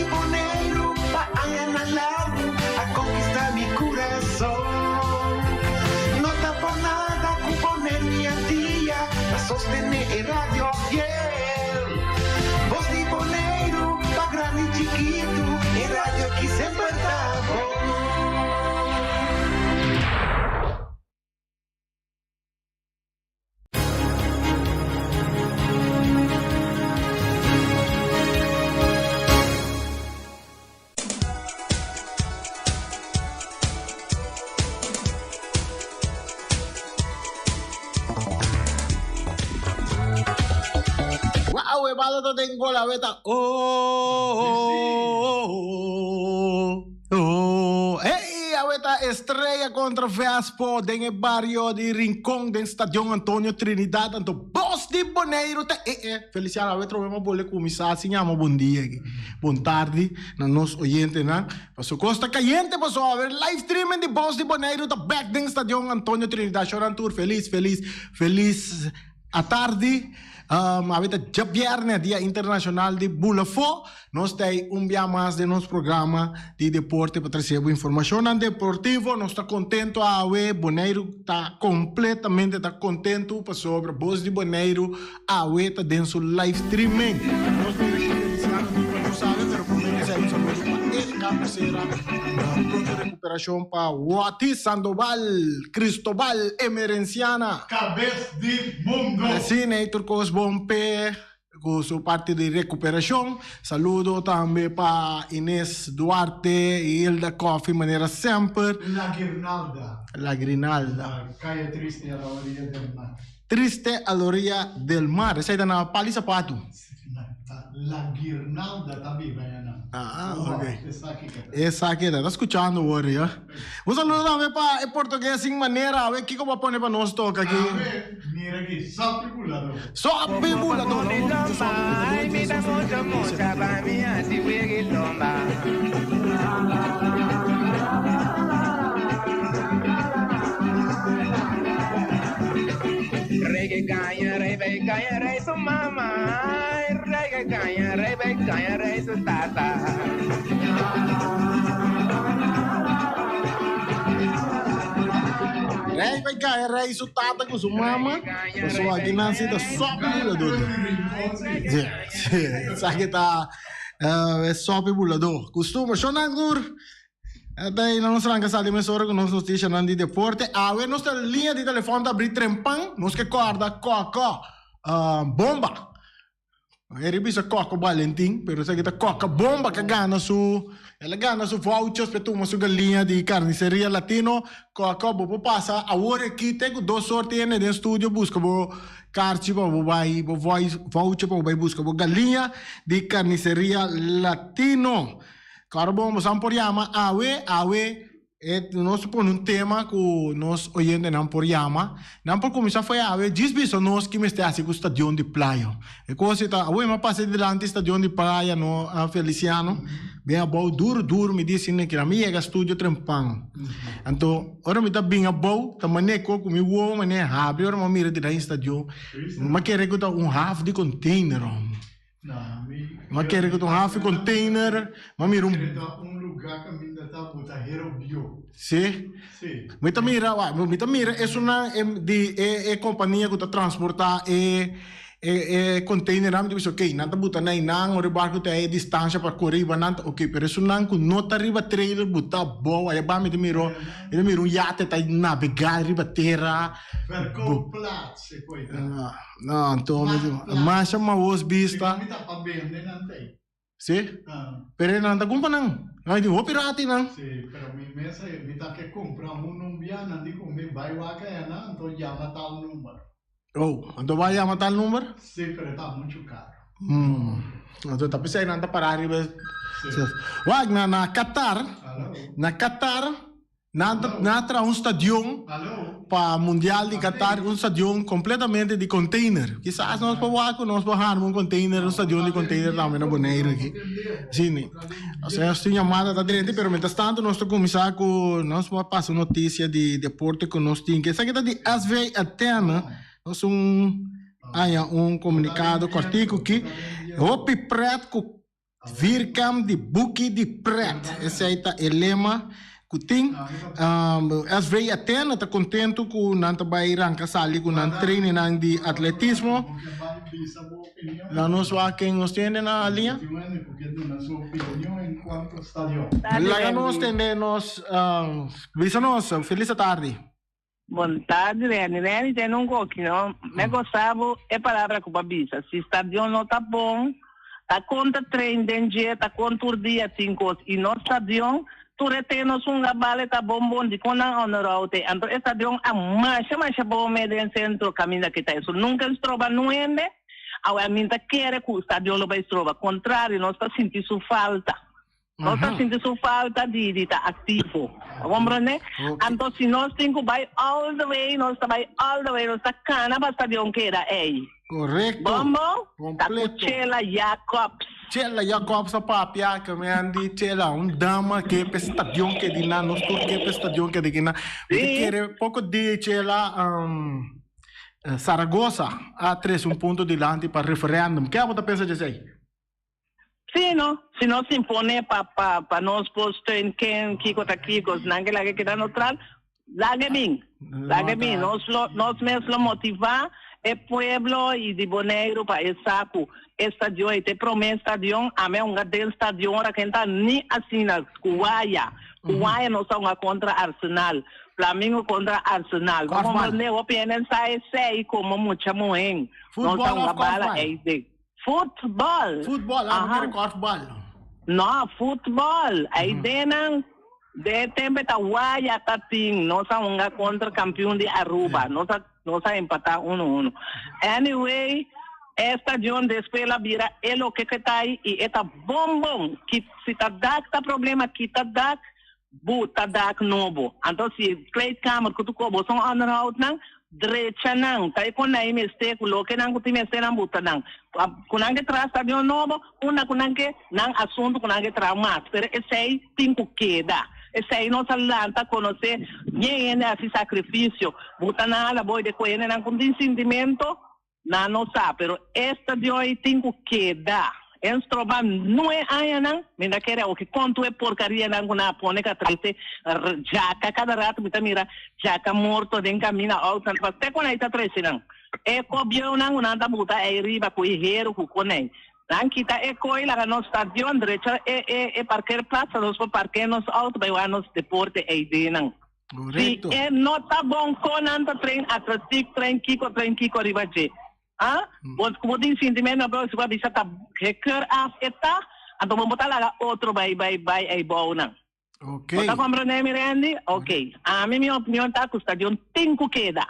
di Boneiru pa añanan largu a konkistá mi kurason. No ta por nada ku Boneiru i Antia ta sostené e radio fiel. Bos di Boneiru pa grandi i chikitu, e radio ki semper ta bon. Wow, e bala ta den gol awe ta oh, oh, oh. Hey, awe ta Estrella contra Vespo den e bario di Rincon den Stadion Antonio Trinidad. Anto Bos di Boneiru ta eh eh. Feliciano awe trobe ma bole cuminsa sin yama bon dia aki. Bon tardi na nos oyentenan. Paso cos ta cayente paso awe live streaming di Bos di Boneiru ta back den Stadion Antonio Trinidad. Shoran tur feliz feliz feliz atardi. Awe ta djabierne dia internacional di Bulafo. Nos ta ei un bia mas den nos programa di deporte pa trese bo informacionnan deportivo. Nos ta contento awe, Boneiru ta completamente ta contento pasobra Bos di Boneiru awe ta den su live streaming. Nos ta recibi Feliciano Nico no sabe pero prome que esei un saludo pa Erika Becerra, pronto recuperacion pa Watty Sandoval, Cristobal Emerenciana. Cabes di mundo! Asina ei tur cos bon p'e. Ku su parti di rekuperashon. Saludo tambe pa Ines Duarte i Hilda Coffie manera semper. La Guirnalda. La Grinalda. La calle triste a la orilla del mar. Triste a la orilla del mar. Esei ta na Pali Sapatu. La Guirnalda ta biba ayanan. Ah, ok. Esaki ke ta. Esaki ta. Ta skuchando wor ya. Un saludo tambe pa e portugues sin manera. Awe kiko bo a pone pa nos toka aki? Awe mira aki, sopi bulador. Sopi bulador. Rei bai gaña rei su tata ku su mama, pasobra aki nan si ta sopi buladó. Sí, sí, esaki ta e sopi buladó. Kustumber, shonnan tur, ta ei nos ranka sali mesora ku nos notisianan di deporte. Awe nos ta liña di telefòn ta abrí trempan, nos ke kòrda kòkò bomba. Eri bisa Coco Valentin, pero esaki ta Coca Bomba ke gana su, el a gana su vouchers pa e tuma su galiña di Carniceria Latino. Coco, bo por pasa awor aki te ku dos or tene den studio buska bo karchi pa bo bai, bo voucher pa bo bai buska bo galiña di Carniceria Latino. Claro bon, bo sa por yama awe, awe. E nos pone un tema ku nos oyentenan por yama. Nan por kuminsá fo'i awe djis bisa nos ki mester hasi ku stadion di playa. E kos ei ta, awe mi a pasa dilanti stadion di playa no Feliciano, bin abou duru duru mi di asina kila mi yega studio trempan. Anto ora mi ta bin abou ta mane ku mi wowo mane habri ora mi a mira dilanti stadion mi a kere ku ta un haf di container. Ma kere ku ta un hafi container, ma mira un. Kere ta un lugá kaminda ta bo ta hero bio. Sí? Sí. Mi ta mira, wak, mi ta mira esunnan e di e e kompania ku ta transportá e e e containernan, mi ta bisa okey, nan ta buta na einan ora e barku ta e distansha pa kore riba nan ta okey, pero esunnan ku no ta riba trailer buta abou aya ba mi ta mira mi ta mira un yate ta nabegá riba tera. Verkoopplaats e koe ta. No, anto mi di, masha maos bista. Mi ta pa bende nan tei. Si? Pero nan ta kumpra nan. Nan di hopi rati nan. Si, pero mi mes mi ta ke kumpra un un bia nan di ku mi bai wak aya nan, anto yama tal number. Oh, anto bai yama tal number? Si, pero e ta muchu karo. Anto ta p'esei nan ta para riba. Si. Wak, na na Qatar, na Qatar. Nan ta nan a traha un stadion pa Mundial di Qatar, un stadion completamente di container. Kisas nos por wak cu nos por harma un container, un stadion di container tambe na Boneiru aki. Asina, osea nos tin yamada ta drenta, pero mientras tanto nos ta cuminsa cu nos por pasa un noticia di deporte cu nos tin. Esaki ta di SV Athena, nos un haña un comunicado cortico aki. Hopi pret cu. Vierkamp di buki di pret, esei ta e lema ku tin. SV Athena ta kontentu ku nan ta bai ranka sali ku nan trainingnan di atletismo. Laga nos wak ken nos tende na liña. Laga nos tende nos, bisa nos, felis atardi. Bon tardi Renny. Renny tene un koki no. Me gosta bo e palabra ku bo a bisa. Si stadion no ta bon, ta kon ta train den dje, ta kon tur dia tin kos. I nos stadion, tur e te nos hunga bal e ta bon bon dikon nan onderhoud e. Anto e stadion a masha masha bon me den sentro kaminda ki ta. Eso nunka a stroba nun hende. Awe ami ta kere ku stadion lo bai stroba. Kontrario nos ta sinti su falta. Nos ta sinti su falta di di ta activo. Bo comprende? Anto si nos tin cu bay all the way, nos ta bay all the way, nos ta cana pa stadion keda ey. Correcto. Bombo? Ta cu Chela Jacobs. Chela Jacobs a papia ke mi an di Chela, un dama ke pe stadion ke di nan, nos tur ke pe stadion ke di nan. Mi ta kere poco di Chela, Zaragoza a trece un punto dilanti pa referendum. Ke abo ta pensa djesey? Sí, no. Si nos impone pa pa pa nos por steun ken kiko ta kiko, si nan ke laga keda neutral, laga bin. Laga bin. Nos lo nos mes lo motivá e pueblo i di Boneiru pa e sa ku e stadion ei ta e promé stadion, ami a hunga den stadion ora ken ta ni asina ku waya. Ku waya nos a hunga kontra Arsenal. Flamingo kontra Arsenal. Bo komprendé hopi hende sa esei komo mucha muhé. Nos a hunga bala ei den. Futbol. Futbol, ah, bo kere korfbal. No, futbol. Ei denan, de tempo ta waya ta tin. Nos a hunga contra campeon di Aruba. Nos a, nos a empata uno uno. Anyway, e stadion despues el a bira e loke ke ta ei y e ta bon bon. Ki, si ta dak ta problema, kita dak, Bu ta dak nobo. Anto si kleedkamer ku tu kobo son onderhoudnan, drecha nan. Ta e kon nan e mester ku loke nan ku tin mester nan buta nan. Ku nan ke traha stadion nobo, unda ku nan ke nan asuntu ku nan ke traha mas. Pero esei tin ku keda. Esei nos a lanta konosé bien hende hasi sakrifisio. Buta nan ala boy de ku hendenan ku tin sintimento. Nan no sa, pero e stadion ei tin ku keda. En stroba nue añanan, mi ta kere awoki kon tur e porkarianan ku nan a pone ka trese djaka kada rato mi ta mira djaka morto den kaminda outonan ta pasa te kon ei ta trese nan. E kobieunan ku nan ta buta ei riba ku e heru ku kon ei. Nan kita e koi laga nos stadion drecha e e e parkeerplaats pa nos por parkeer nos outo bai wak nos deporte ei den nan. Si e no ta bon kon nan ta train atletiek, train kiko, train kiko riba dje? Ha? Bo ku bo tin sintimentu na si bo a bisa ta gekeur af e ta, anto bo bo ta laga otro bai bai bai ei bou nan. Bo ta komprende mi Randy? Ok. Ami mi opinion ta ku stadion tin ku keda.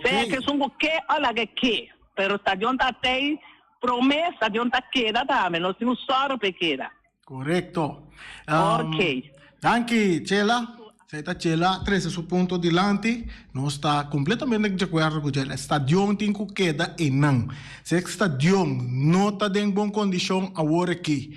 Sea ke esun ku ke o laga e ke, pero stadion ta tei prome, stadion ta keda tambe, nos tin ku sòru pa e keda. Korekto. Ok. Danki Chela. Esei ta Chela trese su punto dilanti. Nos ta kompletamente di akuerdo ku Chela. E stadion tin ku keda einan. Si e stadion no ta den bon kondishon awor aki,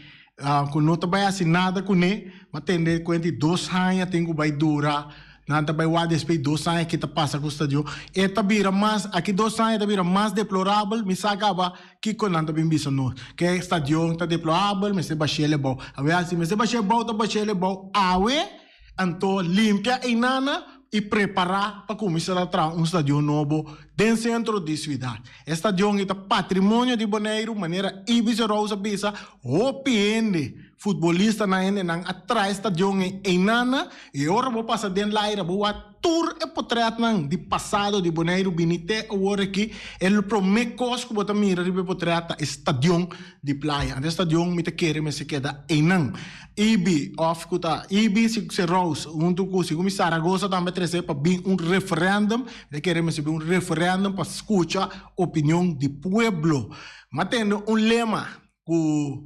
ku no ta bai hasi nada kuné, bo a tende kuenta di dos aña tin ku bai dura. Nan ta bai wak despues dos aña ki ta pasa ku stadion. E ta bira mas, aki dos aña e ta bira mas deplorabel. Mi sa kaba kiko nan ta bin bisa nos. Ke stadion ta deplorabel, mester bashel e bou. Awe asi mester bashel e bou ta bashel e bou awe, anto limpia einana i prepara pa kuminsá ta traha un stadion nobo den sentro di siudat. E stadion ei ta patrimonio di Boneiru, manera Ibis Rose a bisa, hopi hende, futbolistanan, hendenan a traha e stadion ei einana i ora bo pasa den laira bo wak tur e potretnan di pasado di Boneiru bini te awor aki, e prome kos ku bo ta mira riba e potret ta e stadion di Playa. Anto e stadion mi ta kere mester keda einan. Ibi of ku ta Ibi si se Rose huntu ku segun mi Saragoza tambe a trese pa bin un referendum, mi ta kere mester bin un referendum pa skucha opinion di pueblo. Mi a tende un lema ku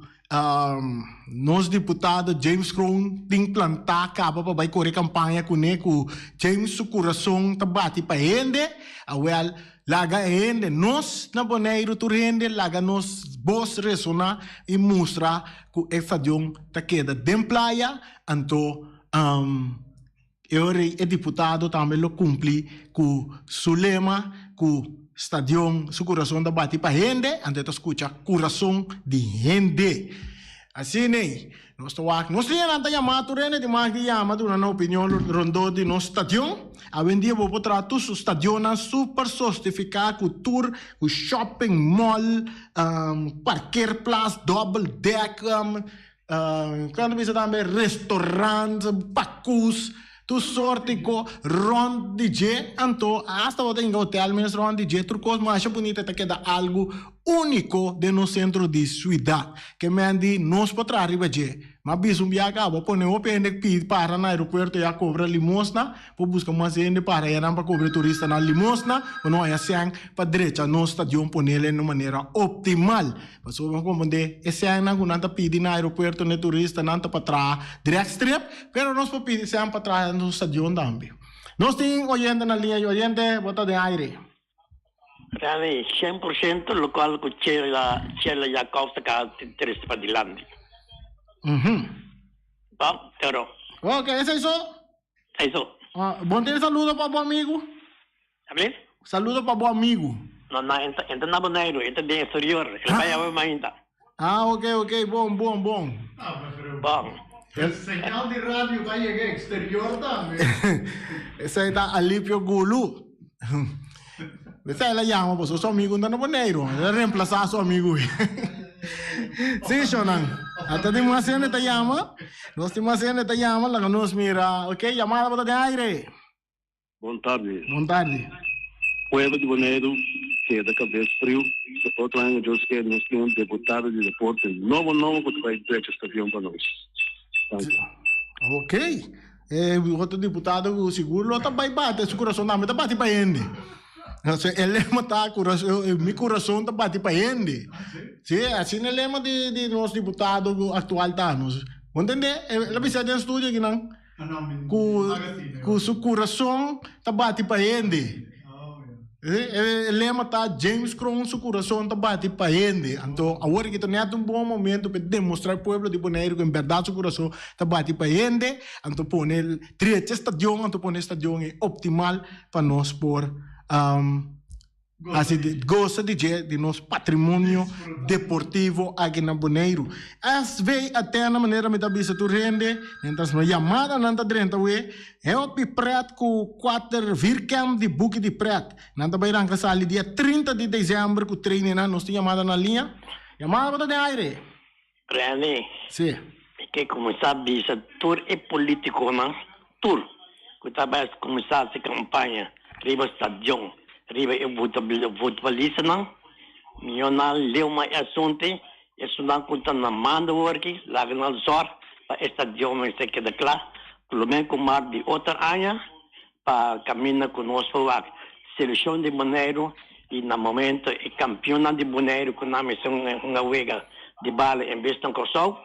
nos diputado James Kroon tin plantá kaba pa bai kore kampaña kuné ku James su kurason ta bati pa hende, awèl laga e hende, nos na Boneiru tur hende laga nos bos resoná i mustra ku e stadion ta keda den playa, anto e ora ei e diputado tambe lo kumpli ku su lema ku stadion su kurason ta bati pa hende, anto e ta skucha kurason di hende. Asina ei, nos ta wak nos lianan ta yama tur hende tin mag di yama duna nan opinion rondó di nos stadion. Awendia bo por traha tur su stadionnan super sostifiká ku tur ku shopping mall, parkeerplaats, double deck, Kan ta bisa tambe restaurant, pakus, tur sorti ko rond di dje. Anto hasta bo ta hinka hotel mes rond di dje. Tur kos masha bunita ta keda algu uniko den nos sentro di suidat. Ke men di nos por traha riba dje. Ma bisa un biaha kaba pone hopi hende pidi para na aeropuerto ya kobra limosna. Por buska mas hende para yanan pa kobra e turistanan limosna pa no haña sèn pa drecha nos stadion ponel en un manera optimal. Pasobra bo komprendé e sènnan ku nan ta pidi na aeropuerto na e turistanan ta pa traha drègstrip, pero nos por pidi sèn pa traha nos stadion tambe. Nos tin oyente na liña i oyente bo ta den aire. Rani, 100% lokual ku Chela Chela Jacobs ta kaha trese padilanti. Bon, pero. Ok, esei so. Eso. Ah, bon tin saludo pa bo amigu. Ables? Saludo pa bo amigu. No, no, enta, enta na Boneiru, enta den exterior. El bai awe mainta. Ah, ok, ok, bon, bon, bon. Ah, pero Bon. El señal di radio ta yega exterior tambe. Esei ta Alipio Gulu. Esei el a yama pasobra su amigu no ta na Boneiru. El a reemplasa su amigu. Sí, shownan. Ata tin mas hende ta yama. Nos tin mas hende ta yama. Laga nos mira. Ok, yamada bo ta den aire. Bon tardi. Bon tardi. Pueblo di Boneiru keda kabes friu. So otro aña Dios kere nos tin un deputado di deporte nobo nobo ku ta bai drecha stadion pa nos. Danki. Ok. E otro diputado ku sigur lo ta bai bati su kurason tambe ta bati pa hende. Entonces e lema ta kurason, mi kurason ta bati pa hende. Si, asina e lema di di nos diputado aktual ta. Nos bo ntende? El a bisa den studio akinan ku ku su kurason ta bati pa hende. E lema ta James Kroon su kurason ta bati pa hende. Anto awor aki ta nèt un bon momento pa e demostrá e pueblo di Boneiru ku en bèrdat su kurason ta bati pa hende. Anto pone drecha e stadion, anto pone e stadion ei optimal pa nos por Hasi di gosa di dje di nos patrimonio deportivo aki na Boneiru. SV Athena manera mi ta bisa tur hende, mientras no yamadanan ta drenta awe, hopi pret ku kuater vierkant di buki di pret. Nan ta bai ranka sali dia 30 di december ku trainingnan. Nos tin yamada na liña. Yamada bo ta den aire. Rene, Sí. Mi ke kuminsá bisa tur e polítikonan, tur, ku ta bai kuminsá hasi kampaña riba stadion, riba e futbolistanan, mihó nan leu mas e asuntu, esunnan ku ta na manda worki, laga nan zòrg pa e stadion mester keda kla promé ku mart di otro aña. Pa caminda cu nos por wak seleccion di Boneiru y na momento e campeonnan di Boneiru cu nan mester hunga wega di bala en bes na Corsou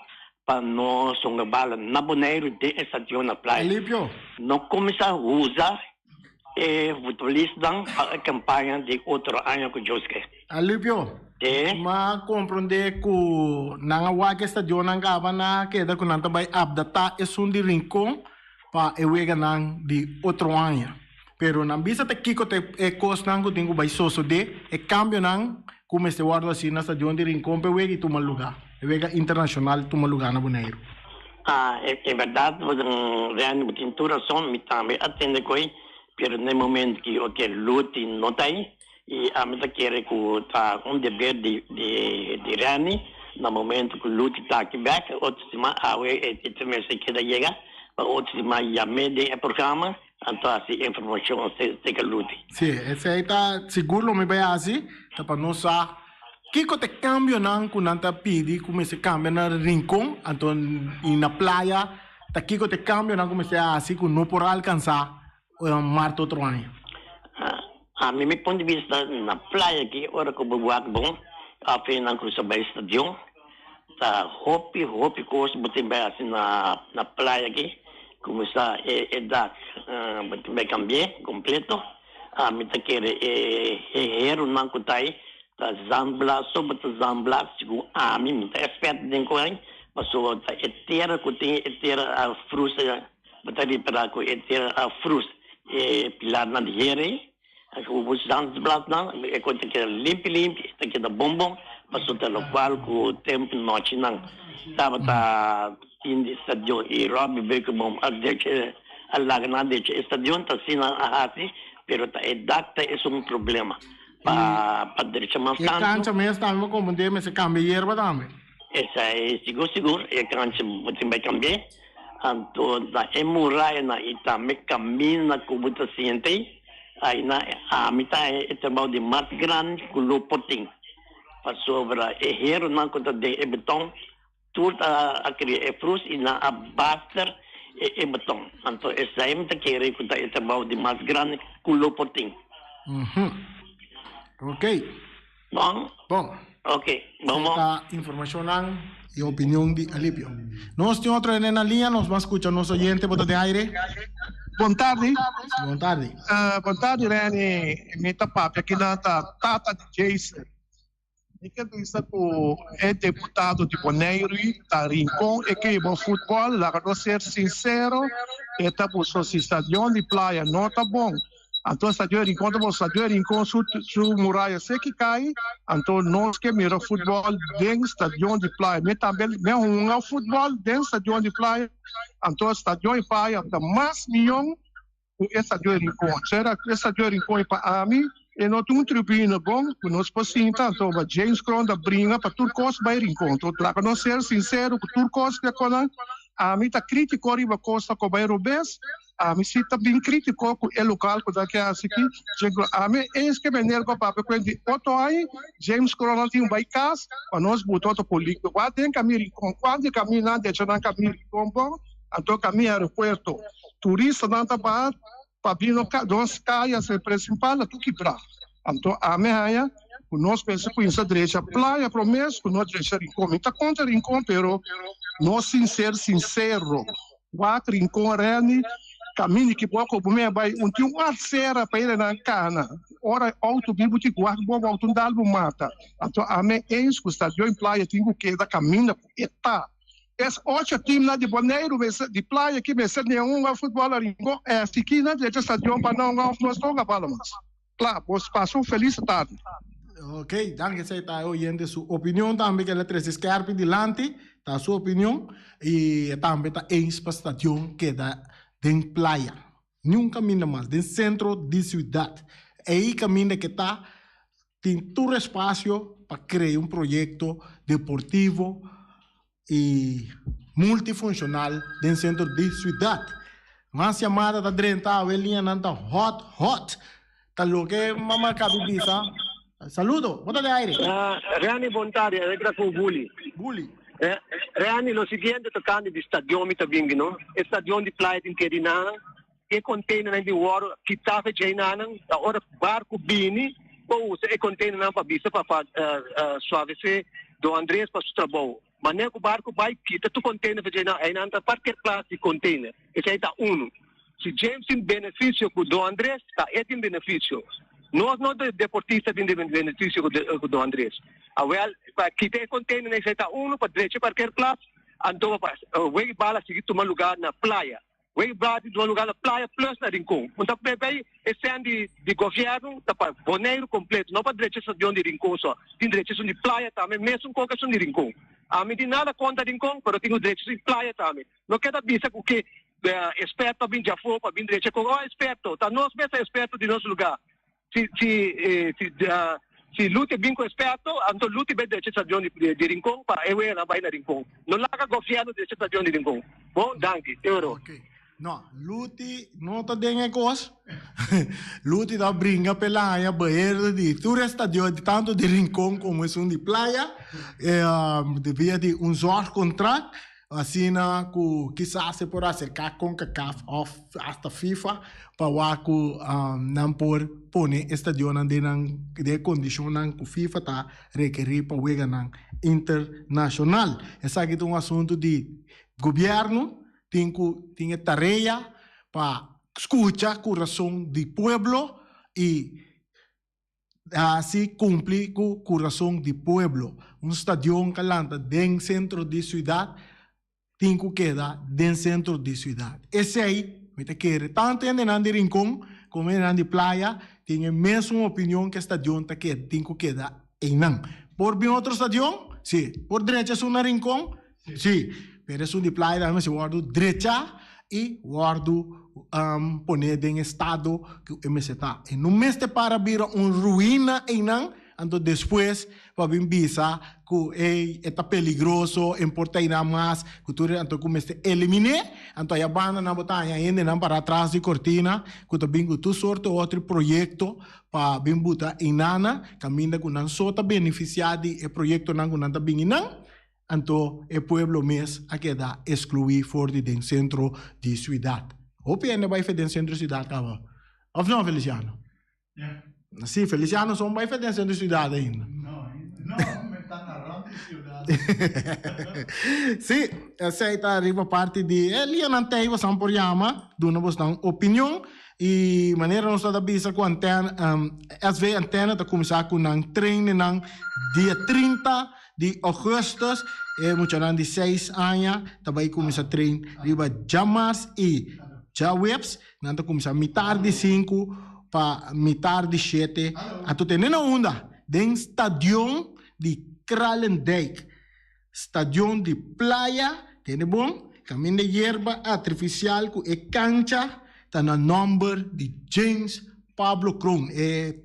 pa nos hunga bala na Boneiru den e stadion na Playa. Alipio. No cuminsa usa e futbolistanan pa e campaña di otro aña cu Dios ke. Alipio. E. Ma comprende cu nan a wak e stadionnan caba na keda cu nan ta bay updata esun di Rincon. pa e weganan di otro aña. Pero nan bisa ta kiko ta e kosnan ku tin ku bai sosodé, e kambionan ku mester wòrdu hasi na stadion di Rincon pa e wega i tuma lugá, e wega internashonal tuma lugá na Boneiru. Ah, e bèrdat, Randy, bo tin tur rason, mi tambe a tende ku ei, pero na e momento ku oke Luti no ta ei, i ami ta kere ku ta un deber di di Randy na momento ku Luti ta aki bèk otro siman awe e ta mester keda yega pa otro siman yam'é den e programa anto hasi informashon serka Luti. Sí, esei ta sigur lo mi bai hasi, ta pa nos sa kiko ta e kambionan ku nan ta pidi ku mester kambia na Rincon anto i na Playa ta kiko ta e kambionan ku mester hasi ku no por alkansá Mart otro aña. Ami mi punto di bista na playa aki ora ku bo wak bon of e nan krusa bai stadion ta hopi hopi kos bo tin bai hasi na na playa aki kuminsá e e dak bo tin bai kambi'é kompleto ami ta kere e e herunan ku ta ei ta zambla so bo ta zambla segun ami mi ta eksperto den koe pasobra ta e tera ku tin e tera a frusa. Bo ta ripará ku e tera a frus e pilarnan di hera ei, ku bo zandbladnan, e kos ta keda limpi limpi, e ta keda bon bon. Pasobra ta lokual ku tempu nochinan tabata tin di stadion i Robbie Beukeboom a drecha a laga nan drecha e stadion ta asina nan a hasi pero ta e dak ta esun problema pa pa drecha mas E tantu. kancha mes tambe bo komprendé mester kambia yerba tambe. Esei sigur sigur e kancha bo tin bai kambi'é anto na e murayanan i tambe kaminda ku bo ta sinti ei aina ami ta e trabou di mas grandi ku lo por tin. Pasobra e heronan ku ta den e beton tur ta a kria e frus i nan a baster e e beton. Anto esei mi ta kere ku ta e trabou di mas grandi ku lo por tin. Ok. Bon? Bon. Ok. Bon bon. Ta informashonnan i opinion di Alipio. Nos tin otro hende na liña, nos ban skucha nos oyente bo ta den aire. Bon tardi. Bon tardi. Bon tardi Renny, mi ta papia kinan ta tata di Jason. Mi ke bisa ku e deputado di Boneiru ta Rincon e ke bo futbòl, laga nos ser sinsero, e ta buska si stadion di Playa no ta bon, anto stadion di Rincon ta bon, stadion di Rincon su su muraya seki kai, anto nos ke mira futbòl den stadion di Playa. Mi tambe mi a hunga futbòl den stadion di Playa, anto stadion di Playa ta mas mion. Ku e stadion Rincon. Sera ku e stadion Rincon pa ami e no ta un tribuna bon ku nos por sinta anto ba James Kroon ta bringa pa tur kos bai Rincon. Anto laga nos ser sinsero ku tur kos ke konan ami ta kritiko riba kos ta ku bai robes ami si ta bin kritiko ku e lokal ku ta ke hasi aki James Kroon ami eens ke meneer ku a papia ku di oto aña James Kroon a tin bai kas pa nos buta otro político wak den kami Rincon kuantu kaminan decha nan kami Rincon bon anto kami aeropuerto. Turistanan ta baha pa bini nos kaya principal na tur kibrá. Anto ami haña ku nos mester kuminsá drecha playa promés ku nos drecha Rincon. Mi ta kontra Rincon pero nos sin ser sinsero. Wak Rincon Renny kaminda ki bo a koba mi a bai un tin un arsera pa ira nan kana. Ora outo bin bo tin ku wak bo outo un dal bo mata. Anto ami eens ku stadion playa tin ku keda kaminda ku e ta. Es ocho teamnan di Boneiru mester di playa ki mester den hunga futbol a Rincon esti ki nan drecha stadion pa nan hunga of nos ta hunga bala mas. Kla, bos pasa un felis tardi. Ok, danki esei ta e oyente su opinion tambe ke el a trese skerpi dilanti, ta su opinion y e tambe ta eens pa stadion keda den playa. Niun kaminda mas den sentro di siudat. Ei kaminda ke ta tin tur espasio pa krea un proyekto deportivo i multifunshonal den sentro di siudat. Mas yamada ta drenta awe liñanan ta hot hot. Ta loke mama kabi bisa. Saludo, bo ta den aire. Reni bon tardi, alegra ku Guli. Guli. Reni, lo siguiente tocante di stadion mi ta bingi no. E stadion di playa tin kedi nanan, e containernan di wòrdu kita fe djei nanan, ta ora barku bini por usa e containernan pa bisa pa pa suavese Don Andres pa su trabou. Manera ku barku bai kita tur container fe djei nan, einan ta parkeerplaats di container. Esei ta unu. Si James tin benefisio ku Don Andres, ta e tin benefisio. Nos no ta deportista tin benefisio ku Don Andres. Awel, pa kita e container esei ta unu, pa drecha e parkeerplaats, anto pa wega bala sigui tuma lugar na playa. Wega bala sigui tuma lugar na playa plus na Rincon. Un ta p'e e sèn di di gobièrnu ta pa Boneiru kompleto, no pa drecha e stadion di Rincon so. Tin drecha esun di playa tambe, mesun kos ku esun di Rincon. Ami tin nada kontra Rincon, pero tin ku drecha esun di playa tambe. No keda bisa ku ke esperto a bin djafó pa bin drecha kon. Oh esperto, ta nos mes ta esperto di nos lugá. Si si si si Luti bin ku esperto, anto Luti bai drecha stadion di di Rincon pa e weganan bai na Rincon. No laga gobièrnu drecha stadion di Rincon. Bon, danki. Euro. Ok. No, Luti no ta den e kos. Luti ta bringa p'e laña beheerder di tur e stadion, tantu di Rincon komo esun di Playa, via di un zorgcontract. Asina ku kisas e por aserká Concacaf òf asta FIFA pa wak ku nan por pone e stadionnan den nan den e kondishonnan ku FIFA ta rekerí pa weganan internashonal. Esaki ta un asuntu di gobièrnu tin ku tin e tarea pa skucha kurason di pueblo i Hasi kumpli ku kurason di pueblo. Un stadion ka lanta den sentro di siudat tin ku keda den sentro di siudat. Esei mi ta kere tantu hendenan di Rincon komo hendenan di Playa tin e mesun opinion ku e stadion ta keda tin ku keda einan. Por bin otro stadion? Si. Por drecha esun na Rincon? Si. Pero esun di Playa tambe mester wòrdu drechá i wòrdu pone den estado ku e mester ta. E no mester para bira un ruina einan, anto despues pa bin bisa ku ey e ta peligroso, e por ta einan mas, ku tur anto ku mester eliminé. Anto aya banda nan bo ta haña hendenan para tras di kortina ku ta bin ku tur sorto otro proyekto pa bin buta inana kaminda ku nan so ta benefisiá di e proyektonan ku nan ta bin inan, anto e pueblo mes a keda eskluí for di den sentro di siudat. Hopi hende bai fe den sentro di siudat kaba, òf no, Feliciano? Sí, Feliciano son bai fe den sentro di siudat ainda. No, no, mi ta na rònt di siudat. Sí, esei ta riba parti di e lianan tei bosan por yama, duna bosnan opinion. I manera nos ta bisa ku antena, SV Antena ta kuminsá ku nan trainingnan dia 30 di ougùstùs. E muchanan di seis aña ta bai kuminsá train riba djamars i djaweps. Nan ta kuminsá mitar di sinku pa mitar di shete. Anto tene na unda? Den stadion di Kralendijk. Stadion di Playa, tende bon, kaminda yerba artifisial ku e kancha ta na nòmber di James Pablo Kroon. E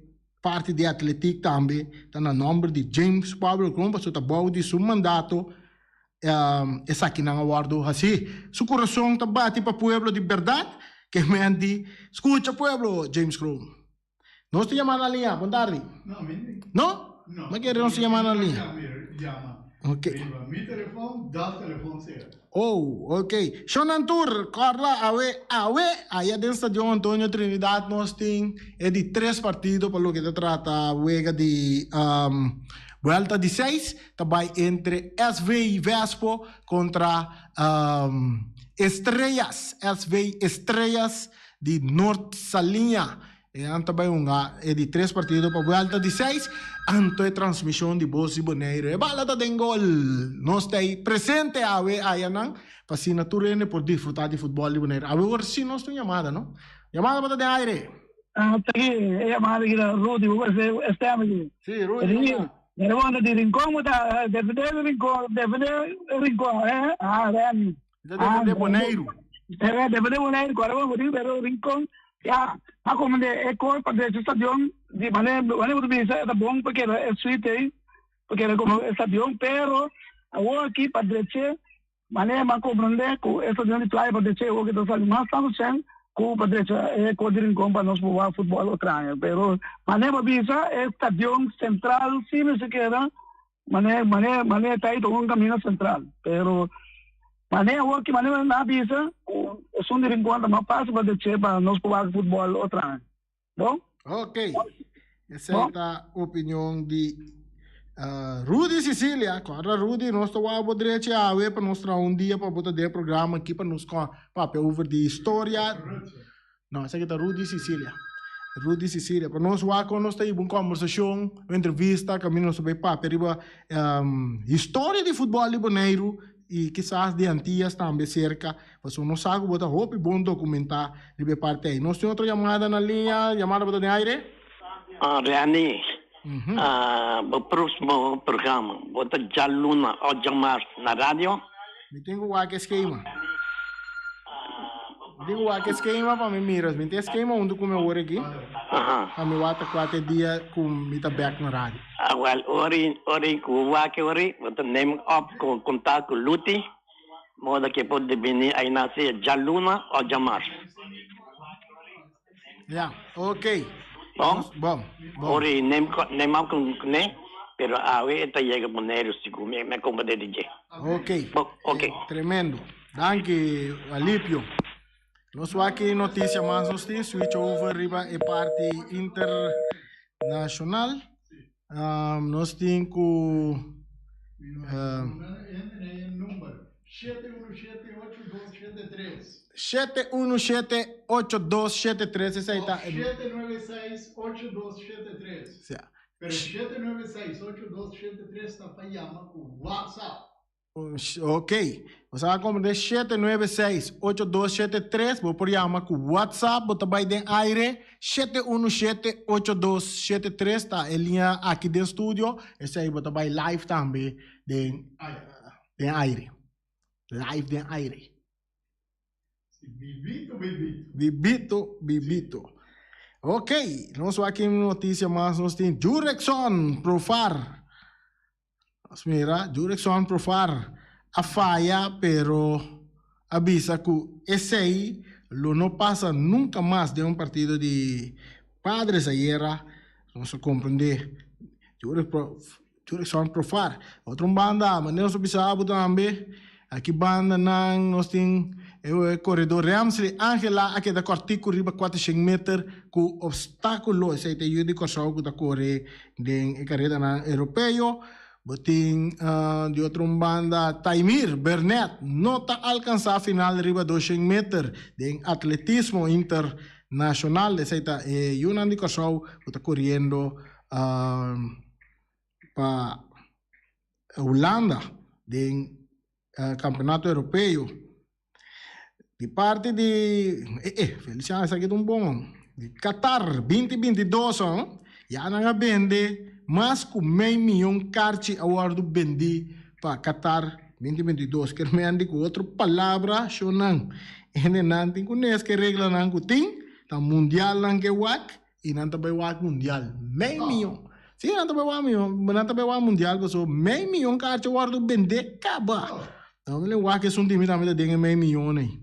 parti di atletik tambe ta na nòmber di James Pablo Kroon pasobra ta bou di su mandato esakinan a wòrdu hasí. Su kurason ta bati pa pueblo di bèrdat, ke men di, Skucha pueblo, James Kroon. Nos ta yama na liña. Bon tardi. No, mi. No? No. Ma kere nos ta yama na liña. Yama. Ok. Riba mi telefon, dal telefon sea. Oh, ok. Shonan tur, Carla, awe, awe, aya den Stadion Antonio Trinidad nos tin e di tres partido pa loke ta trata wega di um, buelta di seis, ta bai entre SV Vespo kontra um, Estrellas, SV Estrellas di Noord Saliña. E nan ta bai hunga e di tres partido pa buelta di seis. Anto e transmision di Bos di Boneiru. E bala ta den gol! Nos ta ei presente awe ayanan pa asina tur hende por disfruta di futbol di Boneiru. Awe ora si nos ta un yamada, no? Yamada bo ta den aire. Ah, ta aki, e yamada aki ta Rudy, bo parse e stem aki. Si, Rudy, bo ta. Pero bo ta di Rincon bo ta defende Rincon, defende Rincon, eh? Ah, Remy. Ta defende Boneiru. Eh, defende Boneiru, kore bo motibu, pero Rincon, ya, a komende e kor pa drecha stadion, di mane, mane bo ta bisa, e ta bon pa keda e suite ei, pa keda komo e stadion, pero awor aki pa dreche, mane m'a komprende ku e stadion di Playa pa dreche awor ki ta sali mas tantu sèn ku pa drecha e kor di Rincon pa nos por wak futbòl otro aña, pero mane bo bisa e stadion sentral si mester keda. Mane mane mane ta ito un camino central pero mane awor ki mane na bisa ku esun di Rincon ta mas fácil pa deche pa nos por wak futbol otro aña. Bon? Ok. Esei ta opinion di uh, Rudy Cecilia. Kòrda Rudy, nos ta wak bo drechi awe pa nos traha un dia pa bo ta den programa aki pa nos papia over di historia. No, esaki ta Rudy Cecilia. Rudy Cecilia. Pa nos wak kon nos ta hiba un kombersashon, un entrevista, kaminda nos ta bai papia riba historia di futbòl di Boneiru i kisas di Antias tambe serka. Pasobra nos sa ku bo ta hopi bon dokumentá riba e parti ei. Nos tin otro yamada na liña. Yamada bo ta den aire? Reni, bo próksimo programa bo ta djaluna òf djamars na radio? Mi tin ku wak e skema. Mi tin ku wak e skema pa mi mira. Mi tin e skema huntu ku mi awor aki. Pa mi wak ta kua te dia ku mi ta bek na radio. Awel, ora ora ku bo wak e ora, bo ta neem op kontak ku Luti, moda ku e por bini ayina sea djaluna òf djamars. Ja, ok. Bon? Bon, bon. Ora e neem, neem op kuné, pero awe e ta yega Boneiru sigur, mi a komprendé di dje. Ok. Bon, ok. Tremendo. Danki, Alipio. Nos wak e noticia mas nos tin, switch over riba e parti internacional. Um, nos tin ku um, 7178273. 7178273 esei ta. 7968273. Sea. Pero 7968273 ta pa yama ku WhatsApp. Ok. Bo sa comprende 796-8273. Bo por yama ku WhatsApp. Bo ta bai den aire. 717-8273 ta e linea aki den studio. Esei bo ta bai live tambe den, den aire. Live den aire. Bibito, bibito. Bibito, bibito. Ok, nos wak noticia mas nos tin. Jurickson Profar. Nos mira, Jurickson Profar a faya pero a bisa ku esei lo no pasa nunca mas den un partido di Padres ayera. Nos a comprende. Jurickson Profar. Otro banda, manera nos a bisa abo tambe, aki banda nan nos tin e koredor Ramsley Angela a keda kòrtiku riba kuatershen meter ku opstákulo. Esei ta e yu di Kòrsou ku ta kore den e karedanan europeo. Bo tin di otro un banda Taimir Burnett no ta alkansá final riba doshen meter den atletismo internashonal. Esei ta e yunan di Kòrsou ku ta koriendo pa Hulanda den campeonato europeo. Di parti di eh eh Feliciano esaki ta un bon di Qatar binti binti dos ya nan a bende mas ku mei miyon karchi a wòrdu bendí pa Qatar binti binti dos. Ker men di ku otro palabra shownan hendenan tin ku nes ke reglanan ku tin ta mundialnan ke wak I nan ta bai wak mundial. Mei miyon. Si, nan ta bai wak miyon. Nan ta bai wak mundial pasobra mei miyon karchi a wòrdu bendé kaba. Nan ta wak esun di mi tambe ta den e mei miyon ei.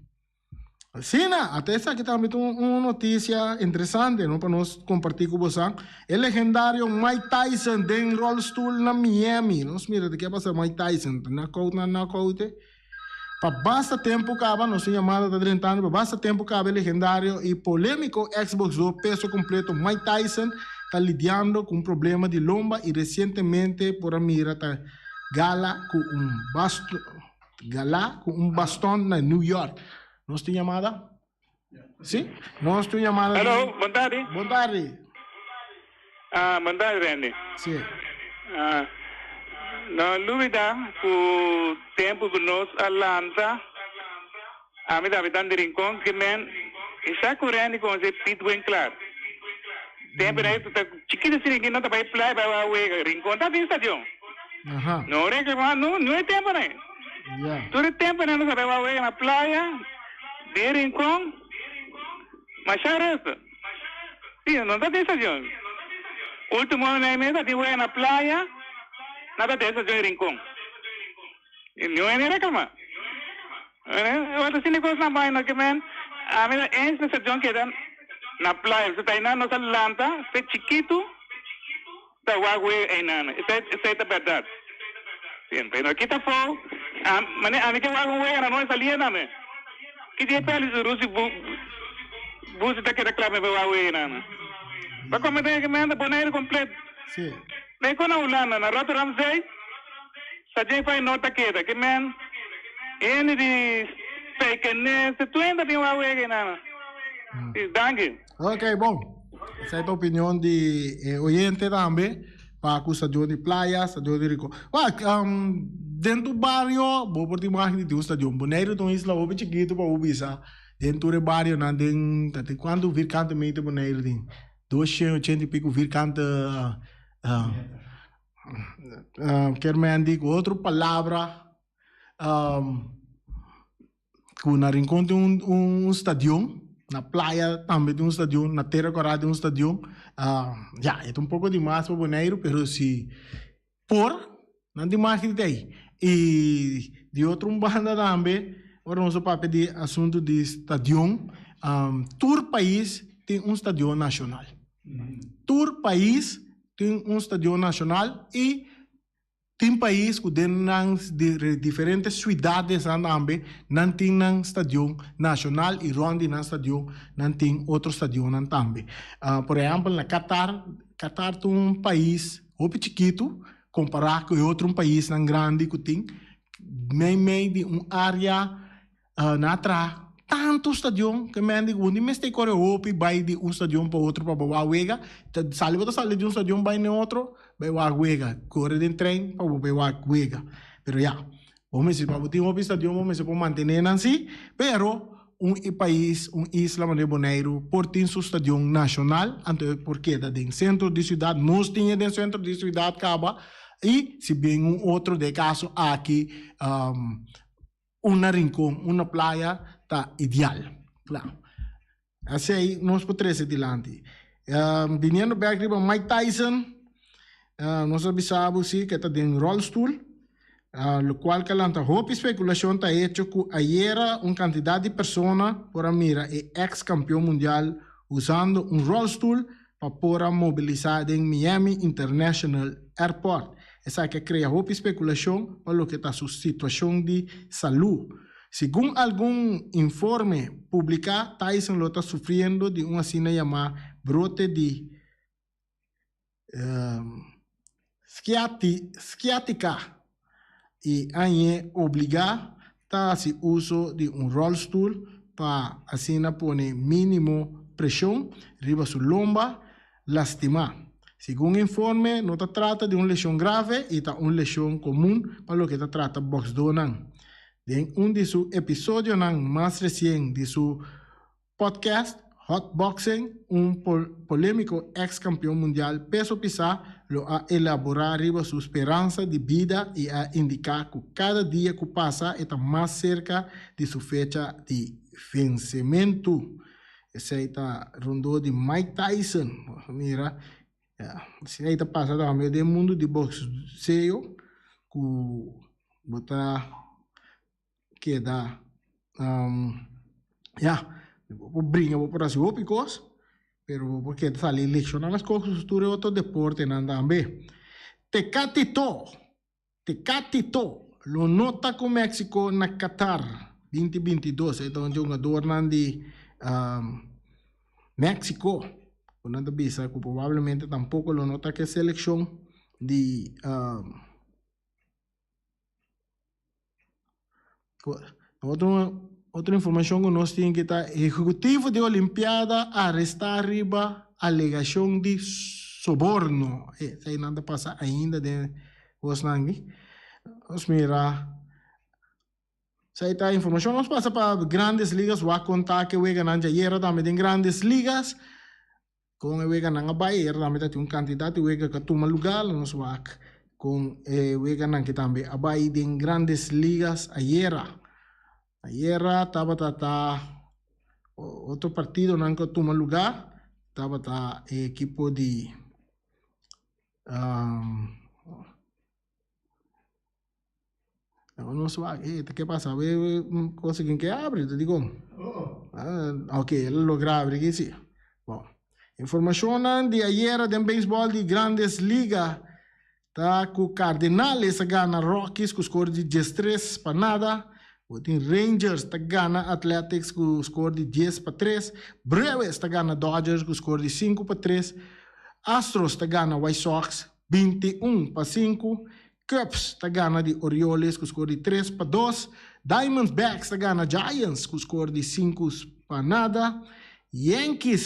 Asina, ata esaki tambe ta un notisia interesante no pa nos kompartí ku bosan. E legendario Mike Tyson den rolstoel na Miami. Nos mira ta ke a pasa Mike Tyson. Ta knockout na knockout e. Pa basta tempu kaba, nos un yamada ta drentando, pa basta tempu kaba e legendario i polémiko ex-boxdor peso kompleto Mike Tyson ta lidiando ku un problema di lomba i resientemente por a mira ta gala ku un gala ku un baston na New York. Nos tin yamada? Si, nos tin yamada. Hello, bon tardi. Bon tardi. Ah, bon tardi Randy. Si. Ah, no lubida ku tempu ku nos a lanta, ami ta habitan di Rincon, ke men i sa ku Randy konosé Piet Winklaar. Tempu na ta chikitu asina ki no ta bai playa bai wak wega, Rincon ta tin stadion. Aha. No reklamá, no, no e tempu nai. Ya. Tur e tempu nan nos a bai wak wega na playa di Rincon, masha resto. Sí, no ta den stadion. Ultimo aña mes a tin wega na playa, na ta den stadion di Rincon. I niun hende a reclama. Ora ta sinti cosnan bai no ke men, ami ta eens na stadion keda na playa. Pasobra ta einan nos a lanta fe chikitu ta wak wega einan. Esei ta berdad. Sí, pero no kita afo, ami ke wak un wega na no salia tambe. Ki dia peli su rusi bu busi ta keda kla pa wak wega nan. Pa come den e menda Bonaire completo. Sí. Den kon na Hulanda na Rotterdam Zuid sa dje fai no ta keda ke men hende di Spijkenisse tur hende ta bin wak wega nan. Si, danki. Ok, bon. Esei ta opinion di e oyente tambe pa ku stadion di Playa, stadion di Rincon. Wak, den tur bario bo por tin mas di un stadion. Boneiru ta un isla hopi chikitu pa bo bisa den tur e barionan den ta tin kuantu virkante meter Boneiru tin? Doshen ochenta i piku virkante kier men di ku otro palabra Ku na Rincon tin un un stadion, na Playa tambe tin un stadion, na Tera Kòrá tin un stadion. Ya, e ta un poko di mas pa Boneiru, pero si por, nan tin mas di ei. I di otro un banda tambe, ora nos a papia di asuntu di stadion, tur pais tin un stadion nashonal. Tur pais tin un stadion nashonal i Tin pais ku den nan diferente suidadesnan tambe nan tin nan stadion nashonal i rònt di nan stadion nan tin otro stadionnan tambe. Por ehèmpel na Qatar, Qatar ta un pais hopi chikitu kompará ku e otro paisnan grandi ku tin meimei di un área Nan a traha tantu stadion ke men di ku bo no mester kore hopi bai di un stadion pa otro pa bo wak wega. Ta sali bo ta sali di un stadion bai na e otro bai wak wega. Kore den trein pa bo bai wak wega. Pero ya, Bo mester pa bo tin hopi stadion bo mester por mantené nan si, pero un pais, un isla manera Boneiru por tin su stadion nashonal, anto e por keda den sentro di siudat, nos tin e den sentro di siudat kaba i si bin un otro den e kaso aki un na Rincon, un na Playa ta ideal. Kla. Asei nos por trese dilanti. Biniendo bek riba Mike Tyson, nos a bisa bo si ku e ta den rolstoel, lokual ka lanta hopi spekulashon ta hecho ku ayera un kantidat di persona por a mira e eks kampion mundial usando un rolstoel pa por a mobilisá den Miami International Airport. Esaki a krea hopi spekulashon pa loke ta su situashon di salú. Segun algun informe publiká, Tyson lo ta sufriendo di un asina yamá brote di skiatika i añ'e obligá ta hasi uso di un ròlstul pa asina pone mínimo preshon riba su lomba lastimá. Segun informe no ta trata di un leshon grave i ta un leshon komun pa loke ta trata bòksdónan. Den un di su episodionan mas resien di su podcast Hot Boxing, un polémiko eks kampion mundial peso pisá lo a elaborá riba su speransa di bida i a indiká ku kada dia ku pasa e ta mas serka di su fecha di vensementu. Esei ta rondó di Mike Tyson. Mira, esei ta pasa tambe den mundu di bokseo ku bo ta keda ya bo por bringa bo por hasi hopi kos pero bo por keda sali lekshoná meskos ku tur e otro deportenan tambe. Tecatito Tecatito lo no ta ku Mexico na Qatar 2022 e ta un djongadornan di Mexico ku nan ta bisa ku probablemente tampoko lo no ta ku e selekshon di Otro informashon ku nos tin ki ta ehekutivo di olimpiada arestá riba alegashon di soborno. Esei nan ta pasa ainda den kosnan aki. Nos mira esei ta informashon. Nos pasa pa Grandes Ligas wak konta ke weganan djayera tambe den Grandes Ligas. Kon e weganan a bai, ayera tambe ta tin un kantidat di wega ku a tuma lugá, lo nos wak kon e weganan ki tambe a bai den Grandes Ligas ayera. Ayera tabata ta otro partidonan ku a tuma lugá, tabata e ekipo di Nos wak, eh, ta ke pasa? We, cosa kin ke abri, ta dikon? Ah, ok, el a logra abri aki si. Bon, informashonnan di ayera den beisbòl di Grandes Liga ta ku Cardenales a gana Rockies ku skor di diestres pa nada. Bo tin Rangers ta gana Athletics ku skor di 10-3. Brewers ta gana Dodgers ku skor di 5-3. Astros ta gana White Sox 21-5. Cubs ta gana di Orioles ku skor di 3-2. Diamondbacks ta gana Giants ku skor di 5-0. Yankees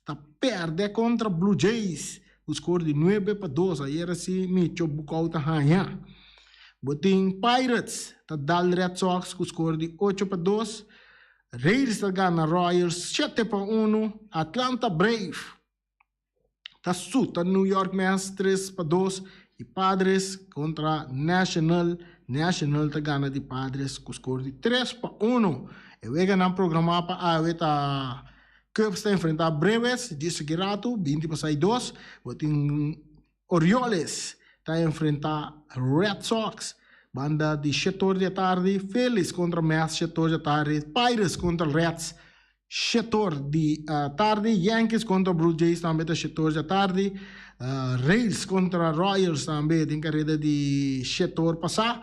ta pèrdè kontra Blue Jays ku skor di 9-2. Ayera si Micho Bukou ta haña. Bo tin Pirates ta dal Red Sox ku skor di 8-2. Rays ta gana Royals 7-1. Atlanta Brave ta suta New York Mets 3-2 i Padres kontra National. National ta gana di Padres ku skor di 3-1. E weganan programá pa awe ta Cubs ta enfrentá Brewers djis aki ratu, 20 pasá i dos. Bo tin Orioles ta enfrentá Red Sox banda di shete or di atardi, Phillies kontra Mets shete or di atardi, Pirates kontra Reds shete or di atardi, Yankees kontra Blue Jays tambe ta shete or di atardi, Rays kontra Royals tambe den kareda di shete or pasá,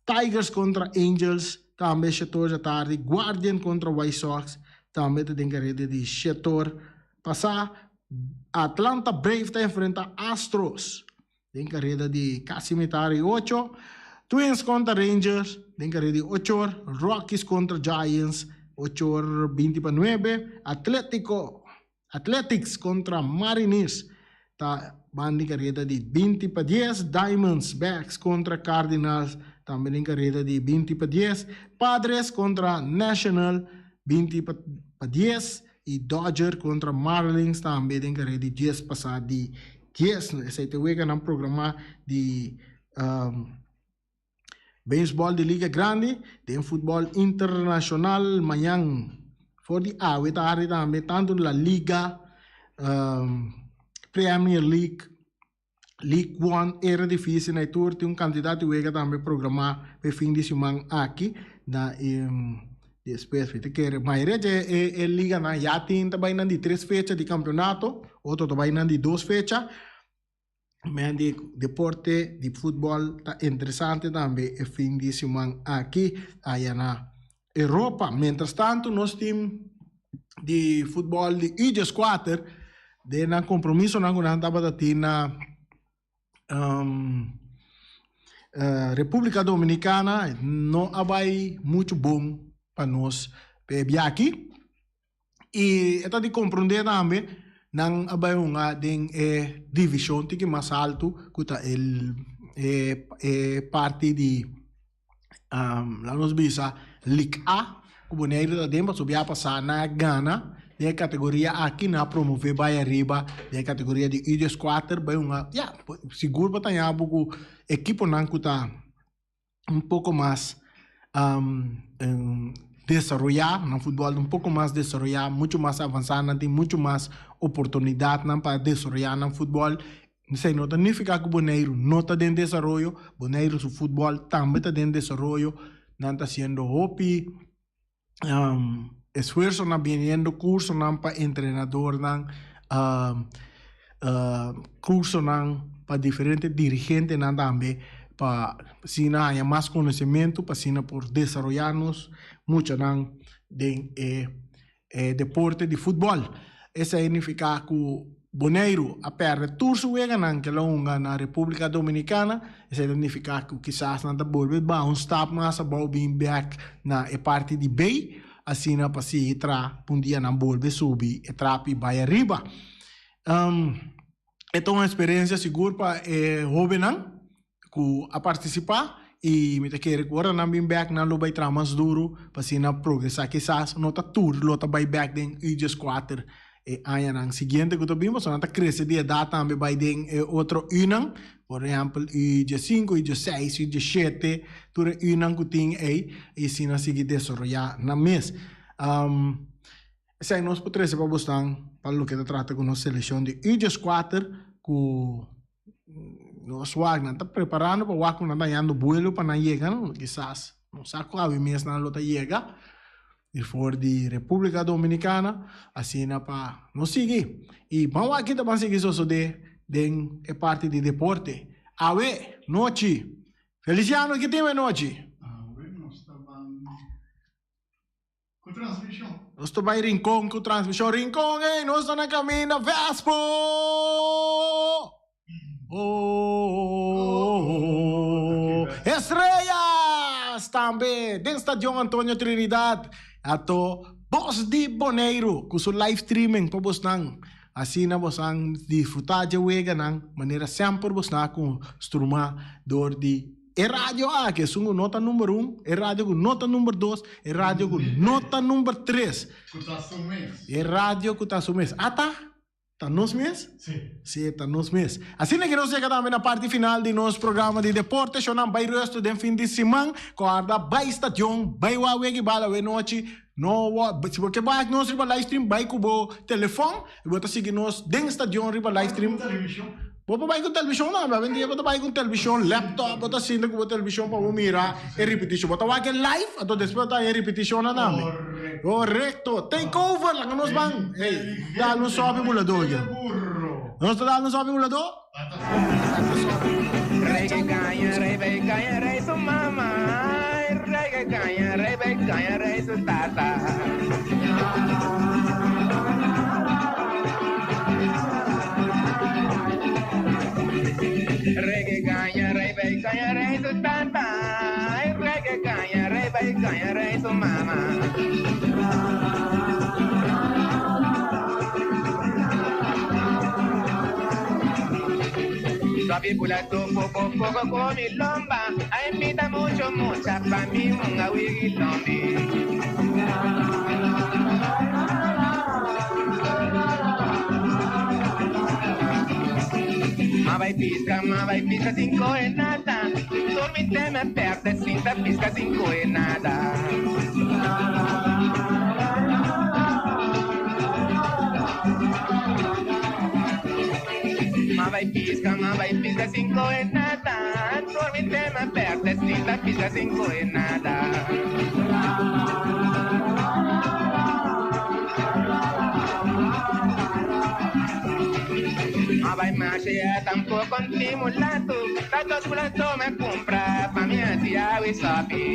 Tigers kontra Angels tambe shete or di atardi, Guardian kontra White Sox tambe ta den kareda di shete or pasá. Atlanta Brave ta enfrenta Astros den kareda di kasi mitar i ocho. Twins kontra Rangers den kareda di ocho or. Rockies kontra Giants ocho or binti pa nuebe. Atletico Athletics kontra Mariners ta ban di kareda di binti pa dies. Diamonds Backs kontra Cardinals. tambe den kareda di 20 pa 10. Padres kontra National 20 pa 10 i Dodger kontra Marlins tambe den kareda di 10 pasá di 10. Esei ta e weganan programá di Beisbòl di Liga Grandi den futbòl internashonal mañan for di awe tardi tambe tantu La Liga, Premier League, League One, Eredivisie na e tur tin un kantidat di wega tambe programá pa e fin di siman aki na e despues mi ta kere mayoria dje e liganan ya tin ta bai nan di tres fecha di kampeonato otro ta bai nan di dos fecha. Men di deporte di futbol ta interesante tambe e fin di siman aki aya na Europa. Mientras tanto nos team di futbol di U14 den nan compromisonan cu nan tabata tin na Republica Dominicana no a bay mucho bon pa nos p'e biaha aki. I e ta di komprondé tambe nan a bai hunga den e divishon tiki mas altu ku ta e e parti di laga nos bisa Lig A ku Boneiru ta den pasobra bia pasá nan a gana den e kategoria aki nan a promové bai ariba den e kategoria di U dieskuater bai hunga ya sigur bo ta haña bo ku ekiponan ku ta un poco mas desaroyá, nan futbòl ta un poko mas desaroyá, muchu mas avansá, nan tin muchu mas oportunidatnan pa desaroyá nan futbòl. Esei no ta nifiká ku Boneiru no ta den desaroyo, Boneiru su futbòl tambe ta den desaroyo, nan ta hasiendo hopi esfuersonan biniendo cursonan pa entrenadornan, cursonan pa diferente dirigentenan tambe pa asina haña mas conocimento pa asina por desaroya nos muchanan den e deporte di futbol. Esei nifica cu Boneiru a perde tur su weganan ke lo hunga na Republica Dominicana, esei ta nifica cu kisas nan ta bolbe baha un stap mas abou bin bek na e parti di B, asina pa sigui tra pa un dia nan bolbe subi e trap y bay ariba. E ta un experiencia sigur pa e hobennan ku a partisipá i mi ta kere ku ora nan bin bèk nan lo bai traha mas duru pa asina progresá. Kisas no ta tur lo ta bai bèk den U dieskuater e añanan siguiente ku ta bin pasobra nan ta krese di edat tambe bai den e otro Unan, por ehèmpel U diesinku, U diesseis, U diesshete, tur e Unan ku tin ei i asina sigui desaroyá nan mes. Esei nos por trese pa bosnan pa loke ta trata ku nos selekshon di U dieskuater ku Nos wak nan ta preparando pa wak ku nan ta hañando buelo pa nan yega kisas no sa ku awe mes nan lo ta yega di for di Republica Dominicana asina pa nos sigui i ban wak kita ban sigui sosode den e parti di deporte awe nochi Feliciano ki tin anochi? Awe nos ta ban. Ku transmishon. Nos ta bai Rincon ku transmishon. Rincon ey, nos ta na kaminda Vespo! Oh, Estrellas! Tambe den Stadion Antonio Trinidad. Ato Bos di Boneiru ku su live streaming pa bosnan. Asina bosnan disfruta dje weganan manera semper bosnan a konstrumá dor di E radio aki esun ku no ta number un, e radio ku no ta number dos, e radio ku no ta number tres. Ku ta su mes. E radio ku ta su mes. Ata? Ta nos mes? Si. Si, ta nos mes. Asina ke nos yega tambe na parti final di nos programa di deporte. Shownan bai restu den fin di siman. Kòrda bai stadion, bai wak wega i bal awe nochi. No wak, si bo ke wak nos riba live stream bai ku bo telefòn i bo ta sigui nos den stadion riba live stream. Bo por bai ku televishon tambe, awendia bo ta bai ku televishon, laptop, bo ta sinta ku bo televishon pa bo mira e ripitishon. Bo ta wak e live, anto despues bo ta haña e ripitishonnan tambe. Korekto. Take over, laga nos ban. Ey, dal un sòpi buladó aki. Nos ta dal un sòpi buladó? Rei ke gaña, rei bai gaña, rei su mama. Rei ke gaña, rei bai gaña, rei su tata. Rei ke gaña, rei bai gaña, rei su tata. Rei ke gaña, rei bai gaña, rei su mama. Sabi bulato poco poco con mi lomba. Ay invita mucho mucha pa mi munga wigi lombi. Ma vai pisca, ma vai pisca sin coe nada. Dormite me perde sin ta pisca sin coe nada. Ma vai pisca, ma vai pisca sin coe nada. Dormite me perde sin ta pisca sin coe nada. Ma vai marcha tampoco antimulato. Tanto mulato me compra pa mi ansia we sabi.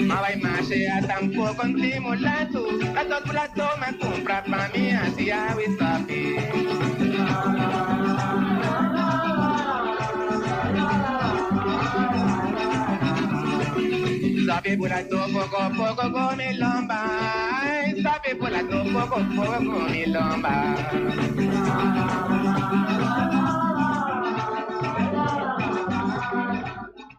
Ma vai marcha tampoco antimulato. Tanto mulato me compra pa mi ansia we sabi. Sabi mulato poco poco con mi lomba. Ay, Sabi mulato poco poco con mi lomba.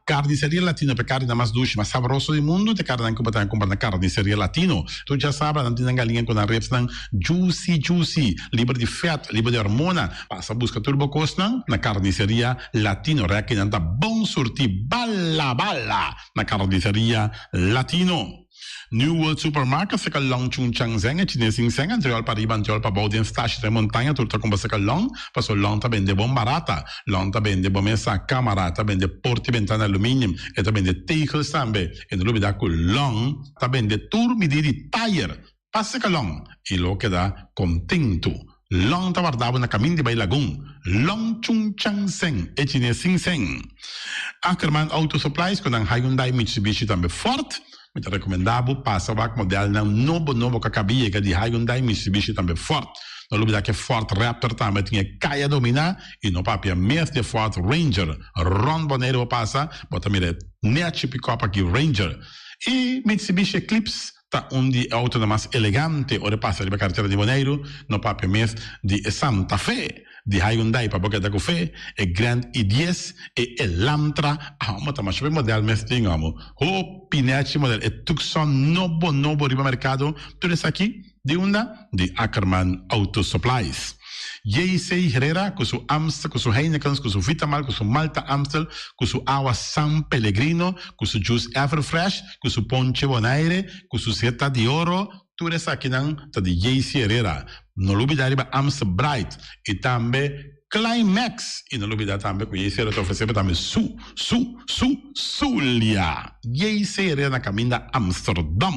Carniceria Latino pe carne mas dushi, mas sabroso di mundo, te carne ku batan kumpra na Carniceria Latino. Tu já sabe, nan tin galinha ku nan ribs nan juicy juicy, liber di vet, liber di hormona. Pasa busca turbo kosnan na Carniceria Latino. Reki nan ta bon surti bala bala na Carniceria Latino. New World Supermarket seka Long Chun Chang Zeng e Chines Sing Seng anterior pa riba anterior pa bou den stashi den montaña tur ta kumpra seka Long paso Long ta bende bon barata. Long ta bende bo mesa kamara ta bende porta i bentana aluminium e ta bende tegels tambe. E no lubida ku Long ta bende tur midi di tayer pa seka Long i lo keda kontentu. Long ta warda bo na kamin di bai Lagun. Long Chun Chang Seng e Chines Sing Seng. Ackerman Auto Supplies ku nan Hyundai, Mitsubishi tambe Ford. Mi ta rekomendá bo pasa wak modelnan nobo nobo ku a kaba yega di Hyundai, Mitsubishi tambe Ford. No lubidá ku e Ford Raptor tambe tin e kaya dominá i no papia mes di e Ford Ranger. Rònt Boneiru bo pasa, bo ta mira e nèchi pikòp aki Ranger. I Mitsubishi Eclipse ta un di e outonan mas elegante ora e pasa riba karetera di Boneiru, no papia mes di e Santa Fe di Hyundai pa bo keda ku fe, e Grand i dies, e Elantra, amo ta masha hopi model mes tin amo, hopi nechi model, e Tucson nobo nobo riba merkado, tur esaki di unda? Di Ackerman Auto Supplies. JC Herrera ku su Amstel, ku su Heinekens, ku su Vitamal, ku su Malta Amstel, ku su awa San Pellegrino, ku su juice Everfresh, ku su ponche Bonaire, ku su seta di oro, tur esakinan ta di JC Herrera. No lubida riba Amstel Bright i tambe Climax. I no lubida tambe ku JC Herrera ta ofresé bo tambe su, su, su, Zulia. JC Herrera na kaminda Amsterdam.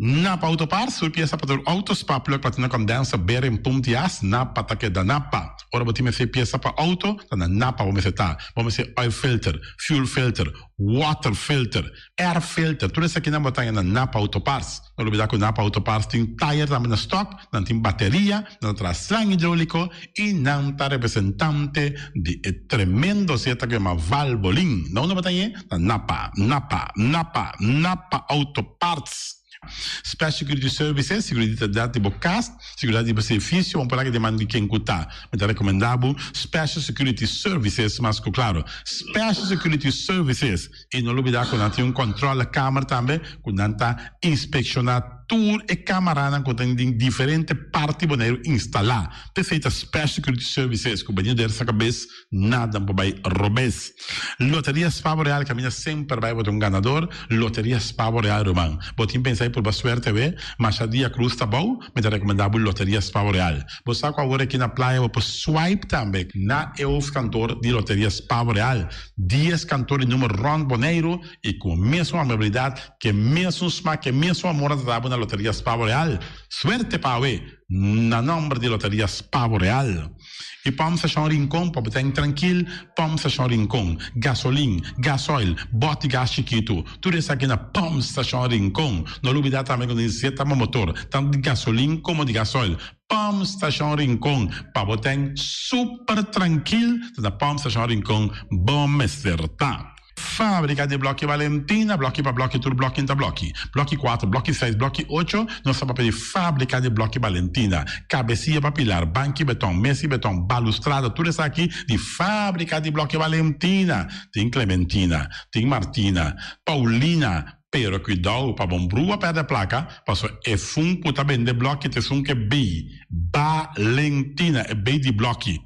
Napa Auto Parts, tur piesa pa tur auto, spark plug, platina condenser, bearing, pump di as, Napa ta keda Napa. Ora bo tin mester piesa pa auto, ta na Napa bo mester ta. Bo mester oil filter, fuel filter, water filter, air filter, tur esakinan bo ta haña na Napa Auto Parts. No lubida ku Napa Auto Parts tin tayer tambe na stock, nan tin bateria, nan ta traha slang hidrolico y nan ta representante di e tremendo zeta ku yama Valvoline. Na unda bo ta hañ'e? Na Napa, Napa, Napa, Napa Auto Parts. Special Security Services, seguridat di bo kas, seguridat di bo servicio, bo por laga demanda di ken ku ta. Mi ta rekomendá bo Special Security Services mas ku klaro. Special Security Services. I no lubidá ku nan tin un kòntròlekamer tambe ku nan ta inspekshoná tur e kamaranan ku ta den diferente parti Boneiru instalá. P'esei ta Special Security Services ku benido der sa kabes nada por bai robes. Loteria Spa Boreal kaminda semper bai bo ta un ganador. Loteria Spa Boreal ruman. Bo tin pensa di purba suerte awe? Masha dia krus ta bou, mi ta rekomendá bo Loteria Spa Boreal. Bo sa ku awor aki na playa bo por swipe tambe na e hoofdkantoor di Loteria Spa Boreal. Dies kantoor di numer rònt Boneiru i ku mesun amabilidat, ku e mesun smak, ku e mesun amor nan ta da bo na Loteria Spa Boreal. Suerte pa awe na nòmber di Loteria Spa Boreal. I Pòmp Stashon Rincon pa bo ta trankil, Pòmp Stashon Rincon, gasolin, gasoil, bòt di gas chikitu, tur esaki na Pòmp Stashon Rincon. No lubidá tambe ku nos tin zeta pa motor, tantu di gasolin komo di gasoil. Pòmp Stashon Rincon, pa bo ta super trankil, ta na Pòmp Stashon Rincon bo mester ta. Fábrika di Blòki Valentina, blòki pa blòki tur blòki ta blòki. Blòki kuater, blòki seis, blòki ocho, nos ta papia di Fábrika di Blòki Valentina. Kabesia pa pilar, banki betòn, mesa di betòn, balustrada, tur esaki di Fábrika di Blòki Valentina. Tin Clementina, tin Martina, Paulina, pero kuidou pa bon brua pèrdè plaka, pasobra e fun ku ta bende blòki ta esun ku e bei Valentina, e bei di blòki.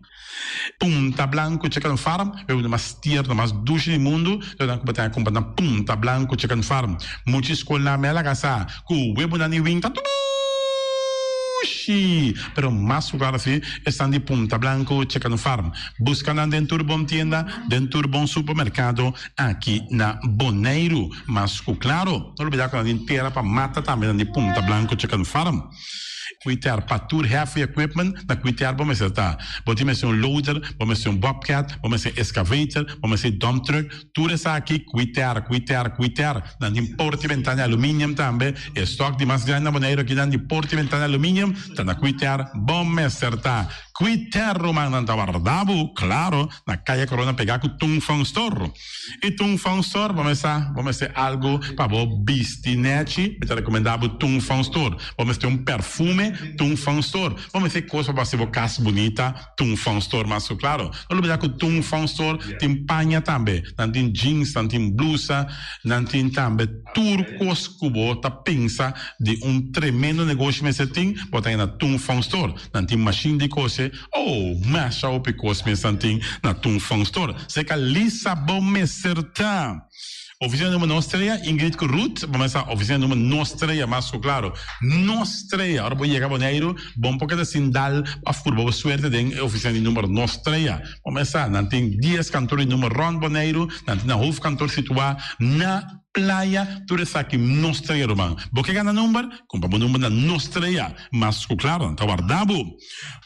Punta Blanco Chicken Farm, e un mas tierno, mas dushi di mundu, lo nan ku bo ta kumpra na Punta Blanco Chicken Farm. Mucha skolnan me a laga sa ku webonan di winta dushi, pero mas ku klaro si esnan di Punta Blanco Chicken Farm. Buska nan den tur bon tienda, den tur bon supermerkado aki na Boneiru. Mas ku klaro, no lubida ku nan tin tera pa mata tambe nan di Punta Blanco Chicken Farm. Kuiter pa tur heavy equipment na kuiter bo mester ta. Bo tin mester un loader, bo mester un bobcat, bo mester excavator, bo mester dump truck, tur esaki kuiter, kuiter, kuiter. Nan tin porta y ventana aluminium tambe. E stock di mas grandi na Boneiru aki nan di porta y ventana aluminium ta na kuiter bo mester ta. Kuiter ruman nan ta warda bo, claro, na Kaya Corona pega ku Tung Fong Store. I Tung Fong Store bo mester bo mester algu pa bo bisti nechi, mi ta rekomendá bo Tung Fong Store. Bo mester un perfume, Tung Fong Store. Bo mester kos pa bo hasi bo kas bunita, Tung Fong Store mas ku klaro. No lubidá ku Tung Fong Store tin paña tambe. Nan tin jeans, nan tin blusa, nan tin tambe tur kos ku bo ta pensa di un tremendo negoshi mester tin, bo ta haña na Tung Fong Store. Nan tin mashin di kose. Oh, masha hopi kos mes nan tin na Tung Fong Store. Seka Lisa bo mester ta. Oficina number nos trea, Ingrid ku Ruth, bo mester sa oficina number nos trea mas ku klaro. Nos trea, ora bo yega Boneiru, bo por keda sin dal of purba bo suerte den e oficina di number nos trea. Bo mester sa, nan tin dies kantor di number rond Boneiru, nan tin nan hoofdkantoor situa na. Playa, tur esaki no strea ruman. Bo ke gana number? Kumpra bo number na no strea. Mas ku klaro, nan ta warda bo.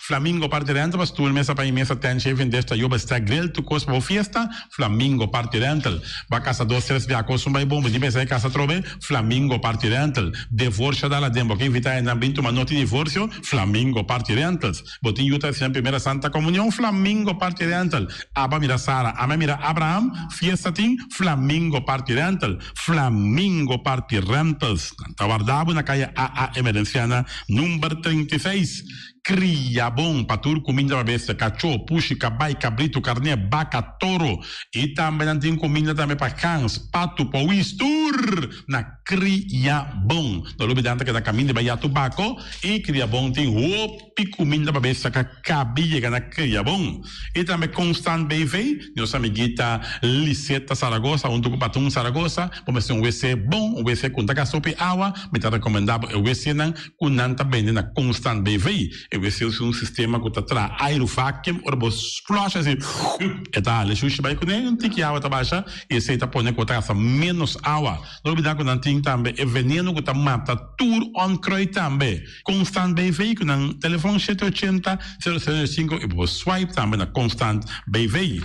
Flamingo Party Rental pa stoel, mesa pa i mesa, tent, shaving dish, tayoba, stack, grill, tur kos pa bo fiesta. Flamingo Party Rental. Bo a kasa dos, tres bia kos un bai bon, bo tin pensa e kasa atrobe? Flamingo Party Rental. Devorsio dal aden, bo ke invita hendenan bin tuma noti divorsio? Flamingo Party Rentals. Bo tin yu ta hasinan primera santa komunion? Flamingo Party Rental. Aba mira Sara, ame mira Abraham, fiesta tin? Flamingo Party Rental. Flamingo Party Rentals. Nan ta warda bo na kaya AA Emerenciana number 36. Kria bon pa tur kuminda pa bestia, kachó, pushi, kabai, kabritu, karné, baka, toro. I tambe nan tin kuminda tambe pa gans, patu, powis, tur na. Kria bon. No lubida nan ta keda kaminda bai ya tobako i kria bon tin hopi kuminda pa bes saka kabi yega na kria bon. I tambe Constant BV, nos amiguita Liseta Saragoza huntu ku Patun Saragoza bo mester un wc bon, un wc ku no ta gasta hopi awa, mi ta rekomenda bo e wcnan ku nan ta bende na Constant BV. E wc usa un sistema ku ta traha airu vacuum ora bo flush asi e ta hala e shushi bai kuné un tiki awa ta basha i esei ta pone ku bo ta gasta menos awa. No olbida ku nan tin tambe e veneno ku ta mata tur onkruid tambe. Constant BV ku nan telefon shete ochenta, sero sero sinku i bo por swipe tambe na Constant BV.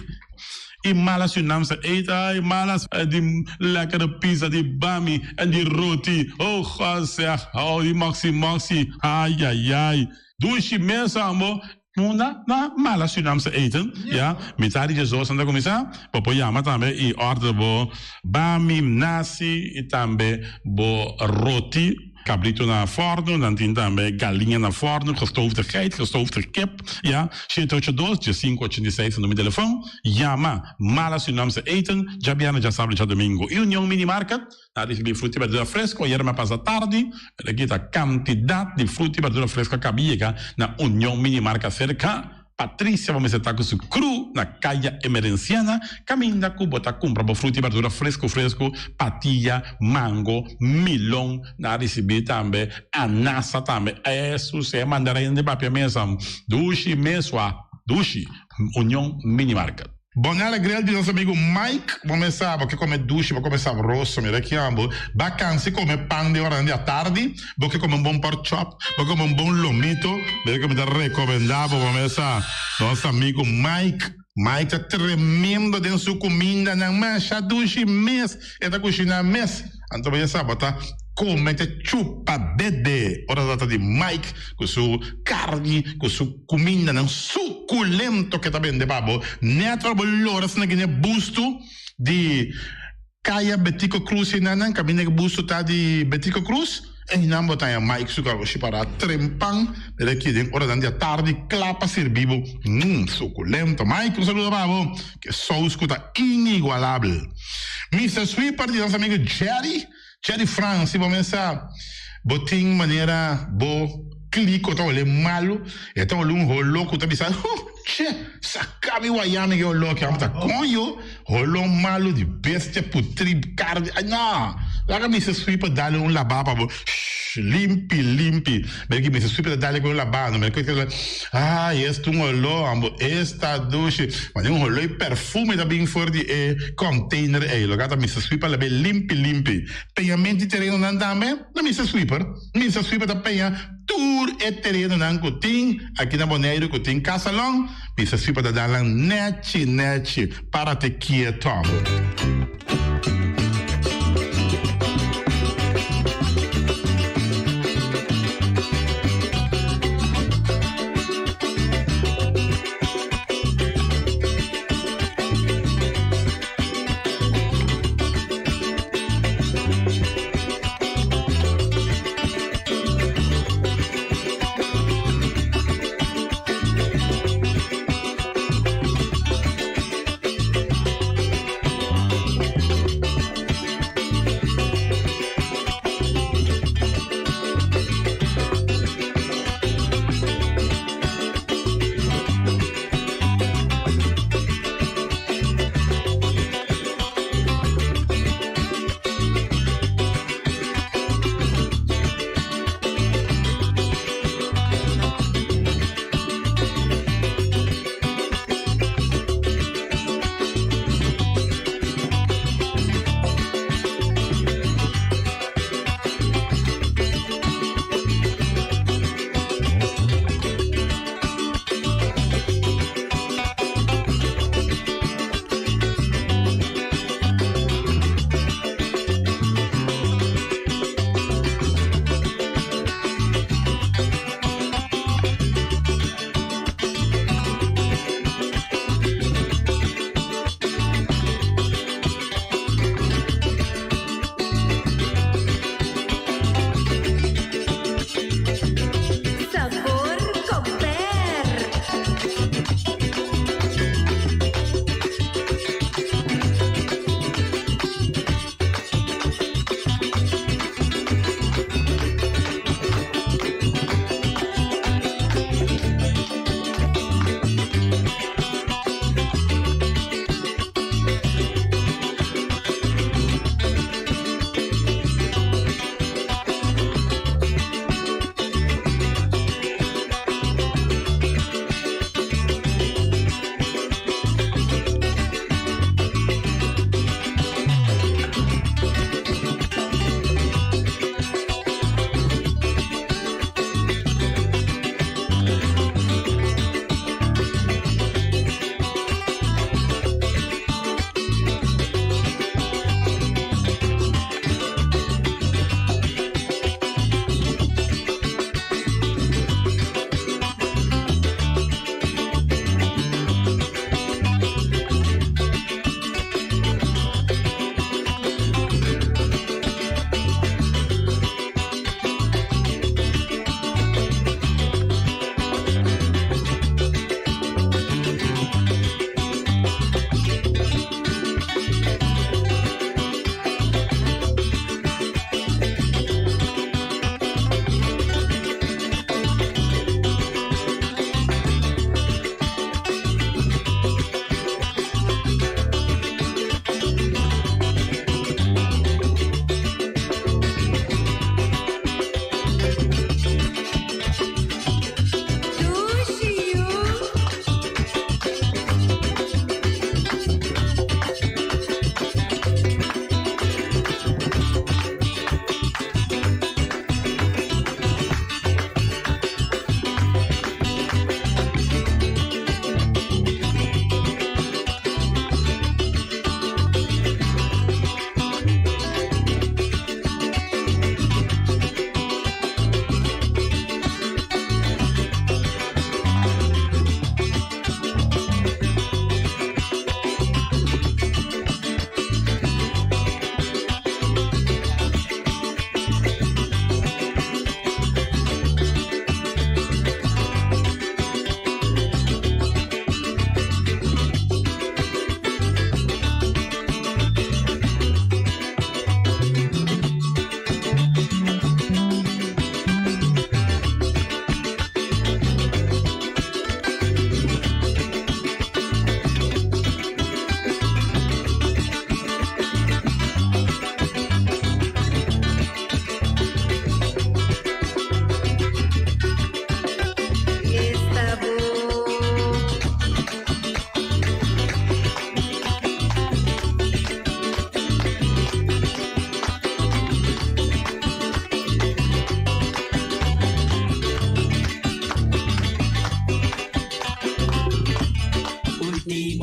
I malas yu nam sa eet ay malas di lekkere pizza di bami en di roti oh God zeg oh di moxie moxie ayayay dushi mes ambo Munda na mala Surinaamse eten, ya. Mitad di diesdos nan ta kuminsá. Bo por yama tambe i order bo bami, nasi i tambe bo roti. Kabritu na fòrnu, nan tin tambe galiña na fòrnu, gestoofde geit, gestoofde kip, ya. Shete ocho dos, diesinku ochenta i seis ta number di telefòn. Yama Mala Surinaamse Eten, djabièrnè, djasabra i djadumingu. I Union Mini Market. Na ricibi fruta y berdura fresco ayer me pasa tardi, pero aki ta cantidad di fruta y berdura fresco a caba yega na Union Mini Marca cerca Patricia bo mester ta cu su crew na Caya Emerenciana caminda cu bo ta cumpra bo fruta y berdura fresco fresco, patilla, mango, milon, na ricibi tambe anasa tambe, esu se mandarina di papia mesa dushi mesua dushi Union Mini Market. Bonella Grill di nos amigo Mike, bo mes sa bo ke come dushi, bo come sabroso, mira ki ambo, ba cansi come pan den oranan di atardi, bo ke come un bon pork chop, bo ke come un bon lomito, mira ke mi ta recomenda bo, bo mes sa, nos amigo Mike, Mike ta tremendo den su cumindanan, masha dushi mes, e ta cushina mes, anto bo ya sa bo ta. Come te chupa bebe ora ta trata di Mike cu su carni cu su cumindanan suculento ke ta bende pa bo. Net ora bo lora asina gine busto di Caya Betico Cruz enanan caminda ke busto ta di Betico Cruz einan bo ta haña Mike su garoshi para trempan mira aki den oranan di atardi cla pa sirbi bo. Mmm suculento Mike un saludo pa bo ke saus cu ta inigualabel. Mister Sweeper di nos amigo Jerry. Jerry Frans, si bo mesa bo tin manera bo kliko ta hole malu, e ta hole un holo ku ta bisa, huh, che, saka mi waya mi ke holo aki, amo ta koño, holo malu di bestia putri karni, ay no, laga Mister Sweeper dale un laba pa bo, shh, limpi, limpi, mira ki Mister Sweeper ta dale ku un laba, no mira ki ay, esta un holo, amo, esta dushi, mane un holo i perfume ta bin for di e container ei, loke ta Mister Sweeper labe limpi limpi. Peñament di terenonan tambe na Mister Sweeper. Mister Sweeper ta peña tur e terenonan ku tin aki na Boneiru ku tin kasalon, Mister Sweeper ta dal nan nechi nechi, parate kieto.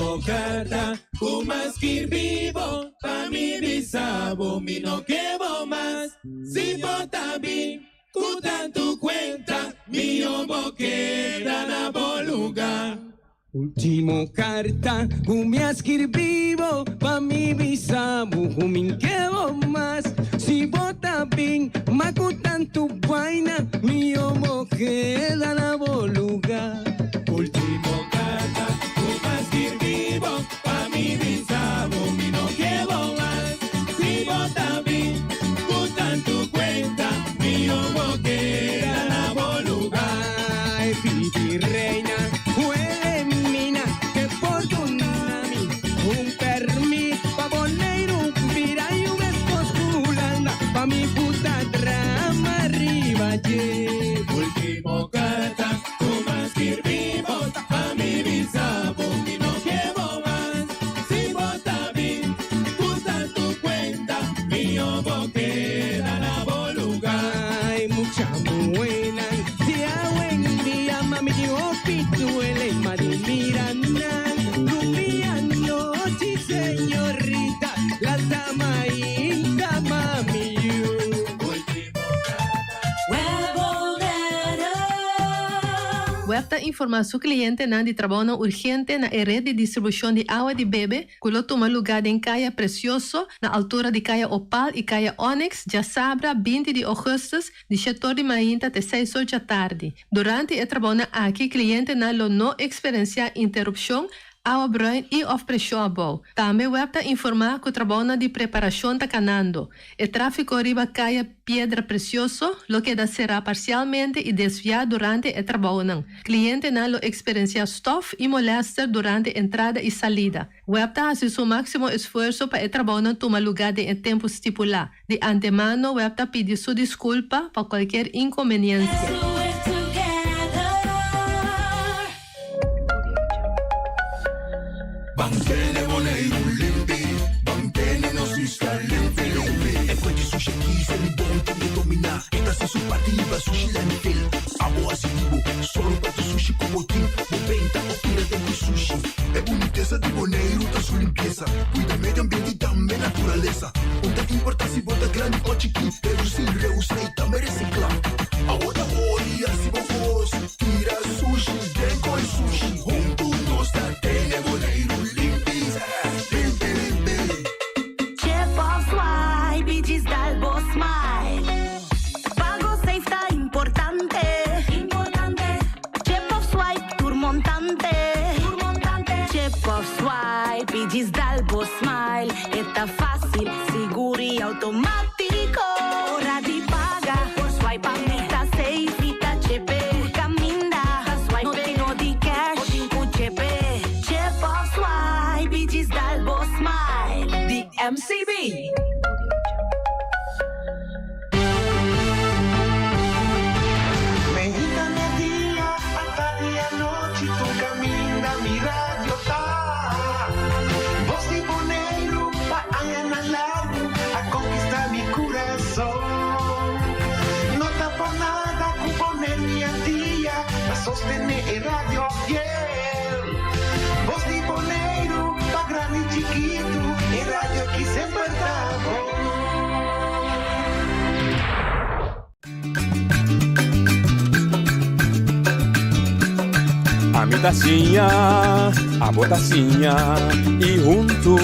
Último carta ku m'a skirbi bo pa mi bisa bo mi no ke bo mas si bo ta bin ku tantu kuenta mihó bo keda na bo lugá. Último carta ku mi a skirbi bo pa mi bisa bo ku mi ke bo mas si bo ta bin ma ku tantu baina mihó bo keda na bo lugá. Último carta ku m'a skirbi bo pa mi bisa bo mi no ke bo mas si bo ta bin ku tantu kuenta mihó bo keda na bo lugá. Ay pidi reina Wilhelmina ke por duna mi un permit pa Boneiru bira yu meskos ku Hulanda pa mi puta drama riba dje. Ultimo karta ku m'a skirbi bo pa mi bisa bo mi no ke bo mas si bo ta bin ku tantu kuenta mihó bo keda na bo lugá. Ay mucha muhénan di awendia mami di hopi duele ma di mira nan rumia nochi señorita la dama inta mami yu. Web ta informá su klientenan di trabounan urgente na e ret di distribushon di awa di bebe ku lo tuma lugá den Kaya Precioso na altura di Kaya Opal i Kaya Onyx djasabra 20 di ougùstùs di shetor di mainta te seis or djatardi. Durante e trabounan aki klientenan lo no eksperensiá interupshon, awa bruin i òf preshon abou. Tambe web ta informá ku trabounan di preparashon ta kanando. E tráfiko riba Kaya Piedra Precioso lo keda será parsialmente i desviá durante e trabounan. Klientenan lo eksperensiá stòf i molèster durante entrada i salida. Web ta hasi su máksimo esfuerso pa e trabounan tuma lugá den e tempu stipulá. Di antemano web ta pidi su diskulpa pa kualkier inkonbeniensia. Ban tene Boneiru limpi, ban tene nos isla limpi limpi. E fuente sushi aki Selibon tin e dominá, e ta hasi su parti riba sushi landfill. Abo hasi di bo, sòru pa tur sushi ku bo tin, bo benta òf tira den ku sushi. E bunitesa di Boneiru ta su limpiesa, kuida medio ambiente i tambe naturalesa. Un ta importá si bo ta grandi o chikí, redusí, reusá i tambe resiklá. Awo ta hori hasi bo kos, tira sushi den koi sushi. Huntu nos ta tene Boneiru limpi, limpi limpi. Chip of swipe i djis dal bo smile. Pago safe ta importante. Chip of swipe tur montante. Chip of swipe i djis dal bo smile. E ta fácil, sigur i automático. Ora di paga, por swipe pa mi ta safe i ta chepe. Tur caminda, ta swipe, no tin no di cash, bo tin cu chepe. Chip of swipe i djis dal bo smile. Di MCB. Meinta merdia, atardi anochi, tur caminda mi radio ta. Voz di Boneiru pa añanan largu a conquista mi curason. No ta por nada cu Boneiru y Antia ta sostene e radio fiel. Voz di Boneiru pa grandi y chikitu, e radio aki semper ta bon. Ami ta siña, abo ta siña y huntu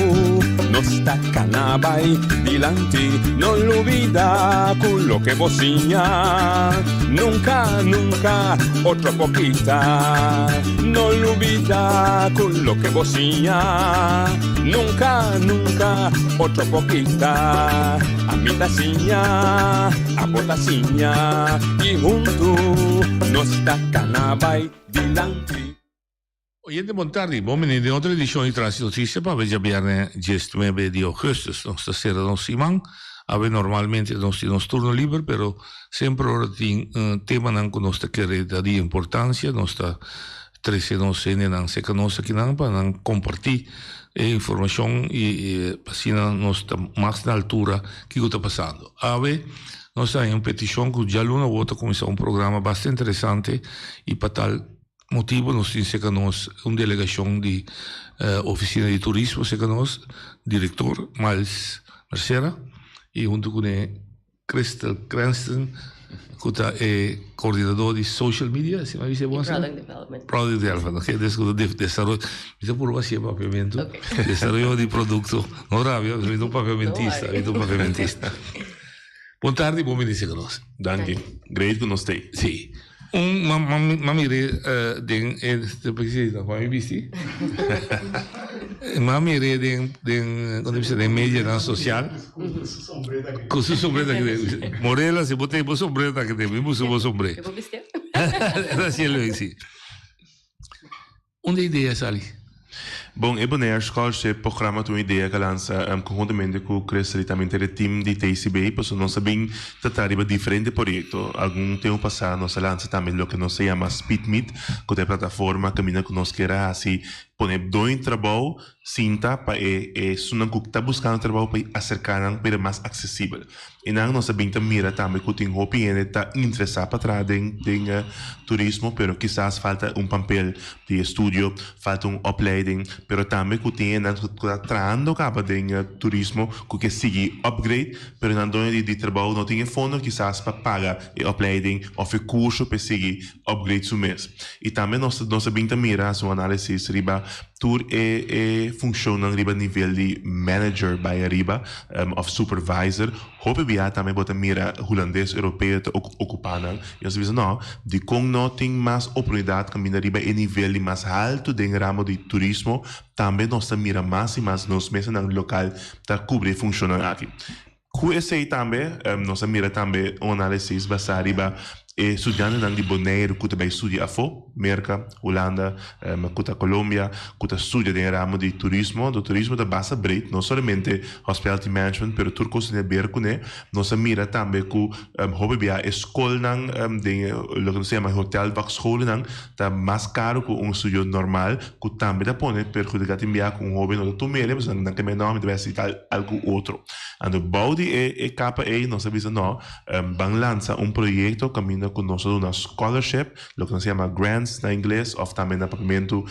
nos ta cana bay dilanti. No lubida cu loke bo siña nunca, nunca otro por kita. No lubida cu loke bo siña nunca, nunca otro por kita. Ami ta siña, abo ta siña y huntu nos ta cana bay dilanti. Oyente bon tardi, bon bini den otro edicion di Tras di Noticia pa awe djabierne diesnuebe di augustus. Nos ta cera nos siman, awe normalmente nos tin nos turno liber pero semper ora tin temanan cu nos ta kere ta di importancia nos ta trece nos hendenan cerca nos akinan pa nan comparti e informacion y asina nos ta mas na altura kico ta pasando. Awe nos ta haña un peticion cu djaluna awor ta cuminsa un programa basta interesante y pa tal. motibu nos tin serka nos un delegashon di Ofisina di Turismo serka nos, direktor Miles Mercera i huntu kuné Crystal Cranston ku ta e koordinador di social media, asina mi bisa bon asina? Product development. Product development, ok, des ku ta desaroyo, mi ta purba hasié papiamentu, desaroyo di produkto, no rabia, mi ta un papiamentista, mi ta un papiamentista. Bon tardi, bon bini serka nos. Danki, great ku nos ta ei. Si. Un ma ma ma mir'é den e pa mi bisti ma mir'é den den kon ta bisa den medianan sosial ku su sombré ta kende Morela si bo tin bo sombré ta kende mi buska bo sombré ta hasié leuk si. Unda e idea sali? Bon, e Bonaire Scholarship Programma ta un idea ku a lansa konhuntamente ku Crystal i tambe henter e team di TCB, pasobra nos a bin trata riba diferente proyekto. Algun tempu pasá nos a lansa tambe loke nos ta yama Speed Meet, ku ta e plataforma kaminda ku nos kier a hasi pone doño di trabou sinta pa e esunnan ku ta buskando trabou pa aserká nan pa bira mas aksesibel. I nan nos a bin ta mira tambe ku tin hopi hende ta interesá pa traha den den turismo pero kisas falta un pampel di estudio, falta un opleiding, pero tambe ku tin hendenan ku ta trahando kaba den turismo ku ke sigui upgrade pero nan doño di di trabou no tin e fondo kisas pa paga e opleiding òf e kurso pa e sigui upgrade su mes. I tambe nos nos a bin ta mira hasi un análisis riba Tur e e funcionnan riba nivel di manager bay ariba of supervisor, hopi bia tambe bo ta mira Hulandes Europeo ta ocupa nan y nos ta bisa no, dicon no tin mas oportunidad caminda riba e nivel di mas halto den ramo di turismo, tambe nos ta mira mas y mas nos mesanan local ta cubri e funcionnan aki. Ku esei tambe nos a mira tambe un análisis basá riba e studiantenan di Boneiru ku ta bai studia afó, Merka, Hulanda, ku ta Colombia, ku ta studia den e ramo di turismo. Anto turismo ta basta breed, no solamente hospitality management, pero tur kos tin haber kuné. Nos a mira tambe ku hopi bia e skolnan den loke nos ta yama hotelvakscholennan ta mas karu ku un studio normal, ku tambe ta pone perhudiká tin bia ku un hoben no ta tuma ele, pasobra nan ke mei no, mi ta bai hasi tal algu otro. Anto bou di e e kapa ei nos a bisa no, ban lansa un proyekto kaminda ku nos ta duna scholarship, loke nos ta yama grants na ingles òf tambe na papiamentu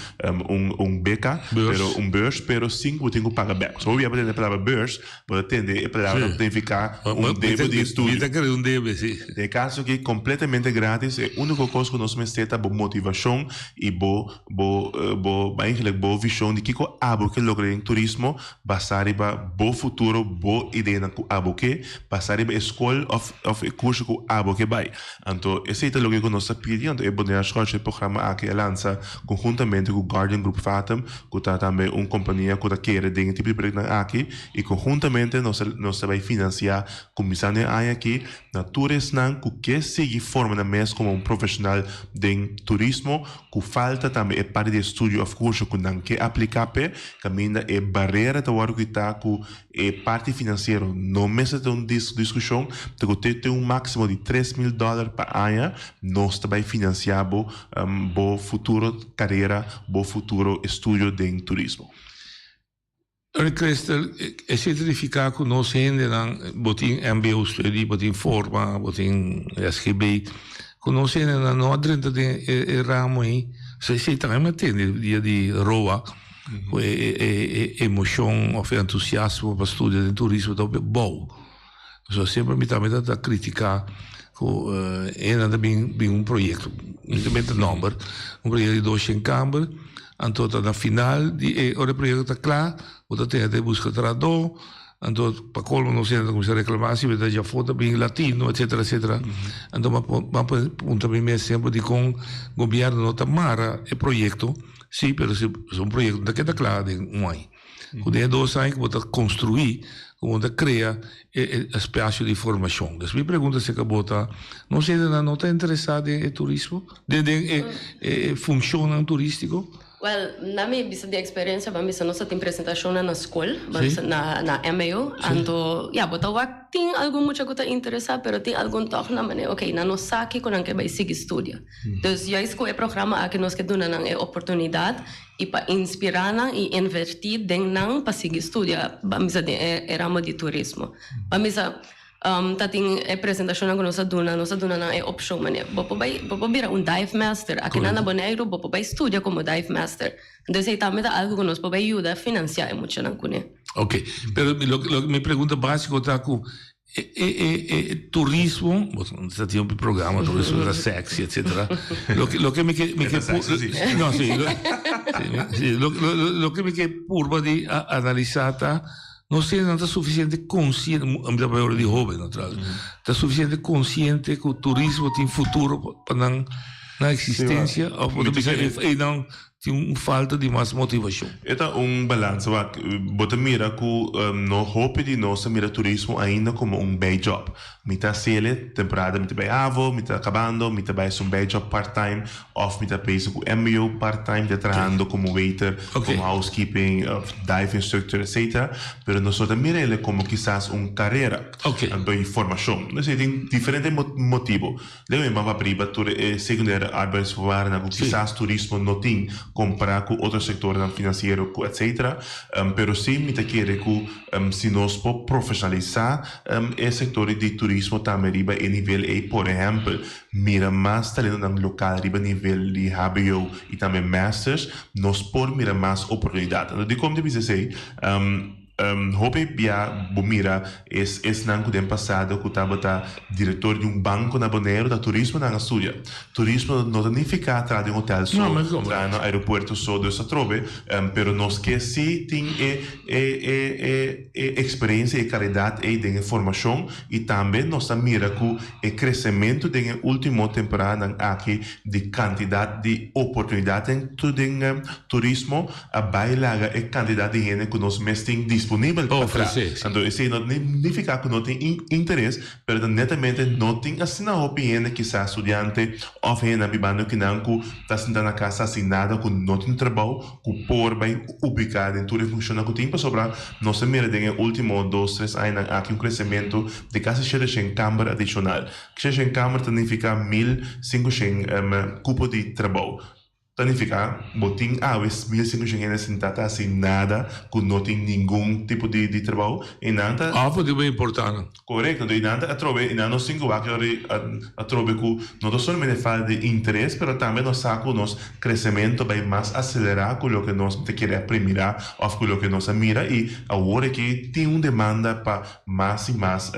un un beka, pero un beurs, pero sin ku bo tin ku paga bèk. So hopi bia bo tende e palabra beurs, bo ta tende e palabra ta signifiká un debe di estudio. Mi ta kere un debe, si. Den e kaso aki kompletamente gratis, e úniko kos ku nos mester ta bo motivashon i bo bo bo eigenlijk bo vishon di kiko abo ke logra den turismo Basá riba bo futuro, bo ideanan ku abo ke, basá riba e skol òf òf e kurso ku abo ke bai. Anto esei ta loke ku nos ta pidi, anto e Bonaire Scholarship Programma aki a lansa konhuntamente ku Guardian Group Fatum, ku ta tambe un kompania ku ta kere den e tipo di proyektonan aki, i konhuntamente nos ta nos ta bai finansiá kuminsando e aña aki na tur esnan ku ke sigui forma nan mes komo un profeshonal den turismo, ku falta tambe e parti di estudio òf kurso ku nan ke apliká p'e, Kaminda e barera ta wòrdu kitá ku e parti finansiero no mester ta un diskushon, ta ku te un máksimo di 3000 dòler pa aña nos ta bai finansiá bo bo futuro karera, bo futuro estudio den turismo. Eric Crystal, Esei ta nifiká ku nos hendenan, bo tin mbo studie, bo tin forma, bo tin SGB, ku nos hendenan no a drenta den e ramo ei. Esei tambe mi a tende dia di Roa. Ku e e e emoshon òf e entusiasmo pa studia den turismo ta hopi abou. So semper mi tambe ta ta kritiká ku hende ta bin bin un proyekto, mi ta mete nòmber, un proyekto di doshen kamber, anto ta na final di e ora e proyekto ta kla bo ta tene ta buska trahadó, anto pa kolmo nos hende ta kuminsá reklamá si bo ta djafó ta bin latino etsetera etsetera. Anto mi a puntra mi mes semper dikon gobièrnu no ta mara e proyekto. Sí, pero si un proyecto no ta keda kla den un aña. Ku den e dos aña ku bo ta konstruí, ku bo ta krea e e espasio di formashon. Dus mi pregunta si ku bo ta, nos hendenan no ta interesá den e turismo? Den den e e funshonnan turístiko? Wèl, na mi bisa di eksperensia, bo a bisa nos a tin presentashonnan na skol, bo a bisa na na mbo, anto ya bo ta wak tin algun mucha ku ta interesá, pero tin algun tòg nan manera okey nan no sa kiko nan ke bai sigui studia. Dus juist ku e programa aki nos ke duna nan e oportunidat i pa inspirá nan i invertí den nan pa sigui studia, ban bisa den e ramo di turismo. Ban bisa. Ta tin e presentashonnan ku nos a duna, nos a duna nan e opshon manera bo por bai bo por bira un dive master akinan na Boneiru bo por bai studia komo dive master. Entonces ei tambe ta algu ku nos por bai yuda finansiá e muchanan kuné. Ok, pero lo mi pregunta básiko ta ku e e e e turismo, bo ta tin hopi programa turismo ta sexy etcetera, loke loke mi ke mi ke no si si loke mi ke purba di analisá ta Nos hendenan ta suficiente consciente, mi ta papia ora di hoben natural, ta suficiente consciente cu turismo tin futuro pa nan nan existencia of bo ta bisa eynan tin un falta di mas motivacion? E ta un balansa wak. Bo ta mira cu no hopi di nos ta mira turismo ainda como un bijjob. Mi ta hacele temporada mi ta bay havo, mi ta cabando, mi ta bay haci un bijjob part time Of mi ta bezig ku mbo part time, mi ta trahando komo waiter, komo housekeeping, of dive instructor etcetera. Pero nos no ta mira el komo kisas un karera anto i formashon. No sé, tin diferente motibo. Leu mi ban papia riba tur e secundaire arbeidsvoorwaarden ku kisas turismo no tin kompara ku otro sektornan finansiero ku etcetera. Pero si mi ta kere ku si nos por profeshonalisá e sektor di turismo tambe riba e nivel ei, por ehèmpel, Mira mas talentonan lokal riba nivel di hbo i tambe masters, nos por mira mas oportunidat. Anto dikon mi ta bisa esei? Hopi bia bo mira es esnan ku den pasado ku tabata direktor di un banko na Boneiru ta turismo nan a studia. Turismo no ta nifiká traha den hotel so, traha na aeropuerto so, dus atrobe, pero nos ke si tin e e e e e eksperensia, e kalidat ei den e formashon i tambe nos ta mira ku E kresementu den e último temporadanan aki di kantidat di oportunidat den turismo a bai laga e kantidat di hende ku nos mes tin disponibel pa traha. Anto esei no nifiká ku no tin interes, pero ta netamente no tin asina hopi hende, kisas studiante òf hendenan bibando kinan ku ta sinta na kas hasi nada ku no tin trabou ku por bai ubiká den tur e funshonnan ku tin pasobra nos a mira den e último dos tres añanan aki un kresementu di kasi shedeshen kamber adishonal. Shedeshen kamber ta nifiká 1500 kupo di trabou. Ta nifiká bo tin awe 1500 hende sintá ta hasi nada ku no tin ningun tipo di di trabou i nan ta. Òf bo tin bo importá nan. Korekto, anto i nan ta atrobe i nan nos tin ku wak yori atrobe ku no ta solamente falta di interes pero tambe nos sa ku nos kresementu bai mas aselerá ku loke nos ta kere a premirá òf ku loke nos a mira i awor aki tin un demanda pa Mas i mas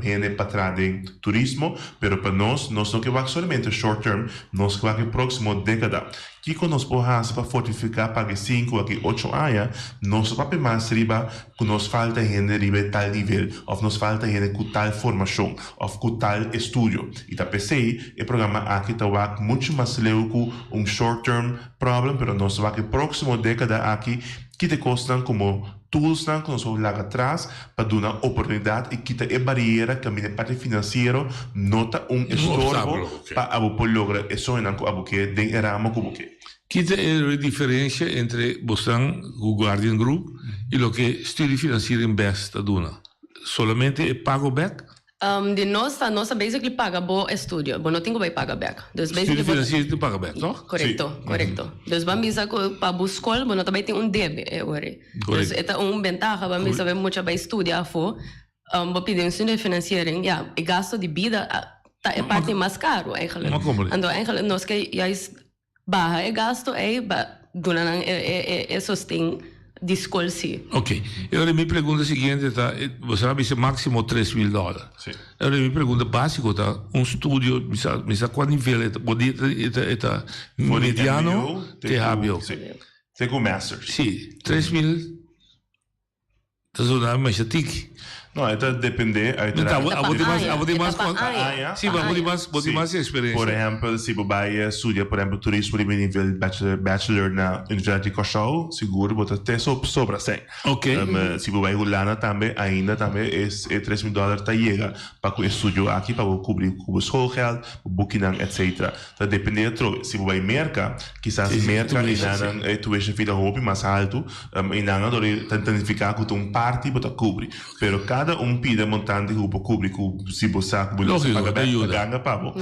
hende pa traha den turismo, pero pa nos, nos no ke wak solamente short term, nos ke wak e próksimo dékada. Kiko nos por hasi pa fortifiká pa aki sinku, aki ocho aña, nos no papia mas riba ku nos falta hende riba e tal nivel òf nos falta hende ku tal formashon òf ku tal estudio. I ta p'esei e programa aki ta wak muchu mas leu ku un short term problem, pero nos ta wak e próksimo dékada aki kita e kosnan komo Toolsnan ku nos por laga tras pa duna oportunidat i kita e bariera kaminda e parti finansiero no ta un estorbo pa abo por logra e soñonan ku abo ke den e ramo ku bo ke. Ki ta e diferensia entre bosnan ku Guardian Group i loke Studiefinanciering bes ta duna? Solamente e pago bek? Di nos ta nos ta basically paga bo estudio, bo no tin ku bai paga bek. Dus basically bo. Studio financiero tin paga bek, toch? Korekto, korekto. Dus ban bisa ku pa bo skol bo no ta bai tin un debe e ora ei. Dus e ta un bentaha, ban bisa bo mucha bai studia afó, bo pidi un studio financiering, ya, e gasto di bida ta e parti mas karu eigenlijk. Anto eigenlijk nos ke juist Baha e gasto ei pa duna nan e sosten di skol si. Ok. E ora mi pregunta siguiente ta, bo sa bisa maximo 3000 dollar. Si. E ora mi pregunta basico ta, un studio, mi sa, mi sa cua nivel e ta, bo di e ta, e ta mediano te HBO. Si. Te cu masters. Si, 3000. Ta zona masha tiki. No, e ta depende uiteraard. Abo tin mas, abo tin mas, si, abo tin mas, bo tin mas experiencia. Por ehempel, si bo bai studia por ehempel turismo riba nivel bachelor, bachelor na Universidad di Kòrsou, sigur bo ta te sobra sèn. Si bo bai Hulanda tambe, ainda tambe e 3000 dòler ta yega pa ku e studio aki pa bo kubri ku bo schoolgeld, bo bukinan etcetera. Ta depende atrobe. Si bo bai Merka, kisas Merka e nan e tuition fee ta hopi mas haltu. I nan a dor ta nifiká ku ta un parti bo ta kubri. Pero kada. Nada un pida montante ku bo por kubri ku si bo sa ku bo no sa paga bèk ta ganga pa bo.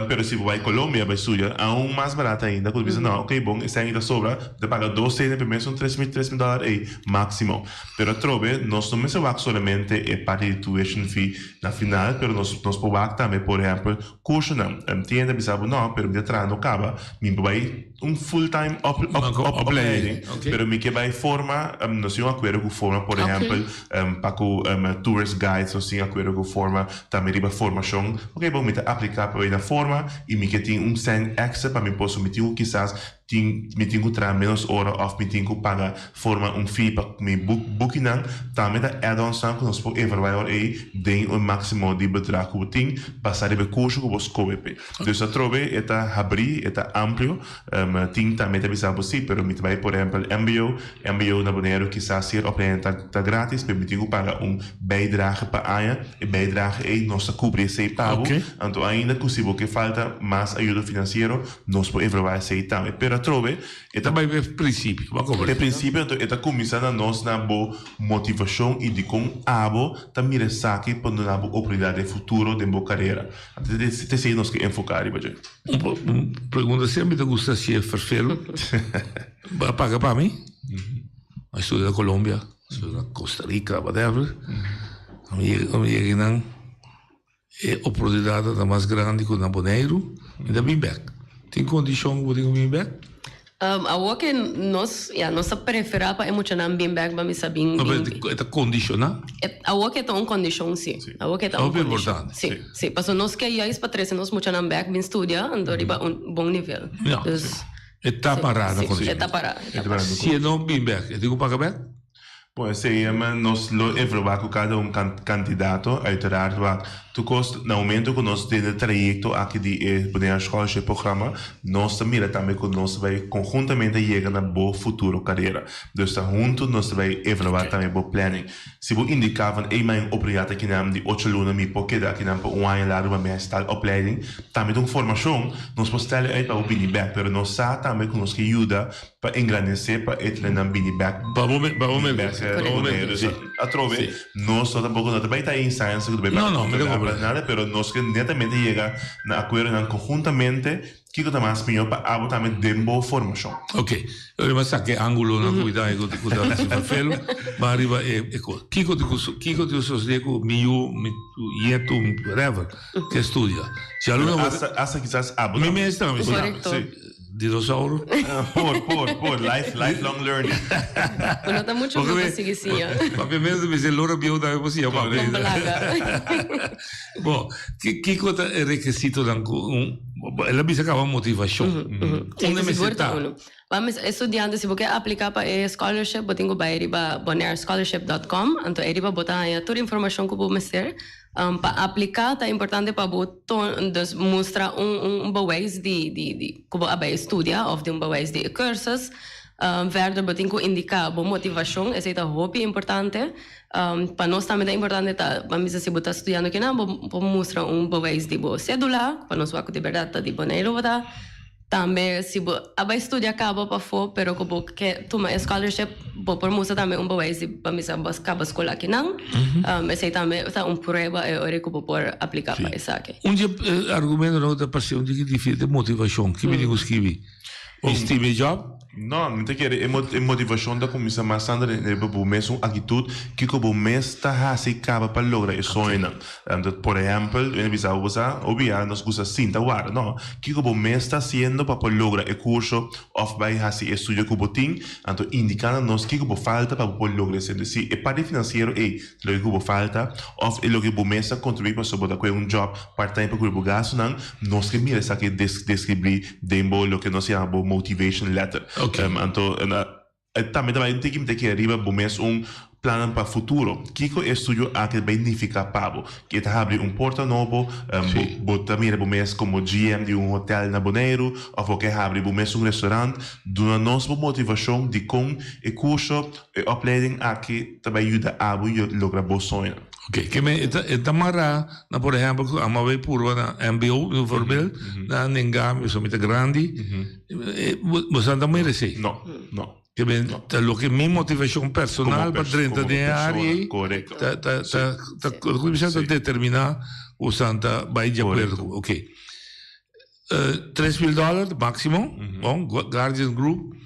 Pero si bo bai Colombia bai studia aun mas barato ainda ku bo bisa no ok bon esei ta sobra mi ta paga dos sena pa mes un 3000 3000 dòler ei máksimo. Pero atrobe nos no mester wak solamente e parti di tuition fee na final pero nos nos por wak tambe por ehèmpel kursonan. Tin hende a bisa bo no pero mi ta traha no kaba mi por bai un full time op op op opleiding pero mi ke bai forma nos tin un akuerdo ku forma por ehèmpel pa ku tourist guides nos tin akuerdo ku forma tambe riba formashon ok bon mi ta aplika pa bai na forma i mi ke tin un sèn èkstra pa mi por so mi tin ku kisas tin mi tin ku traha ménos ora òf mi tin ku paga forma un fee pa mi book bukinan tambe ta add-ons nan ku nos por evaluá e ora ei den e máksimo di bedrag ku bo tin basá riba e kurso ku bo skohe p'e. Dus atrobe e ta habrí, e ta amplio. Tin tambe ta bisa bo sí, pero mi ta bai por ehempel mbo, mbo na Boneiru kisas si e opleiding ta ta gratis, pero mi tin ku paga un bijdrage pa aña. E bijdrage ei nos ta kubri esei pa bo. Anto ainda ku si bo ke falta mas ayudo finansiero, nos por evaluá esei tambe. Pero atrobe e ta bai p'e prinsipio, bo a komprendé? E prinsipio anto e ta kuminsá na nos na bo motivashon i dikon abo ta mira esaki pa duna bo oportunidat den futuro den bo karera. T'esei nos ke enfoká riba dje. Un pregunta semper ta gusta si e ferfelu bo a paga pa mi. Mi a studia na Colombia, studia na Costa Rica, whatever. Mi yega einan e oportunidat ta mas grandi ku na Boneiru, mi ta bin bèk. Tin kondishon ku bo tin ku bin bèk? Awor ke nos, ya, nos ta preferá pa e muchanan bin bèk pa mi sa bin. No, pero e ta kondishoná? Awor ke ta un kondishon, si. Awor ke ta un Hopi kondishon. importante. Si, si. Pasobra nos ke juist pa trese nos muchanan bèk bin studia, anto riba un bon nivel. Ya. Dus. E ta pará na Si, kondishon. e ta pará, e ta pará. Si e no bin bèk, e tin ku paga bèk? Bon, esei nos lo evaluá ku kada un kandidato, uiteraard wak tur kos. Na momento ku nos den e trayekto aki di e Bonaire Scholarship Programma, nos ta mira tambe ku nos ta bai konhuntamente yega na bo futuro karera. Dus ta huntu nos ta bai evaluá tambe bo planning. Si bo indiká van ey mi a un oportunidat akinan di ocho luna, mi por keda akinan pa un aña largu pa mi hasi tal opleiding, tambe ta un formashon, nos por stel e uit pa bo bini bèk. Pero nos sa tambe ku nos ke yuda Pa engrandesé pa e trenan bini bek. Pa bo pa bo bini bek Boneiru. So, atrobe, nos no tampoco no ta bai ta e instancia cu ta bai No, no, mi ta pa comprende. nada, pero nos ke netamente yega na acuerdonan conjuntamente kico ta mas mijo pa abo tambe den bo formacion. Ok, ora mi a saca e angulonan cu mi ta cu cu ta haci vervelo, ma riba e e cos. Kico tin cu kico tin cu sosode cu mi yu, mi yetu, whatever, ke studia? Si aluna bo Hasta hasta kisas abo Mi mes tambe, si. Correcto. Si. Dinosauro? Por, por, por. Life, lifelong learning. Bo no ta mucho bieu pa sigui siña. Papia mes ta bisa e lora bieu tambe por siña papia. Con balaga. Bo, kiko ta e rekisitonan ku un, el a bisa kaba motivashon. Unda mester ta? Bo estudiante si bo ke aplika pa e scholarship bo tin ku bai riba bonairescholarship dot com anto ei riba bo ta haña tur informashon ku bo mester. Pa apliká ta importante pa bo dus mustra un un bewijs di di di ku bo a bai studia òf di un bewijs di e kursus. Verder bo tin ku indiká bo motivashon, esei ta hopi importante. Pa nos tambe ta importante ta ban bisa si bo ta studiando kinan bo por mustra un bewijs di bo sedula pa nos wak ku di bèrdat ta di Boneiru bo ta. Tambe si bo a bai studia kaba pafó pero ku bo ke tuma e scholarship bo por mustra tambe un bewijs di pa misa bo a kaba skol akinan. Esei tambe ta un prueba e ora ku bo por apliká pa esaki. Un dje argumentonan ku ta parse un dje difísil ta motivashon. Ki mi tin ku skibi? Mi stima e job? No, mi ta kere e motivashon ta kuminsá mas tantu riba bo mes un aktitut kiko bo mes ta hasi kaba pa logra e soñonan. Anto, por ehèmpel, mi ta bisa bo sa, hopi ya nos gusta sinta warda, no. Kiko bo mes ta hasiendo pa por logra e kurso òf bai hasi e estudio ku bo tin? Anto indiká na nos kiko bo falta pa bo por logra esei. Entonces, si e parti finansiero ei ta loke ku bo falta òf e loke bo mes ta kontribuí pasobra bo ta kohe un jòb part-time pa kubri bo gastunan, nos ke mira esaki deskribí den bo loke nos yama bo motivation letter. Anto, tambe ta bai un tiki mi ta kere riba bo mes un plannan pa futuro. Kiko e estudio aki ta bai nifiká pa bo? Ke ta habri un porta nobo? Bo ta mira bo mes komo GM di un hotel na Boneiru òf bo ke habri bo mes un restaurant? Duna nos bo motivashon dikon e kurso, e opleiding aki ta bai yuda abo logra bo soñonan. Oké, ke men e ta e ta mará na por ehèmpel ku amo a bai purba na mbo bijvoorbeeld, na nenga mi pasobra mi ta grandi, bo sa no ta meresé. No, no. Ke men ta loke mi motivashon personal pa drenta den e área ei ta ta ta ta ku bisa ta determiná ku san ta bai di akuerdo ku oke. 3000 dòler máksimo, bon, Guardian Group.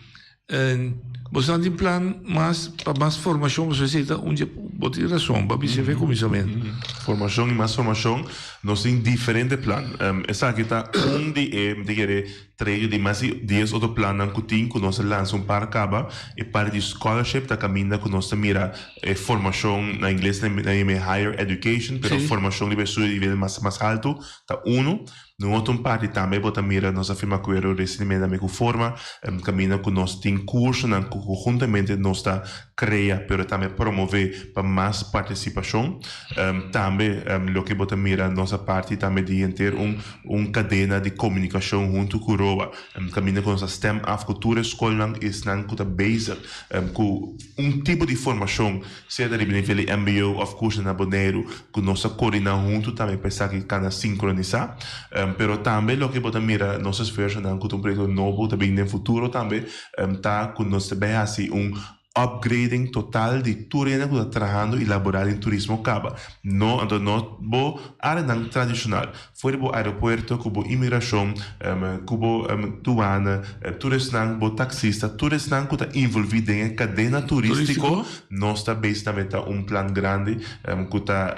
Boso nan tin plan mas pa mas formashon pasobra esei ta un dje bo tin rason bo a bisa fe kuminsamentu. Formashon i mas formashon nos tin diferente plan. Esaki ta un di e mi ta kere trei di mas di dies otro plannan ku tin ku nos a lansa un par kaba. E parti di scholarship ta kaminda ku nos ta mira e formashon na ingles nan yama e higher education pero formashon riba e estudio di nivel mas mas haltu ta unu. Na un otro parti tambe bo ta mira nos a firma akuerdo resientemente ku forma kaminda ku nos tin kursonan ku konhuntamente nos ta krea pero tambe promové pa mas partisipashon. Tambe loke bo ta mira nos a parti tambe di henter un un kadena di komunikashon huntu ku roa kaminda ku nos a stem af ku tur e skolnan esnan ku ta bezig ku un tipo di formashon Sea ta riba nivel di mbo òf kurso na Boneiru ku nos ta koordiná huntu tambe pa esaki kana sinkronisá. Pero tambe loke bo ta mira nos esfuersonan ku ta un proyekto nobo ku ta bin den futuro tambe ta ku nos ta bai hasi un upgrading total di tur hende ku ta trahando i laborá den turismo kaba. No, anto no bo áreanan tradishonal. For di bo aeropuerto ku bo imigrashon, ku bo duana, tur esnan, bo taksista, tur esnan ku ta involví den e kadena turístiko, nos ta bezig tambe ta un plan grandi ku ta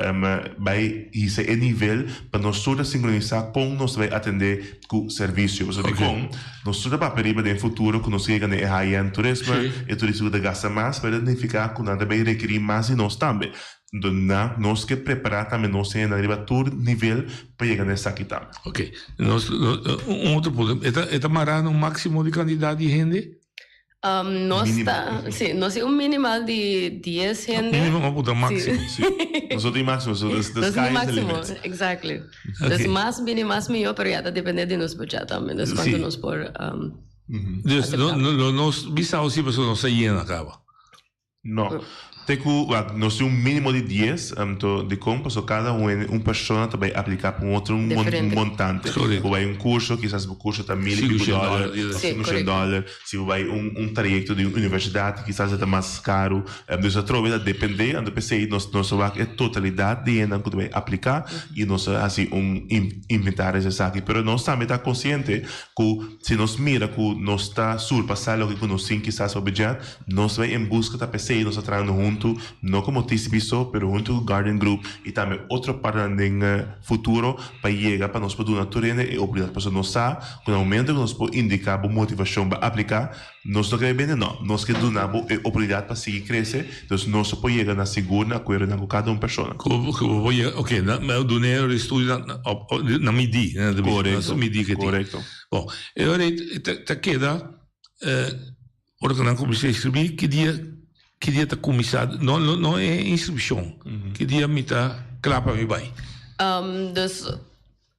bai hisa e nivel pa nos tur ta sinkronisá kon nos ta bai atendé ku servisio. Pasobra dikon nos tur ta papia riba den futuro ku nos yega na e high-end turisme, e turista ku ta gasta mas, pero e ta nifiká ku nan ta bai rekerí mas di nos tambe. Enton na nos ke prepará tambe nos hendenan riba tur nivel pa yega na esaki tambe. Ok. Nos, un otro punto. E ta, e ta mará na un máximo di kantidat di hende? Um, nos ta, si, nos tin un minimal di dies hende. Mínimo, ma punta máximo. Si. Nos no tin máximo, so the, the sky is the limit. Exactly. Dus mas bini mas mihó, pero ya ta depende di nos budget tambe. Dus kuantu nos por um, Dus no, no, nos bisa si pasobra nos ta yena kaba. No. Te ku wak nos tin un mínimo di dies, anto dikon? Pasobra kada un hende, un persona ta bai apliká pa un otro montante. Bo bai un kurso, kisas bo kurso ta mil i piku dòler òf sinku shen dòler. Si bo bai un un trayekto di un universidat, kisas e ta mas karu. Dus atrobe ta dependé, anto p'esei nos nos ta wak e totalidat di hendenan ku ta bai apliká i nos ta hasi un inventaris di esaki. Pero nos tambe ta konsiente ku si nos mira ku nos ta surpasá loke ku nos tin kisas pa budget, Nos bai en buska ta p'esei nos ta trahando huntu, no komo TCB so, pero huntu ku Guardian Group i tambe otro partnernan den futuro pa yega pa nos por duna tur hende e oportunidat. Pasobra nos sa ku na momento ku nos por indiká bo motivashon pa apliká, nos no ke bai bende no, nos ke duna bo e oportunidat pa sigui krese, dus nos por yega na sigur na akuerdonan ku kada un persona. Ku bo por yega, oke, na duna e estudio na midí, na midí ke tin. Korekto. Bon, e ora ei ta keda. Ora ku nan kuminsá inskribí, ki dia ki dia ta kuminsá? No no no e inskripshon. Ki dia mi ta kla pa mi bai? Dus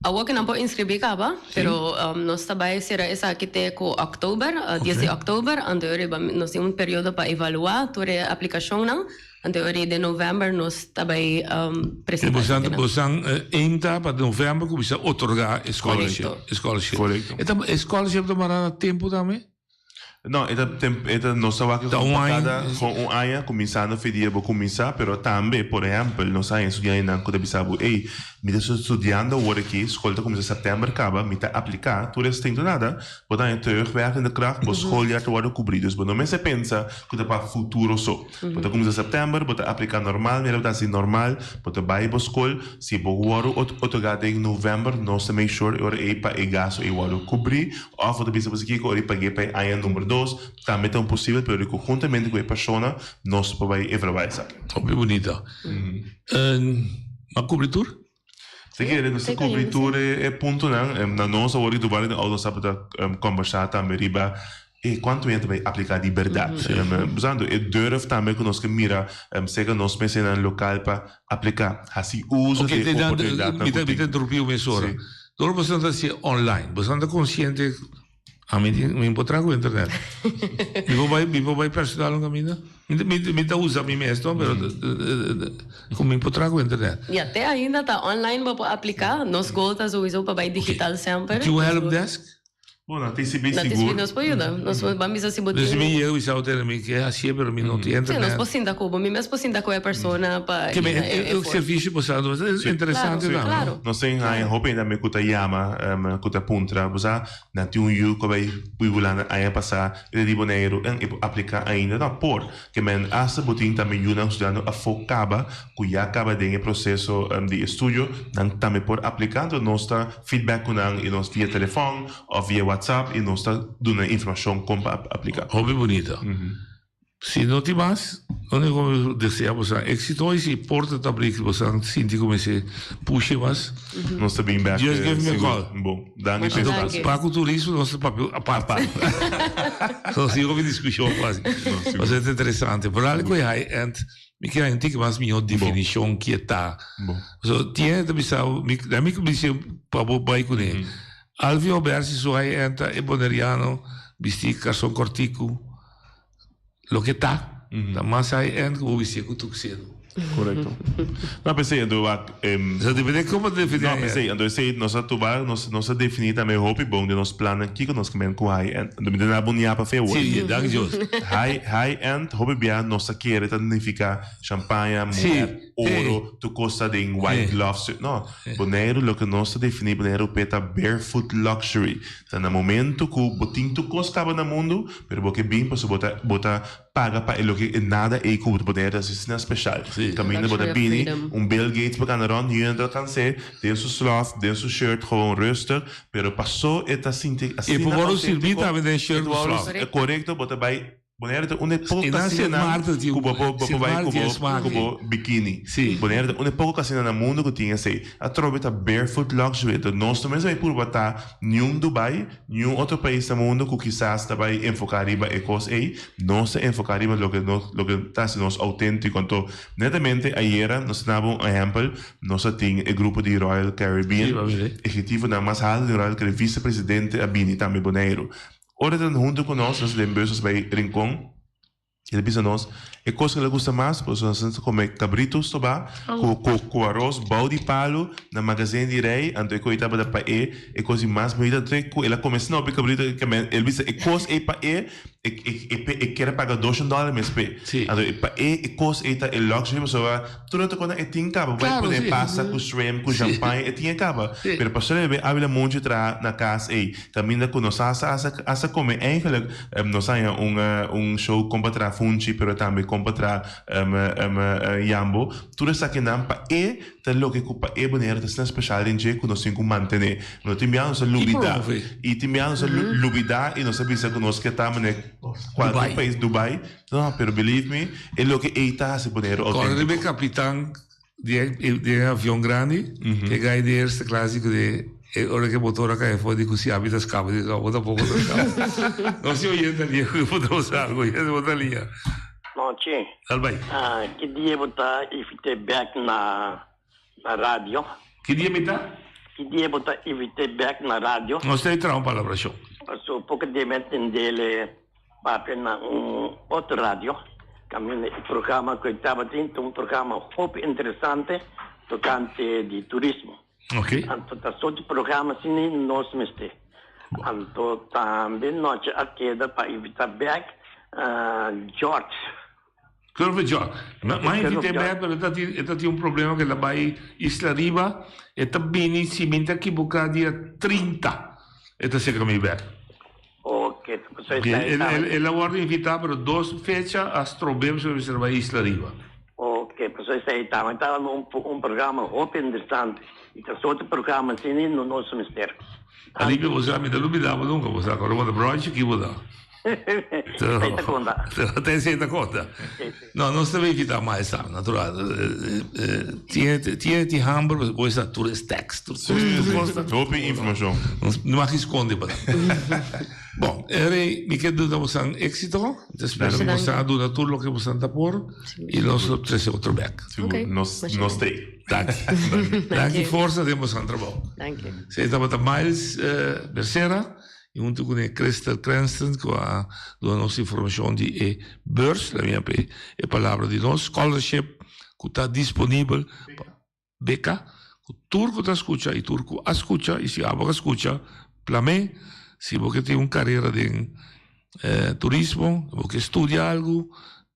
awor ku nan por inskribí kaba, pero nos ta bai sera esaki te ku òktober, dies di òktober, anto riba nos tin un periodo pa evaluá tur e aplikashonnan, anto ori den novèmber nos ta bai presentá esaki nan. Bosan aim ta pa novèmber kuminsá otorgá e scholarship. Korekto. E ta e scholarship ta mará na tempu tambe? No, e ta tem, e ta nos ta wak Ta un pa aña. kada kon un aña kuminsando fe dia bo kuminsá, pero tambe, por ehèmpel, nos haña estudiantenan ku ta bisa bo, ey, mi ta studiando awor aki, skol ta kuminsá sèptèmber kaba, mi ta apliká, tur esei no nada, bo ta haña terugwerkende kracht, bo schooljaar ta wòrdu kubrí, dus bo no mester pensa ku ta pa futuro so. Bo ta kuminsá sèptèmber, bo ta apliká normal, mira bo ta hasi normal, bo ta bai bo skol, si bo wòrdu otorgá den novèmber, nos ta make sure e ora ei pa e gastu ei wòrdu kubrí, Òf bo ta bisa bo si kiko ora i pag'é pa e aña number dos, tambe ta un posibel pero di ku huntamente ku e persona nos por bai evaluá esaki. Hopi bunita. M'a kubri tur? Si kere nos ta kubri tur e puntonan. Na nos awor di Dubai den auto nos tabata kombersá tambe riba e kuantu hende ta bai apliká di bèrdat. Usando e durf tambe ku nos ke mira serka nos mesenan lokal pa apliká, hasi uso di e oportunidatnan ku tin. Mi ta interrumpí bo mesora. Dor boso ta hacié online, boso ta consciente, ami tin, mi por traha cu internet. Mi por bay, mi por bay personal un caminda. Mi, mi, mi ta usa mi mes no, pero cu mi por traha cu internet. Ya, te ainda ta online bo por aplica. Nos goal ta sowieso pa bay digital semper. Tin un helpdesk? Bon, na TCB Na sigur. TCB nos por yuda. Nos por ban bisa si bo Dus tin. mi yega bisa hotel mi ke hacié pero mi no tin Sí, nos internet. por sinta cu bo. Mi mes por sinta cu e persona pa Ke me yena e e e form. servicio bo sa Sí. interesante Sí. tambe. Claro. Nos tin haña hopi hende tambe cu ta yama, cu ta puntra, bo sa, nan tin un yu cu a bay hui Hulanda aña pasa, e ta di Boneiru en e por aplica ainda? No, por. Ke men hasta bo tin tambe yunan studiando afo caba, cu ya caba den e proceso di estudio, nan tambe por aplica. Anto nos ta feedback cu nan y nos via telefon of via WhatsApp y nos ta duna informacion con pa aplica. Hopi bunita. Si no tin mas, lo unico cu mi desea boso exito y si porta ta abri boso sinti cu mester pushe mas. Nos ta bin bek. Just give me a call. Bon, danki pa e espacio. Pa cu turismo nos ta papia apart. Nos tin hopi discusion fácil. Pasobra ta interesante. Vooral cu e high end. Mi kier haña un tiki mas mihó definishon ki e ta. So, tin hende ta bisa, mi, na mi bisa pa bo bai kuné. Alvin Obersi su high end ta e boneriano bistí karson kòrtiku, loke ta, ta mas high end ku bo bistí ku tuxedo. Korekto. No, p'esei anto wak. So, depende kon bo ta definí No, high end. p'esei anto esei nos a tuba, nos nos a definí tambe hopi bon den nos plannan kiko nos ke men ku high end. Anto mi ta na bo niapa fe awor. Sí, danki Dios. High, high end, hopi bia nos ta kere ta nifiká champaña, muher, oro, tur kos ta den white gloves. No, Boneiru loke nos ta definí Boneiru p'e ta barefoot luxury. Ta na momento ku bo tin tur kos kaba na mundu, pero bo ke bin pasobra bo ta bo ta paga pa e loke e nada ei ku bo ta hasi asina special. Kaminda bo ta bini un Bill Gates pa gana rond, niun ta alcans'é, den su slof, den su shirt, gewoon rustig, pero paso e ta sinti E por asina wòrdu sirbí auténtico, tambe den e shirt ta ku wòrdu slof. Korekto, bo ta bai, Bonaire ta un e poko E nan Sint kasinonan Maarten tin ku bo por bo Sint por bai ku Maarten tin bo smaak ku ei. bo bikini. Sí. Bonaire ta un e poko kasino na mundu ku tin esei. Atrobe ta barefoot luxury, enton nos no mester bai purba ta niun Dubai, Niun otro pais na mundo cu kisas ta bay enfoca riba e cos ey, nos ta enfoca riba loke nos loke ta haci nos autentico. Anto, netamente ayera nos ta daba un ehempel, nos a tin e grupo di Royal Caribbean, ejecutivonan mas halto di Royal Caribbean, vicepresidente a bini tambe Boneiru. Ora e ta hunto cu nos, nos den bus nos bay Rincon, El a bisa nos, E kos ku el a gusta mas, pasobra nos ta kome kabritu stobá ku ku ku aros bou di palu na magazen di rei, anto e koi tabata pa e e kos di mas bunita. Anto ku el a kome snopi kabritu, ke men el bisa e kos ei pa e, e e e e kier a paga doshen dòler mes p'e. Anto pa e e kos ei ta e luxury pasobra tur otro kosnan e tin kaba. Bo bai pone pasta ku shrimp ku champagne e tin e kaba. Pero pasobra e bebe Avila Monchi traha na kas ei. Caminda cu nos hasta hasta hasta come eigenlijk nos haña un un show con pa traha funchi pero tambe con pa traha yambo tur esakinan pa e ta loke cu pa e Bonaire ta asina special den dje cu nos tin cu mantene no tin bia nos a lubida y tin bia nos a lubida y nos a bisa cu nos ke ta mane cualkier pais Dubai no pero believe me e loke ey ta haci Bonaire Corda autentico. riba e capitan Di e avion grandi, e gai di eerste klas di ku di e ora ku e motor a kai afó di ku si ami ta skapa di no bo tampoko ta skapa. No si oyente a lia ku bo ta usa algu oyente bo ta lia. Nochi. Dal bai. Ki dia bo ta invité bek na na radio? Ki dia mi ta? Ki dia bo ta invité bek na radio? Nos ta traha un palabrashon. Paso poko dia mi a tendele Papia na un otro radio, caminda e programa cu e tabatin ta un programa hopi interesante tocante di turismo. Anto ta soort di programa asina nos mester. Anto tambe nochi a keda pa invita bek George. Curve George. Ma invite bek pero e ta tin un problema cu e ta bay Isla Riba, e ta bini si mi ta ekiboca dia 30 e ta seca mi bek. Ok, so e ta El, el, el a wordo invitá, pero dos fecha a strob'é pasobra mester bai Isla Riba. Ok, pasobra esei ta, mi ta un, un programa hopi interesante. I ta soort programa asina no nos mester. Alipio, bo sa, mi ta lubidá bo nunca, bo sa, ora bo ta bròchi, ki bo ta? Esei ta konta. Ta esei ta konta. No, nos ta evitá mas esaki, natural. Tin tin tin hamber, bo sa tur e stacks, tur tur kos ta. Hopi informashon. Nos no mag skonde pa nan. Bon, Rey, mi ke duna bosan éksito. Mi ta spera ku bosan a duna tur loke bosan ta por i nos lo trese otro bèk. Sigur, nos nos t'ei. Danki. Danki, forsa den bosan trabou. Danki. Esei tabata Miles Becerra. I huntu ku ne Crystal Cranston ku a duna nos informashon di e beurs, la mia pe e palabra di nos, scholarship ku ta disponibel pa beka, ku tur ku ta skucha i tur ku a skucha i si abo ka skucha plam'é. Si bo ke tin un karera den turismo, bo ke studia algu,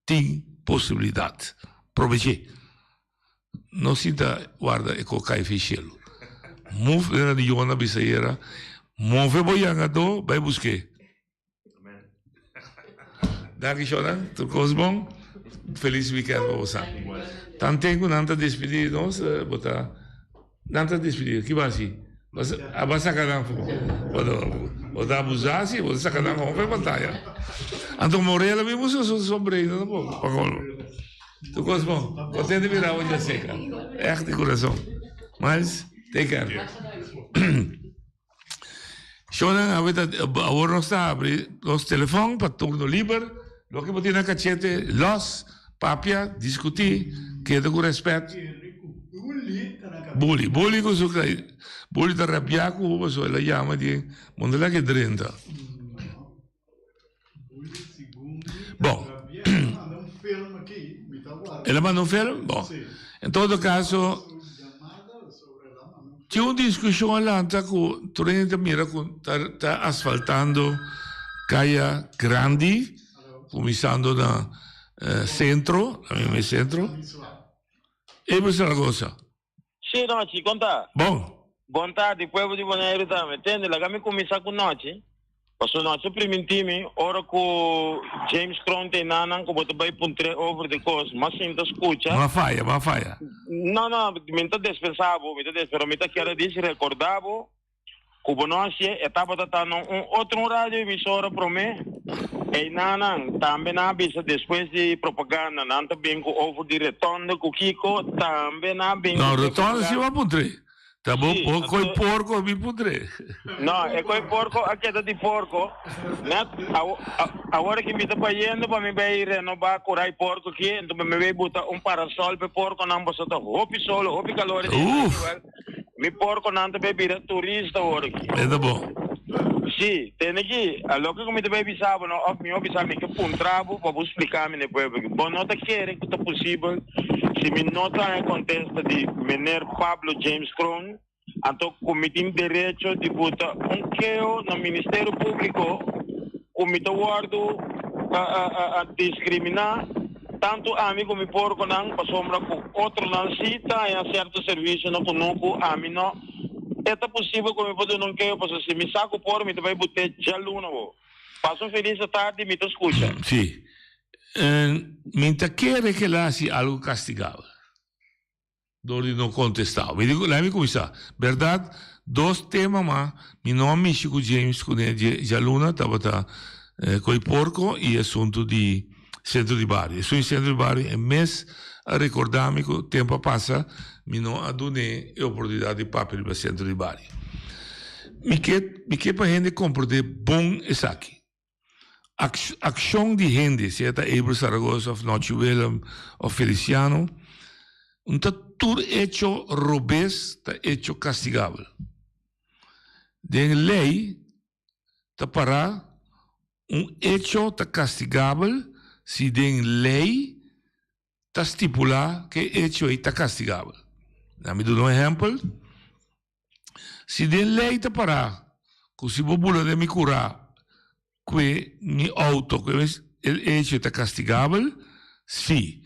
tin posibilidat. Probech'é. No sinta warda e kos kai fi shelu. Move, manera di Yona bisa ayera, move bo yangadó bai busk'é. Danki shownan, tur kos bon. Felis weekend pa bosan. Tanten ku nan ta despidi di nos, bo ta nan ta despidi, ki bo hasi? Bo a saka nan for? Bo ta abusa si, bo ta saka nan for pantaya. Anto Morel a bin buska su sombrero tampoco, pa colmo. Tur kos bon. Contento di mira bo djaseka. Echt di kurason. Miles, take care. Shownan awe ta awor nos ta habri nos telefon pa turno liber. Loke bo tin na kachete los, papia, diskutí, keda ku rèspèt. Buli, buli ku su buli ta rabiá ku bo pasobra el a yama di bo no ta laga e drenta. Bon, el a manda un film? Bon, en todo caso, tin un discusion a lanta cu tur hende ta mira cu ta, ta asfaltando caya grandi, cuminsando na eh, centro, na mismo centro. Ebel Zaragoza. Sí, Nochi, kon ta? Bon. Bon tardi, pueblo di Boneiru tambe. Tende, laga mi kuminsá ku Nochi. Pasobra Nochi a primintí mi, ora ku James Kroon ta enanan ku bo ta bai puntr'é over di kos, m'a sinta skucha. M'a faya, m'a faya. No, no, mi no ta despensá bo, mi ta des, pero mi ta kere dis rekordá bo Ku bo no hasié, e tabata ta na un otro un radio emisora promé. Einanan tambe nan a bisa despues di propaganda nan ta bin ku over di retonde ku kiko tambe nan a bin No, retonde si bo a puntr'é. Ta bo bo koi porko mi puntr'é. No, e koi porko a keda di porko. Net awor aki mi ta bayendo pa mi bay renoba kurai porko aki, enton pa mi bay buta un parasol pa e porkonan pasobra ta hopi sol, hopi kalor. Uf! Mi porconan ta bay bira turista awor aki. E ta bon. Si, tende aki, a loke ku mi ta bay bisa bo no, òf mihó bisa mi ke puntra bo pa bo splika mi na e pueblo aki. Bo no ta kere ku ta posibel si mi no ta haña kontesta di meneer Pablo James Kroon, anto ku mi tin derecho di buta un keo na Ministerio Públiko ku mi ta wòrdu diskriminá Tantu ami ku mi porkonan, pasobra ku otronan sí ta haña sierto servisionan ku no ku ami no. E ta posibel ku mi por duna un keo, pasobra si mi sa ku por, mi ta bai but'é djaluna bo. Pasa un felis atardi, mi ta skucha. Sí. Mi ta kere ku el a hasi algu kastigabel. Dor di no contesta. Mi di, laat mi cuminsa. Berdad, dos tema ma mi no a mishi cu James cu ne djaluna tabata coy porco y asunto di centro di bario. Esun di centro di bario e mes a recorda mi cu tempo a pasa mi no a dune e oportunidad di papia riba centro di bario. Mi ke, mi ke pa hende comprende bon esaki. Akshon di hende, sea ta Abel Zaragoza of Nochi Willem of Feliciano, no ta tur echo robes ta echo kastigabel. Den lei ta pará un echo ta kastigabel si den lei ta stipulá ku e echo ei ta kastigabel. Na mi duna un ehèmpel. Si den lei ta pará ku si bo bula den mi kurá kue mi outo kue el echo ta kastigabel, sí,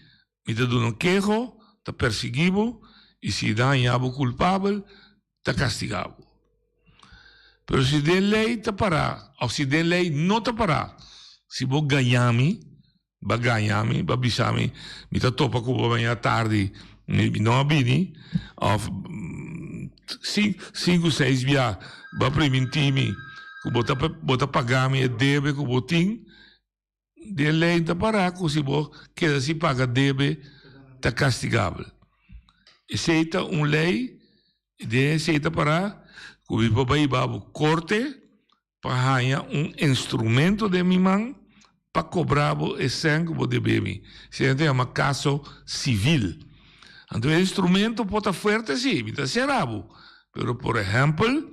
mi ta duna un keho, ta persiguí bo i si nan haña bo kulpabel, ta kastigá bo. Pero si den lei ta pará òf si den lei no ta pará, si bo gaña mi, Ba gaña mi, ba bisa mi, mi ta topa ku bo mañana tardi, mi no a bini, òf sinku seis bia bo a primintí mi ku bo ta bo ta paga mi e debe ku bo tin, den lei ta pará ku si bo keda sin paga debe ta kastigabel. Esei ta un lei, den esei ta pará ku mi por bai hiba bo korte. Pa haña un instrumento den mi man pa kobra bo e sèn ku bo debe mi. Esei nan ta yama kaso sivil. Anto e instrumento por ta fuerte sí, mi ta sera bo. Pero por ehèmpel,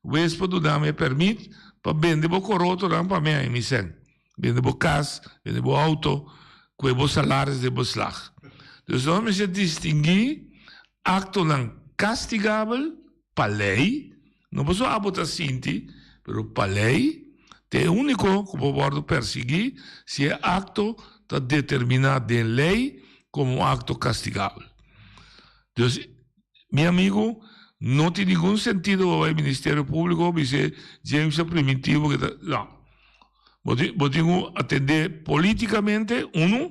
wes por duna mi e pèrmit pa bende bo korotonan pa mi haña mi sèn. Bende bo kas, bende bo outo, kue bo salaris den beslag. Dus nos mester distinguí aktonan kastigabel pa lei, no pasobra abo ta sinti. Pero pa lei, ta e úniko ku por wòrdu persiguí si e akto ta determiná den lei komo un akto kastigabel. Dus, mi amigu, no tin ningun sentido pa bai Ministerio Públiko bis'é James a primintí bo ke ta. No. Bo tin bo tin ku atendé polítikamente, unu,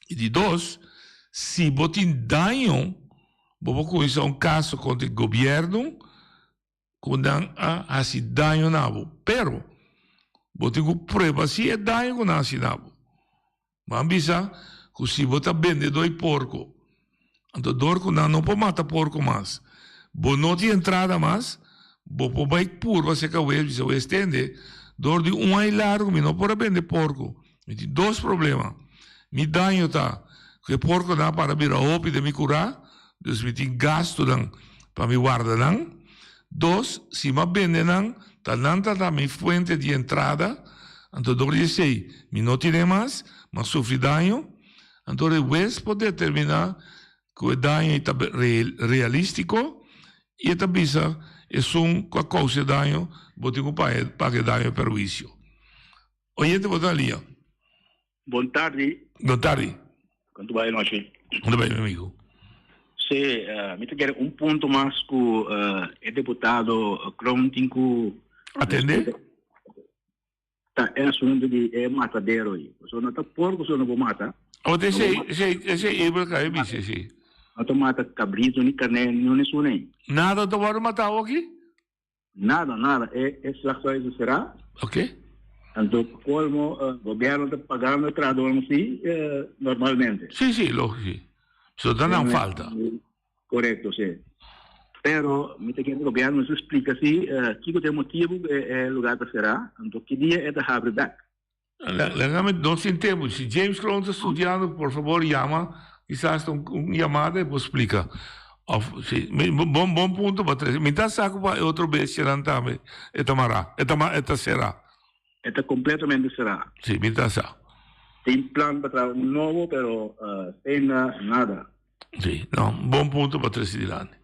i di dos, si bo tin daño, bo por kuminsá un kaso kontra e gobièrnu ku nan a hasi daño na bo. Pero, bo tin ku prueba si e daño ku nan a hasi na bo. Bo a bisa ku si bo ta bendedó di porko, anto dor ku nan no por mata porko mas, bo no tin entrada mas, bo por bai purba serka wes, bisa wes tende, dor di un aña largu mi no por a bende porko, mi tin dos problema, mi daño ta ku e porkonan a para bira hopi den mi kurá, dus mi tin gastunan pa mi warda nan, dos, si mi a bende nan, ta nan ta ta mi fuente di entrada, anto dor di esei mi no tine mas, mi a sufri daño, anto e hues por determiná ku e daño ei ta realístiko i e ta bisa esun ku a kousa e daño, bo tin ku paga e daño perhuisio. Oyente bo ta lia. Bon tardi. Bon tardi. Kon ta bai nochi? Kon ta bai mi amigo? Sí, mi ta kere un punto mas ku e deputado Kroon tin ku Atende? Ta e asunto di e matadero ei. Pasobra no ta porko so no por mata. Oh, ta esei, esei, esei Abel ka e bisa esei. No ta mata kabrito ni karné ni un esun ei. Nada ta wòrdu matá awoki? Nada, nada. E e slachthuis ta será. Ok. Anto pa colmo gobierno ta pagando e trahadornan si normalmente. Si, si, lógico si. So ta nan falta. Correcto, si. Pero mi ta kere gobierno mester splica si kico ta e motibo cu e lugar ta será, anto ki dia e ta habri bek. Laga nos tin tempu. Si James Kroon ta studiando, por fabor yama, kisas ta un yamada e por splika. Of si, bon bon punto pa trese. Mi ta sa ku pa e otro bestianan tambe e ta mará, e ta e ta será. E ta kompletamente será. Si, mi ta sa. Tin plan pa traha un nobo, pero ainda nada. Sí, no, bon punto pa trece dilanti.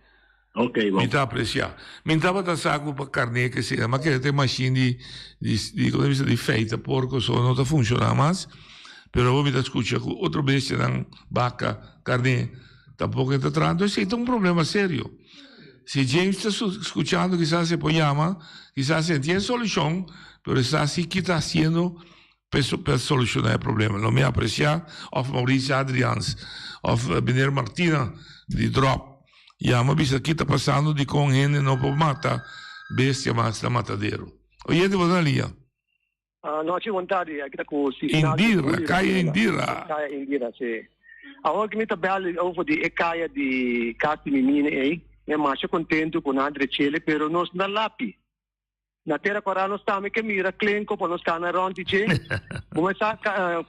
Ok, bon. Mi ta aprecia. Mi tabata sa cu pa carne ke sea, ma kere ta e machine di, di, di, como ta bisa, di feita porco so no ta funciona mas, pero awor mi ta scucha cu otro bestianan, baca, carne, tampoco e ta traha. Entonces esey ta un problema serio. Si James ta scuchando kisas e por yama, kisas e tin e solucion, pero e sa si ki ta haciendo Pa soluciona e problema. Lo mi aprecia of Mauricio Adriaans of meneer Martina di Drop yama bisa ki ta pasando dicon hende no por mata bestia mas na matadero. Oyente bo ta na liña. Nochi bon tardi, aki ta cu Cisnaldo Indira, Julio Kaya Indira. Kaya Indira, si. Awor ki mi ta bel over di e kaya di cas di mi mine ey, mi a masha contento cu nan a drechele, pero nos no ta lapi. Na tera kòrá nos tambe ke mira klenko pa nos kana rònt di dje. Kuminsá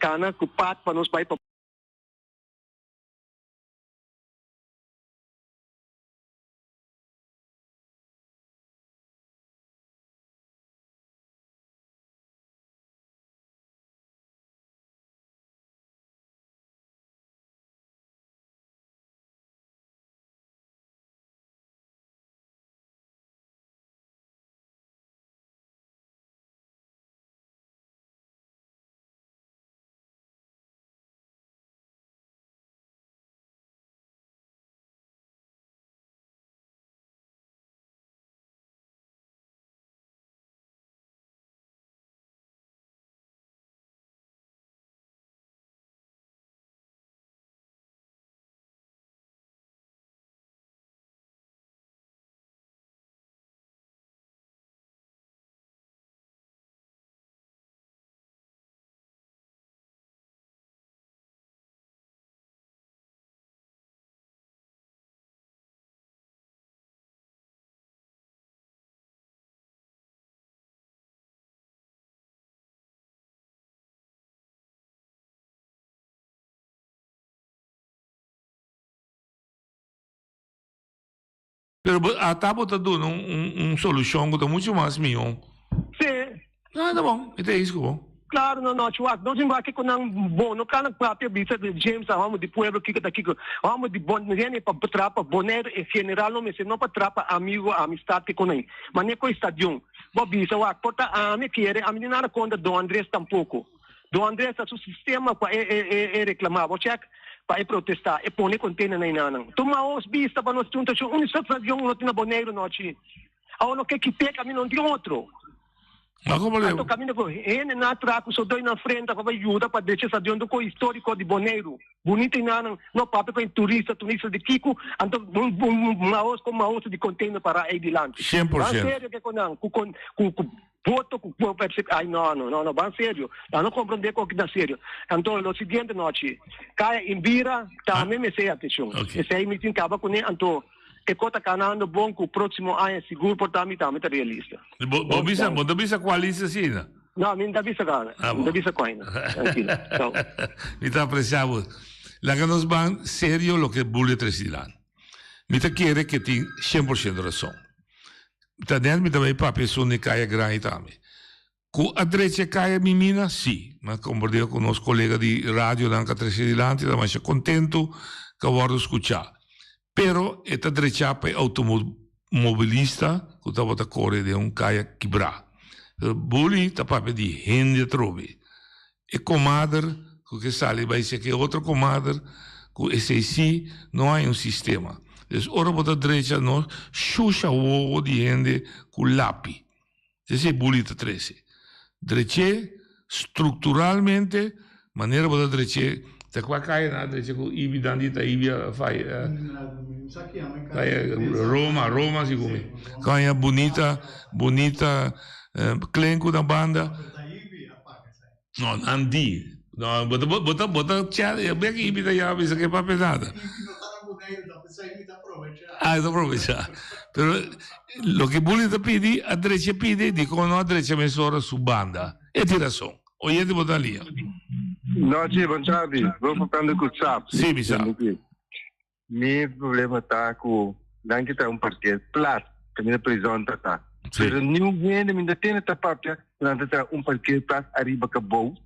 kana ku pat pa nos bai pa. Pero bo ata bo ta duna un un solucion cu ta mucho mas miho. Sí. Ah, ta bon. Mi ta eens cu bo. Claro, no, no, Chuak. Nos tin wak cu nan bo no kan papia bisa di James a homber di pueblo kiko ta kiko. Homber di bon hende pa traha pa Bonaire en general no mester no pa traha pa amigo, amistad kiko nan. Mane cu e stadion. Bo bisa wak por ta ami kere ami di nada kontra Don Andres tampoko. Don Andres ta su sistema pa e e e reclama bo check pa e protesta e pone container na inanan. Tuma os bista pa nos junta shon un stadion no tin na Boneiru no chi. Awor no ke kite caminda no tin otro. Anto caminda ku hende na tra ku sodoy na frenta pa bai yuda pa drecha stadion ta un koe historico di Boneiru. Bunito inanan no papia ku e turista turista di kiko anto un un maos kon maos di container para ey dilanti. 100%. Ban serio ke konan ku ku ku Voto cu cu ay no no no no ban serio nan no comprende cu ta serio anto lo siguiente nochi caya Indira tambe mester atencion esey mi tin caba cune anto e co ta canando bon cu proximo aña sigur por ta mi tambe ta realista. Bo bo bisa bo ta bisa cual lista asina? No mi no ta bisa cana mi no ta bisa cual tranquilo chao. Mi ta aprecia bo. Laga nos ban serio loke Bulio Tresilan. Mi ta kere ke tin 100% rason. Ta net mi ta bay papia esun di Kaya Grandi tambe. Ku a drecha e kaya mi mina? Si. Mi a komprende ku nos kolega di radionan ku a trese dilanti ta masha kontentu ku a wòrdu skuchá. Pero e ta drechá pa e outomobilista ku tabata kore den un kaya kibrá. Pero Bully ta papia di hende atrobe. E komader ku ke sali bai seki e otro komader ku esei si no hay un sistema. Dus ora bo ta drecha no shusha wowo di hende ku lapi. Esei buli ta trese. Drech'é strukturalmente manera bo ta drech'é ta kua kaya nan a drecha ku Ibi dan di ta Ibi a faya kaya Roma Roma si ku mi kaya bunita bunita klenku na banda. No, nan di. No, bo ta, bo ta, bo ta chat, e bek ibi ta yama bisa ke papia nada. Ah, ta aprovecha. Pero loke Bully ta pidi, a drecha pidi, dikon no a drecha mesora su banda. E tin rason. Oyente bo ta lia. Nochi, bon tardi. Bo papia ku Sap. Si, mi sa. Mi problema ta ku nan ke ta un parkeerplaats kaminda prizòn ta ta. Pero niun hende mi no tende ta papia ku nan ta traha un parkeerplaats ariba kabou.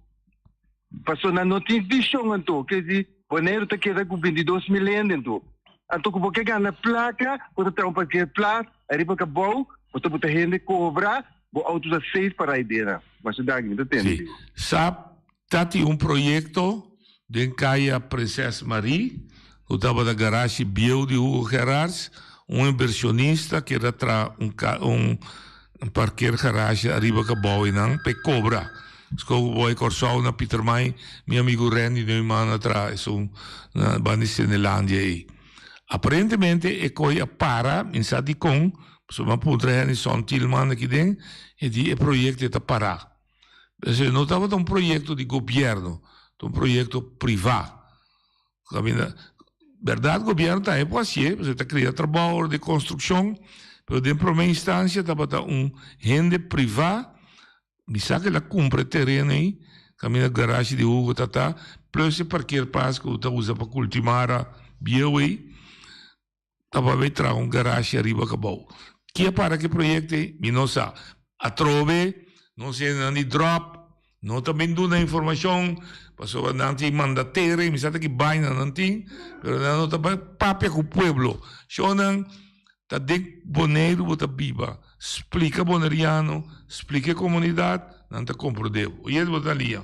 Pasobra nan no tin vishon anto. Ke di Boneiru ta keda ku bintidos mil hende anto. Anto ku bo ke gana plaka bo ta traha un parkeerplaats ariba kabou bo ta buta hende kobra bo outo ta safe pa rai dena. Masha danki mi ta tende. Si. Sa Ta tin un proyekto den Kaya Prinses Marie, ku tabata garashi bieu di Hugo Gerards. Un inversionista kier a traha un un parkeergarage ariba kabou einan pa e kobra. Sko ku bo bai Kòrsou na Pietermaai, mi amigu Randy Neuman a traha esun na banda di Senelandia ei. Aparentemente e koi a para, mi sa dikon, pasobra mi a puntra Hennyson Tielman aki den, e di e proyekto e ta pará. Esei no tabata un proyecto di gobierno, ta un proyecto priva. Caminda, berdad gobierno tambe por hacié, pasobra ta crea trabao di construccion, pero den prome instancia tabata un hende priva, mi sa cu el a cumpra e tereno ei, caminda garage di Hugo ta ta, plus e parkeerplaats cu ta usa pa cultimara bieu ei. Ta pa bay traha un garashi ariba cabao. Ki a para ki proyecto ey? Mi no sa. Atrobe nos hendenan di drop no ta bin duna informacion pasobra nan tin mandatere, mi sa ta ki baina nan tin, pero nan no ta bay papia cu pueblo. Shownan ta den Boneiru bo ta biba. Splica Boneriano, splica e comunidad, nan ta comprende bo. Oyente bo ta lia.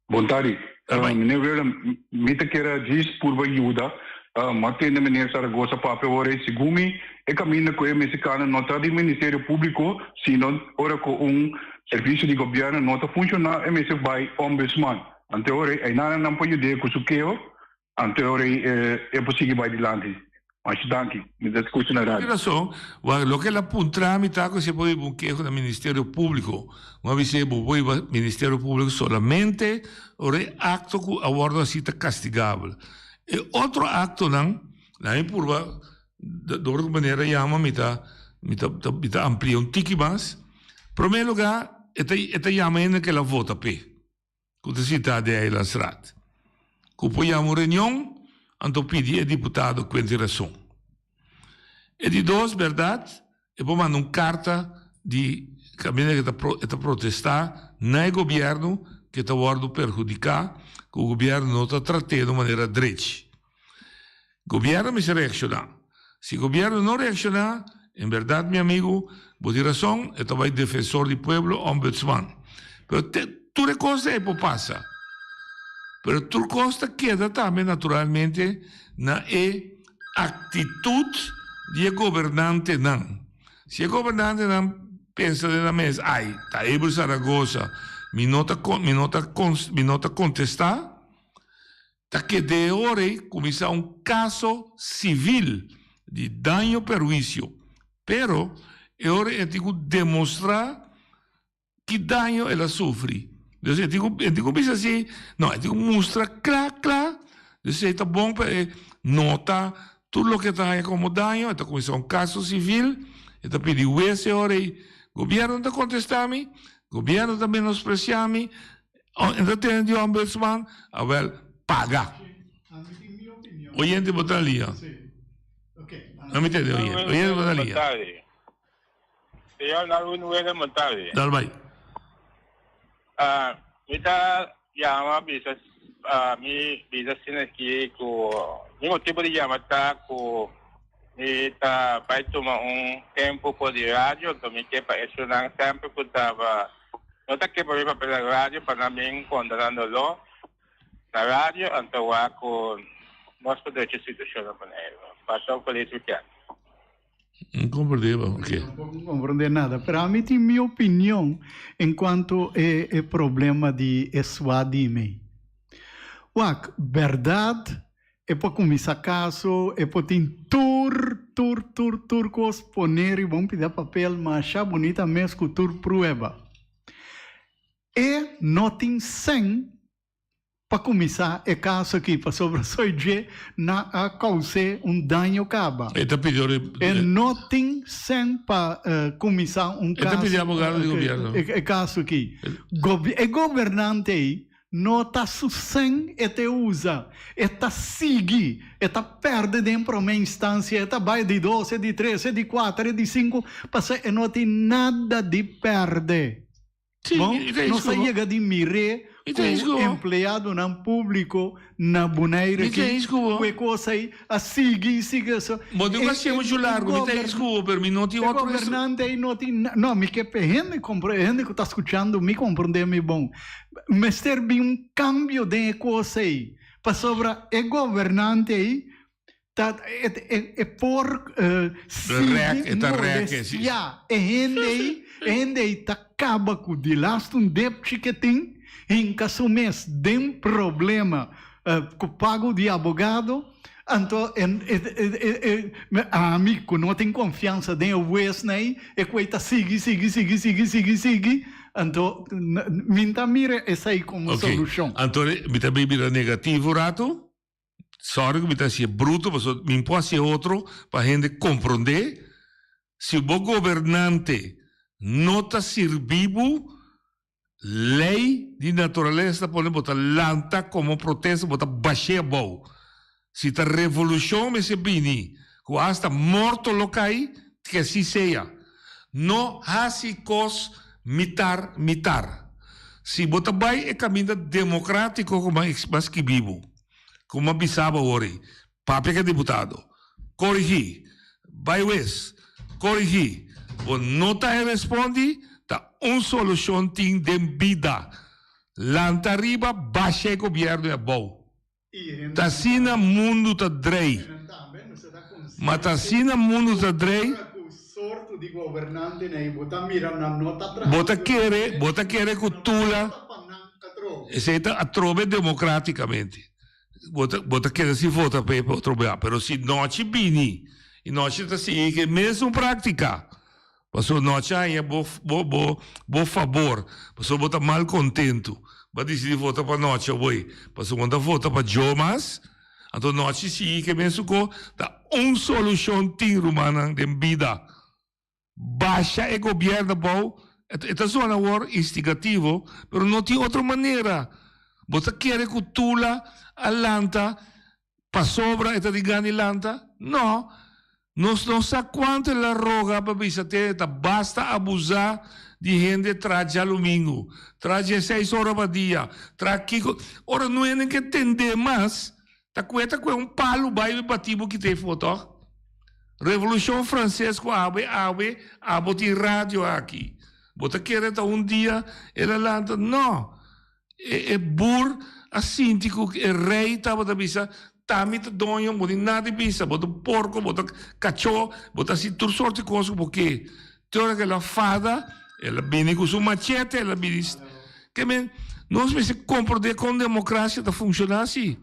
Bon tardi. Meneer Willem, mi ta kier a djis purba yuda. M'a tende meneer Zaragoza papia ora ei. Segun mi, e kaminda ku e mexicano no ta di Ministerio Públiko, sino ora ku un servisio di gobièrnu no ta funshoná, e mester bai Ombudsman. Ante ora ei, einan nan por yud'é ku su keho. Anto e ora ei e por sigui bai dilanti. Masha danki. Mi ta skucha na radio. Tin rason. Wak, loke el a puntra mi ta ku si e por hiba un keho na Ministerio Públiko. Mi a bis'é, bo por hiba Ministerio Públiko solamente ora e akto ku a wòrdu hasi ta kastigabel. E otro aktonan, na mi purba, dor ku manera yama mi ta mi ta mi ta amplia un tiki mas. Promé lugá e ta e ta yama hende ku el a vota p'e. Ku ta sitá den Eilandsraad, ku por yama un reunion anto pidi e diputado kuenta e rason. E di dos, bèrdat, e por manda un karta di kaminda ku e ta protestá na e gobièrnu ku e ta wòrdu perhudiká, ku gobièrnu no ta trat'é na un manera drechi. Gobièrnu mester reakshoná. Si gobièrnu no reakshoná. En berdad mi amigo, bo tin rason, e ta bai defensor di pueblo, ombudsman. Pero te, tur e cos ei por pasa. Pero tur cos ta keda tambe naturalmente na e actitud di e gobernantenan. Si e gobernantenan pensa den nan mes, ai, ta Abel Zaragoza, mi no ta, mi no ta, mi no ta contesta, Ta keda e ora ei kuminsá un kaso sivil di daño perhuisio, pero e ora ei e tin ku demostrá ki daño el a sufri. Dus e tin ku e tin ku bisa si, no, e tin ku mustra kla kla, dus esei ta bon pa e nota tur loke e ta haña komo daño, e ta kuminsá un kaso sivil, e ta pidi hues e ora ei, gobièrnu ta kontestá mi, gobièrnu ta menospresiá mi, E ta tene di ombudsman, awel, paga. Oyente bo ta lia. No mi tende oyente. Oyente bo ta lia. Señor Darwin Weder Montavi. Dal bai. Ah, mi ta yama bisa ah, mi bisa asina aki ku mi motibo di yama ta ku mi ta bai tuma un tempo for di radio, anto mi ke pa esunnan semper ku taba No ta ke pa mi papia na radio pa nan bin konta nan doló na radio anto wak ku nos por drecha situashon na Boneiru. Pasa un felis wikènt. N komprendé bo, oke. Tampoco n komprendé nada, pero ami tin mi opinion en cuanto e e problema di e swa di mi. Wak, berdad E por kuminsá kaso, e por tin tur, tur, tur, tur kos poné riba un pida papel masha bunita mes ku tur prueba. E no tin sèn pa kuminsá e kaso aki pasobra soy dje na a kous'é un daño kaba. E ta pidi ora E no tin sèn pa kuminsá un E ta kaso pidi abogado di gobièrnu. e kaso aki. E gobernante ei No ta su sen e te usa, e ta sigui, e ta perde den prome instancia, e ta bai di dos, e di tres, e di cuater, e di cinco, pasobra e no tin nada di perde. Bon, nos a yega di mir'é cu empleadonan publico na Bonaire aki, cu e cos ei a sigui y sigui. Bo tin cu hacié mucho largo, mi ta escubo, pero mi no tin otro. E gobernante ei no tin, no, mi ke pa e hende compre, e hende cu ta scuchando mi comprende mi bon. Mester bin un cambio den e cos ei, pasobra e gobernante ei ta e por sigui molestia e hende ei, e hende ei ta caba cu di laatste un depchi ke tin, hinca su mes den problema cu pago di abogado. Anto ami ku no tin konfiansa den e huesnan ei, e ku ei ta sigui, sigui, sigui, sigui, sigui, sigui, anto mi no ta mira esei komo solushon. Anto mi ta bira negativo un rato, sorry ku mi ta hasié bruto pasobra mi por hasié otro pa hende komprondé, si bo gobernante no ta sirbi bo, Ley di naturalesa ta pone bo ta lanta como protesta, bo ta bash'é abou. Si ta revolucion mester bini, cu hasta morto lo cay, ke así sea. No haci cos mitar mitar. Si bo ta bay e caminda democratico cu m'a skibi bo, cu m'a bisa bo awor ei, Papia ke diputado. Korigí. Bai wes. Korigí. Bo no ta e respondi, ta un solushon tin den bida. Lanta riba, basha e gobierno e abou. Ta asina mundu ta drei. Ma ta asina mundu ta drei. Bo ta kere, bo ta kere ku Tula, esei ta atrobe demokratikamente. Bo ta bo ta keda sin vota p'e pa otro bia. Pero si nochi bini i nochi ta sigui ku e mesun práktika, pasobra nochi a haña bo bo bo bo fabor, pasobra bo ta mal kontentu, bo a disidí vota pa nochi awor, pasobra bo no ta vota pa djo mas, anto nochi sigui ku e mesun kos, ta un solushon tin, rumannan, den bida. Basha e gobierno abou, e ta zona awor instigativo, pero no tin otro manera. Bo ta kere ku Tula a lanta pasobra e ta di gana di lanta? No. Nos no sa kuantu el a roga pa bisa te e ta basta abusa di hende tra djalumingu, tra dieseis ora pa dia, tra kiko. Ora no hende ke tende mas, ta kue ta kue un palu bai bati bo kita e for tòg? Revolushon Franses ku awe awe abo tin radio aki. Bo ta kere ta un dia el a lanta? No! E e boer a sinti ku e rei tabata bisa, Ta mi ta doño, bo tin nada di bisa, bo ta un porko, bo ta kachó, bo ta hasi tur sorti kos ku bo ke. Te ora ku el a fada, el a bini ku su machete, el a bini. Ke men, nos mester komprondé kon demokrasia ta funshoná si.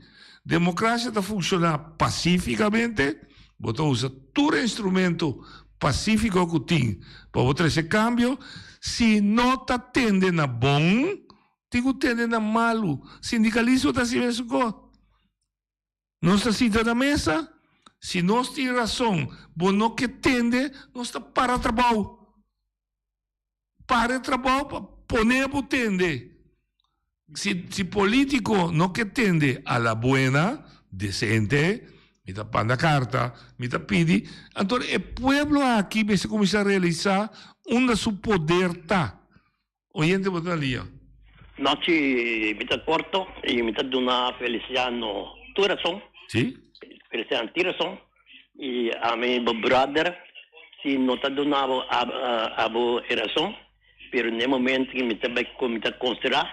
Demokrasia ta funshoná pasífikamente, bo ta usa tur instrumento pasífiko ku tin pa bo trese kambio, si no ta tende na bon, Tin ku tende na malu. Sindikalismo ta hasi mesun kos. Nos ta sinta na mesa, si nos tin rason, bo no ke tende, nos ta para trabou. Para e trabou pa pone bo tende. Si si politiko no ke tende a la buena, desente, mi ta manda karta, mi ta pidi, anto e pueblo aki mester kuminsá realisá unda su poder ta. Oyente bo ta lia. Nochi mi ta corto y mi ta duna Feliciano tur razon. Sí. Feliciano tin razon y ami bo brother si no ta duna bo abo e razon pero n'e momento ki mi ta bay mi ta considera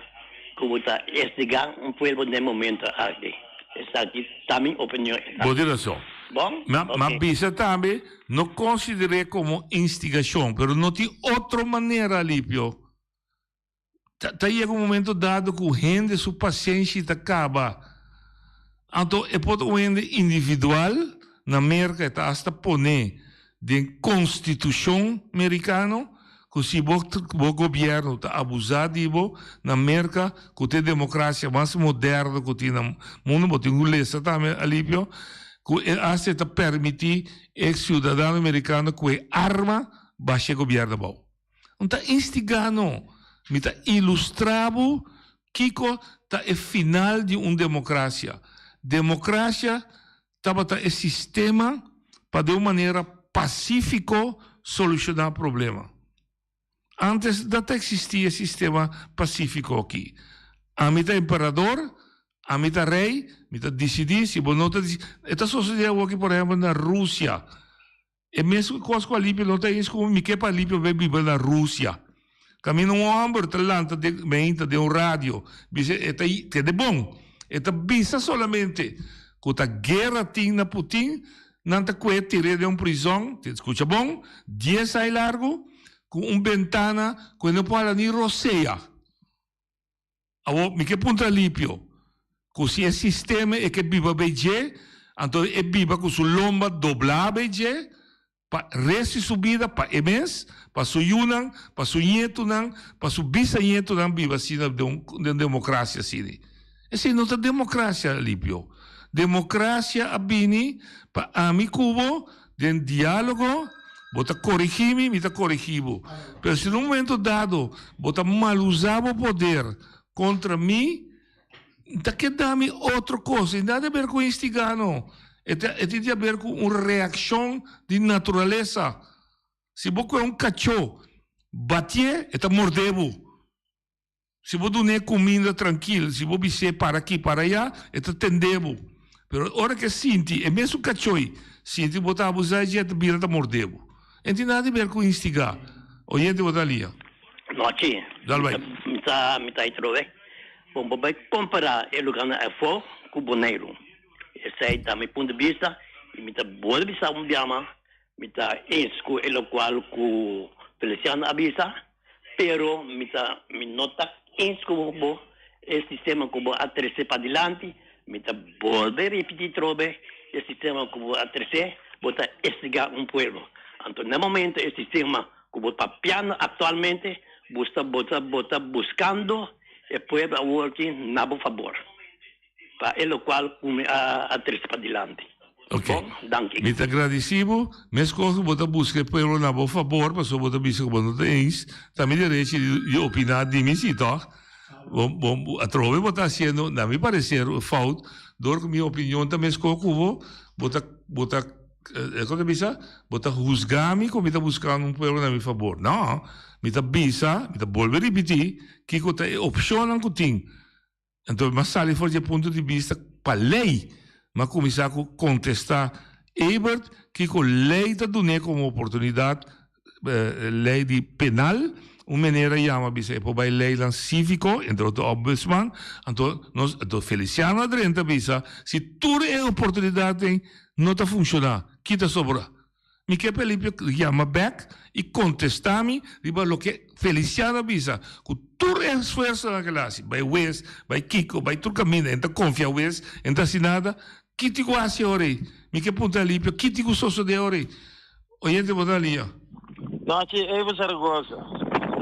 cu bo ta estiga un pueblo n'e momento aki. Esaki ta mi opinion. Bo tin razon. Bon? Ma ma bisa tambe No consider'é como instigacion, pero no tin otro manera, Alipio. Ta, ta yega un momento dado cu hende su pasenshi ta caba. Anto e por ta un hende individual, na Merca e ta hasta pone den constitucion mericano, cu si bo, bo gobierno ta abusa di bo, na Merca, cu ta e democracia mas moderno cu tin na mundo, bo tin cu lesa tambe, Alipio, cu e hasta e ta permiti e ciudadano mericano cu e arma basha e gobierno abao. No ta instiga no, mi ta ilustra bo kico ta e final di un democracia. Democracia tabata e sistema pa den un manera pacifico soluciona problema. Antes no ta existi e sistema pacifico aki. Ami ta emperador, ami ta rey, mi ta dicidi, si bo no ta dicidi. E ta sosode awoki por ehempel na Rusia. E mes kos ku Alipio no ta eens ku mi ke pa Alipio bai biba na Rusia. Kaminda un hòmber ta lanta den meinta den un radio bisa e ta kende bon. E ta bisa solamente ku ta guera tin na Putin, nan ta kue tir'é den un prizòn, skucha bon, dies ai largu, ku un bentana ku e no por hala ni rosea. Awor, mi ke puntra Lipio, ku si e sistema e ke biba bei dje, anto e biba ku su lomba doblá bei dje, pa resti su bida pa e mes, pa su yunan, pa su ñetunan, pa su bisañetunan biba asina den un demokrasia asina. Esei no ta demokrasia, Lipio. Demokrasia a bini pa ami ku bo den diálogo, bo ta korigí mi, mi ta korigí bo. Pero si na un momento dado bo ta malusá bo poder kontra mi, N ta keda mi otro kos. E nada di aber ku instigá no. E ta e tin di aber ku un reakshon di naturalesa. Si bo kohe un kachó batié, e ta mordé bo. Si bo dun'é kuminda trankil, si bo bis'é para aki, para ayá, e ta tendé bo. Pero ora ku e sinti, e mesun kachó ei, sinti bo ta abusá dje, e ta bira ta mordé bo. E tin nada di ber ku instigá. Oyente bo ta lia. Nochi. Dal bai. Mi ta mi ta atrobe. Bon bo bai kompará e lugánan afó ku Boneiru. Esei ta mi punto di bista i mi ta bolbe bisa un bia mas, mi ta eens ku e lokual ku Feliciano a bisa. Pero mi ta mi no ta eens ku bo e sistema ku bo a trese padilanti, mi ta bolbe ripití trobe e sistema ku bo a trese, bo ta estigá un pueblo. Anto na momento e sistema ku bo papiando aktualmente bo sta bo ta bo ta buskando e pueblo awor ki na bo fabor. Pa e lokual ku mi a trese padilanti. Ok. Bon, danki. Mi ta gradisí bo. Meskos ku bo ta buska e pueblo na bo fabor, pasobra bo ta bisa ku bo no ta eens, ta mi derechi di opiná di mi sí, tòg? Bo, bo, atrobe bo ta hasiendo, na mi pareser, un fout, dor ku mi opinion ta meskos ku bo, bo ta, bo ta, kon ta bisa? Bo ta husgá mi ku mi ta buskando un pueblo na mi fabor. No, mi ta bisa, mi ta bolbe ripití, kiko ta e opshonnan ku tin. Anto mi a sali for di e punto di bista pa lei, mi a kuminsá ku kontestá. Ebert kiko lei ta dun'é komo oportunidat, lei di penal, un meneer a yama bisa e por bai leinan síviko, entre otro ombudsman, anto nos, anto Feliciano a drenta bisa si tur e oportunidatnan no ta funshoná, ki ta sobra? Mi ke pa Elipio yama bek i kontestá mi riba loke Feliciano a bisa, ku tur e esfuersonan ku el a hasi, bai wes, bai kiko, bai tur kaminda, e no ta konfia wes, e no ta hasi nada, ki tin ku hasi ora ei? Mi ke puntra Elipio, ki tin ku sosodé ora ei? Oyente bo ta lia. Nochi Eva Zaragoza,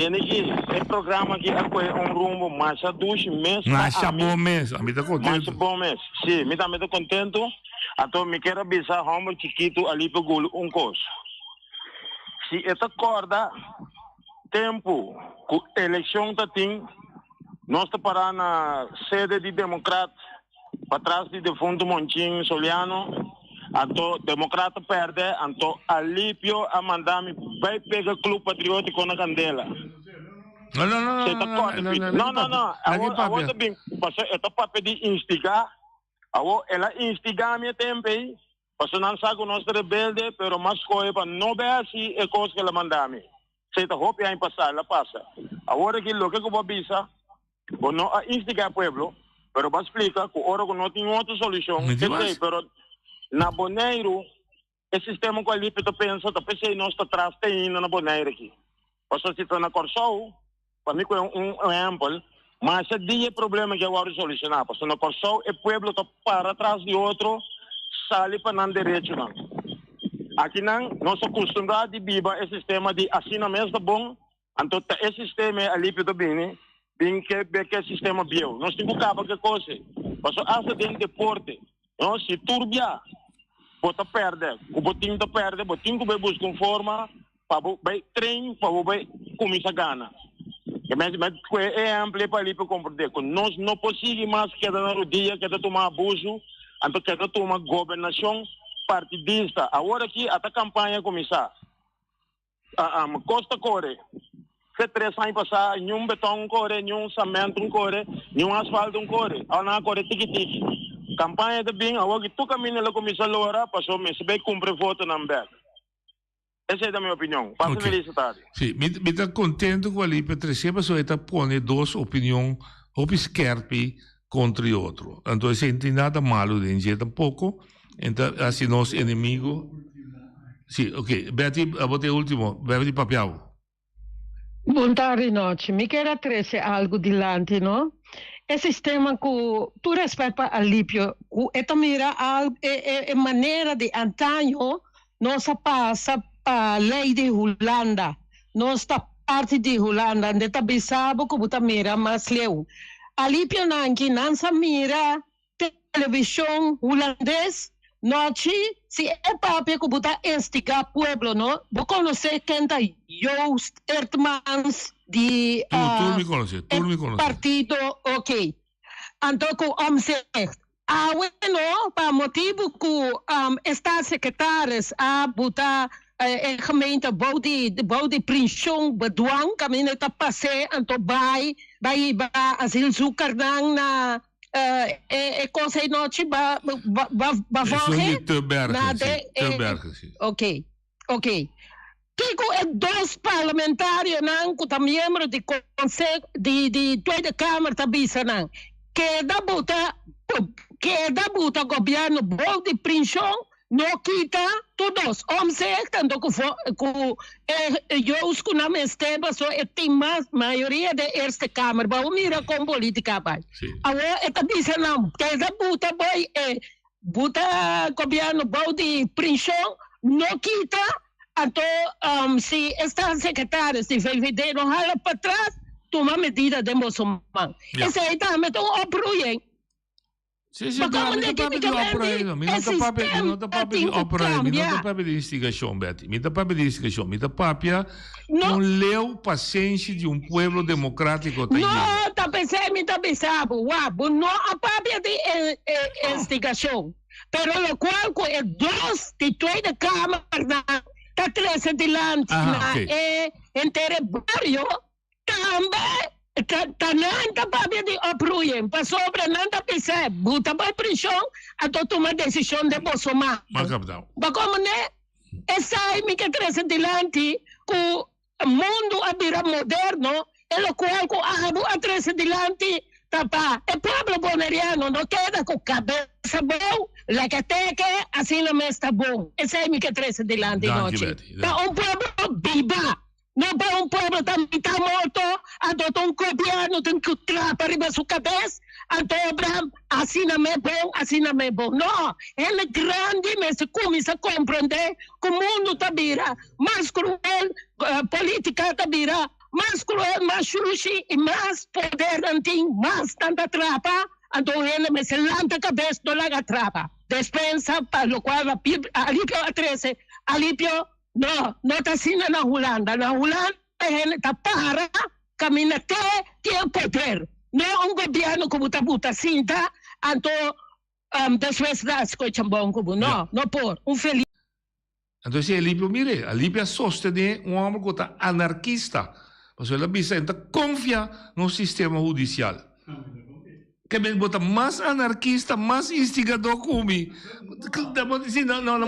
Tende ki e programa aki a kohe un rumbo masha dushi mes pa Masha ami. bon mes, ami ta Masha kontentu. bon mes, si, mi tambe ta kontentu. Anto mi kier a bisa homber chikitu Alipe Gul un kos. Si e ta korda tempu ku elekshon ta tin, nos ta para na sede di Demokrat patras di defuntu Monchin Soliano, anto Demokrat a perde, anto Alipio a manda mi bai pega Club Patriotiko na kandela. No, no, no, Si e ta no, korda, no, Pieter. no, No, no, no, laga e awor awor papia. ta bin, pasobra e ta papia di instigá. Awor el a instigá mi e tempu ei, pasobra nan sa ku nos ta rebelde, pero m'a skohe pa no bai hasi e kos ku el a manda mi. Esei ta hopi aña pasá, el a pasa. Awor aki loke ku bo a bisa, bo no a instigá e pueblo, pero bo a splika ku ora ku no tin otro solushon, esei, pero na Boneiru e sistema ku Alipio ta pensa ta p'esei nos ta tras te ainda na Bonaire aki. Pasobra si ta na Kòrsou, pa mi ku e un ehèmpel, masha dia e problema aki a wòrdu solushoná. Pasobra na Kòrsou e pueblo ta para tras di otro sali pa nan derechonan. Akinan nos a kustumbrá di biba e sistema di asina mes ta bon, anto ta e sistema e Alipio ta bini bin ke bek e sistema bieu. Nos tin ku kaba ku e kos ei. Pasobra asta den deporte No, si tur bia bo ta pèrdè, ku bo tin ta pèrdè, bo tin ku bai buska un forma pa bo bai train pa bo bai kuminsá gana. E mes mi a kue e ehèmpel ei pa ali pa komprendé ku nos no por sigui mas keda na rodia, keda tuma abusu, anto keda tuma gobernashon partidista. Awor aki ata kampaña a kuminsá. Kos ta kore. Fe tres aña pasá niun beton kore, niun samento kore, niun asfalto kore. Awor nan a kore tiki tiki. Kampaña ta bin, awor ki tur kaminda lo kuminsá lora pasobra mester bai kumpra e votonan bèk. Esei ta mi opinion. Pasa Ok. felis tardi. Sí, mi, mi ta contento cu Ali Petrese pasobra e ta pone dos opinion hopi skerpi contra e otro. Anto esei no tin nada malo den dje tampoco. En ta haci nos enemigo. Sí, ok. Betty, abo ta e ultimo. Betty papia abo. Bon tardi nochi. Mi kier a trece algo dilanti no. E sistema cu tur respet pa Alipio cu e ta mira al e e manera di antaño nos a pasa pa ley di Hulanda. Nos ta parti di Hulanda ende ta bisa bo cu bo ta mira mas leu. Alipio nan ki nan sa mira Television Hulandes nochi si e papia cu bo ta instiga pueblo no bo conoce ken ta Joost Eerdmans di Tur, tur mi conoce, tur mi conoce. partido ok anto cu Omtzigt awe no pa motibo cu e staatssecretaris a buta e gemeente bou di bou di prision bedwang caminda ta pase anto bay bay hiba asielzoekernan na E kos ei nochi ba ba ba volge na de Tubbergen, si. Ok, ok. Kiko e dos parlamentarionan ku ta miembro di konse di di Tweede Kamer ta bisa nan? Keda buta keda buta gobièrnu bou di prinshon No kita tur dos omtzigt anto cu cu e Joost cu nan mester paso e tin mas mayoria den Eerste Kamer bo mira con politica bay awor e ta bisa nan keda buta boy e buta gobierno bou di prishon no kita anto si e staatssecretaris di VVD no hala patras tuma medida den boso man esey tambe ta un oproeing. Sí, sí, no, mi no ta papia di opera, no. Mi no ta papia, mi no ta papia di opera, mi no ta papia di instigacion, Betty. Mi ta papia di instigacion. Mi ta papia un leu pasenshi di un pueblo democratico ta No, yega. ta pensei mi ta bisa bo, wak, bo no a papia di instigacion. Pero locual cu e dos di Tweede Kamer nan ta trece dilanti na e henter e bario, Tambe Ta ta nan ta papia di oproeien, pasobra nan ta bisa bo ta bai prishon, anto tuma desishon den boso man. Mal kaptau. Bo komo ne? Esai mi ke trese dilanti ku mundu a bira moderno, e lokual ku abo a trese dilanti ta pa e pueblo boneriano no keda ku kabesa bou, laga teke, asina mes ta bon. Esai mi ke trese dilanti Danki, nochi. Betty. Pa un pueblo biba. No pa un pueblo ta mitá morto, anto ta un gobierno tin cu trapa riba su cabes, anto Abraham, asina me bon, asina me bon. No, hende grandi mester cuminsa comprende cu mundo ta bira mas cruel, politica ta bira mas cruel, mas shushi y mas poder nan tin, mas nan ta trapa, anto un hende mester lanta cabes, no laga trapa. Despensa pa locual Alipio a trece, Alipio No, no ta asina na Hulanda. Na Hulanda hende ta para caminda te tin e poder. No un gobierno cu bo ta buta sinta anto despues ta scocha bon cu bo. No, no por. Un feliz. Anto si Alipio mire, Alipio a sostene un homber cu ta anarquista, pasobra el a bisa e ta confia nos sistema hudicial. Ke men bo ta mas anarkista, mas instigadó ku mi. Si, no, no, no,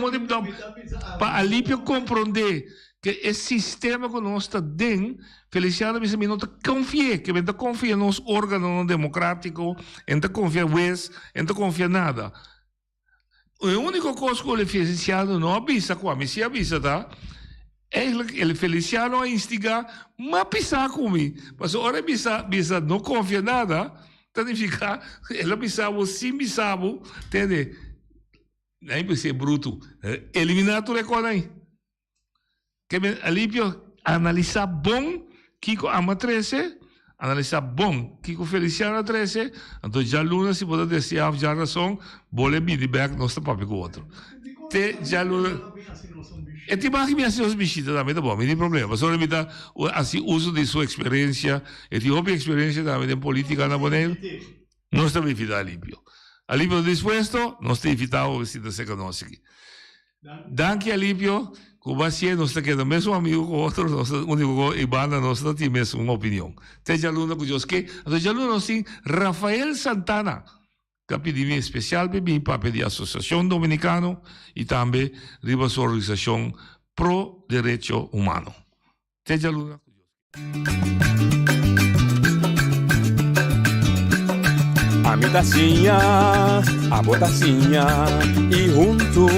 pa Alipio komprondé ke e sistema ku nos ta den, Feliciano bisa mi no ta konfi'é, ke men ta konfia nos órganonan demokrátiko, en ta konfia wes, en ta konfia nada. E úniko kos ku el Feliciano no a bisa ku ami si a bisa ta, eigenlijk el Feliciano a instigá mas pisá ku mi. Pasobra ora e bisa bisa no konfia nada, ta nifiká el a bisa bo sin bisa bo, tende, nan a bisa brutu, eliminá tur e kos ei. Ke men Alipio analisá bon kiko Ama trese, analisá bon kiko Feliciano a trese, anto djaluna si bo ta deseá òf djarason bo le bini bèk nos ta papia ku otro. Te djaluna E tin mas ki mi hasi nos bishita tambe ta bon, mi tin problema pasobra mi ta hasi uso di su eksperensia, e tin hopi eksperensia tambe den politika na Boneiru. Nos ta invitá Alipio. Alipio ta dispuesto, nos ta invitá bo sinta serka nos aki. Danki Alipio, ku bo hasié nos ta keda mesun amigu ku otro, nos ta úniko ku i banda nos ta tin mesun opinion. Te djaluna ku Dios ke. Anto djaluna nos tin Rafael Santana ku a pidi mi espesial pa e bin papia di Asosiashon Dominikano i tambe riba su organisashon Pro Derecho Humano. Te djaluna ku Dios ke. Ami ta siña, abo ta siña y huntu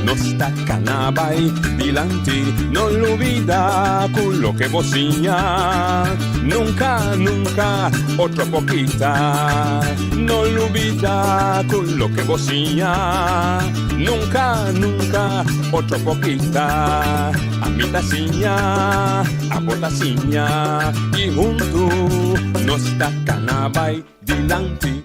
nos ta cana bay dilanti. No lubida cu loke bo siña nunca, nunca otro por kita. No lubida cu loke bo siña nunca, nunca otro por kita. Ami ta siña, abo ta siña y huntu nos ta cana bay dilanti.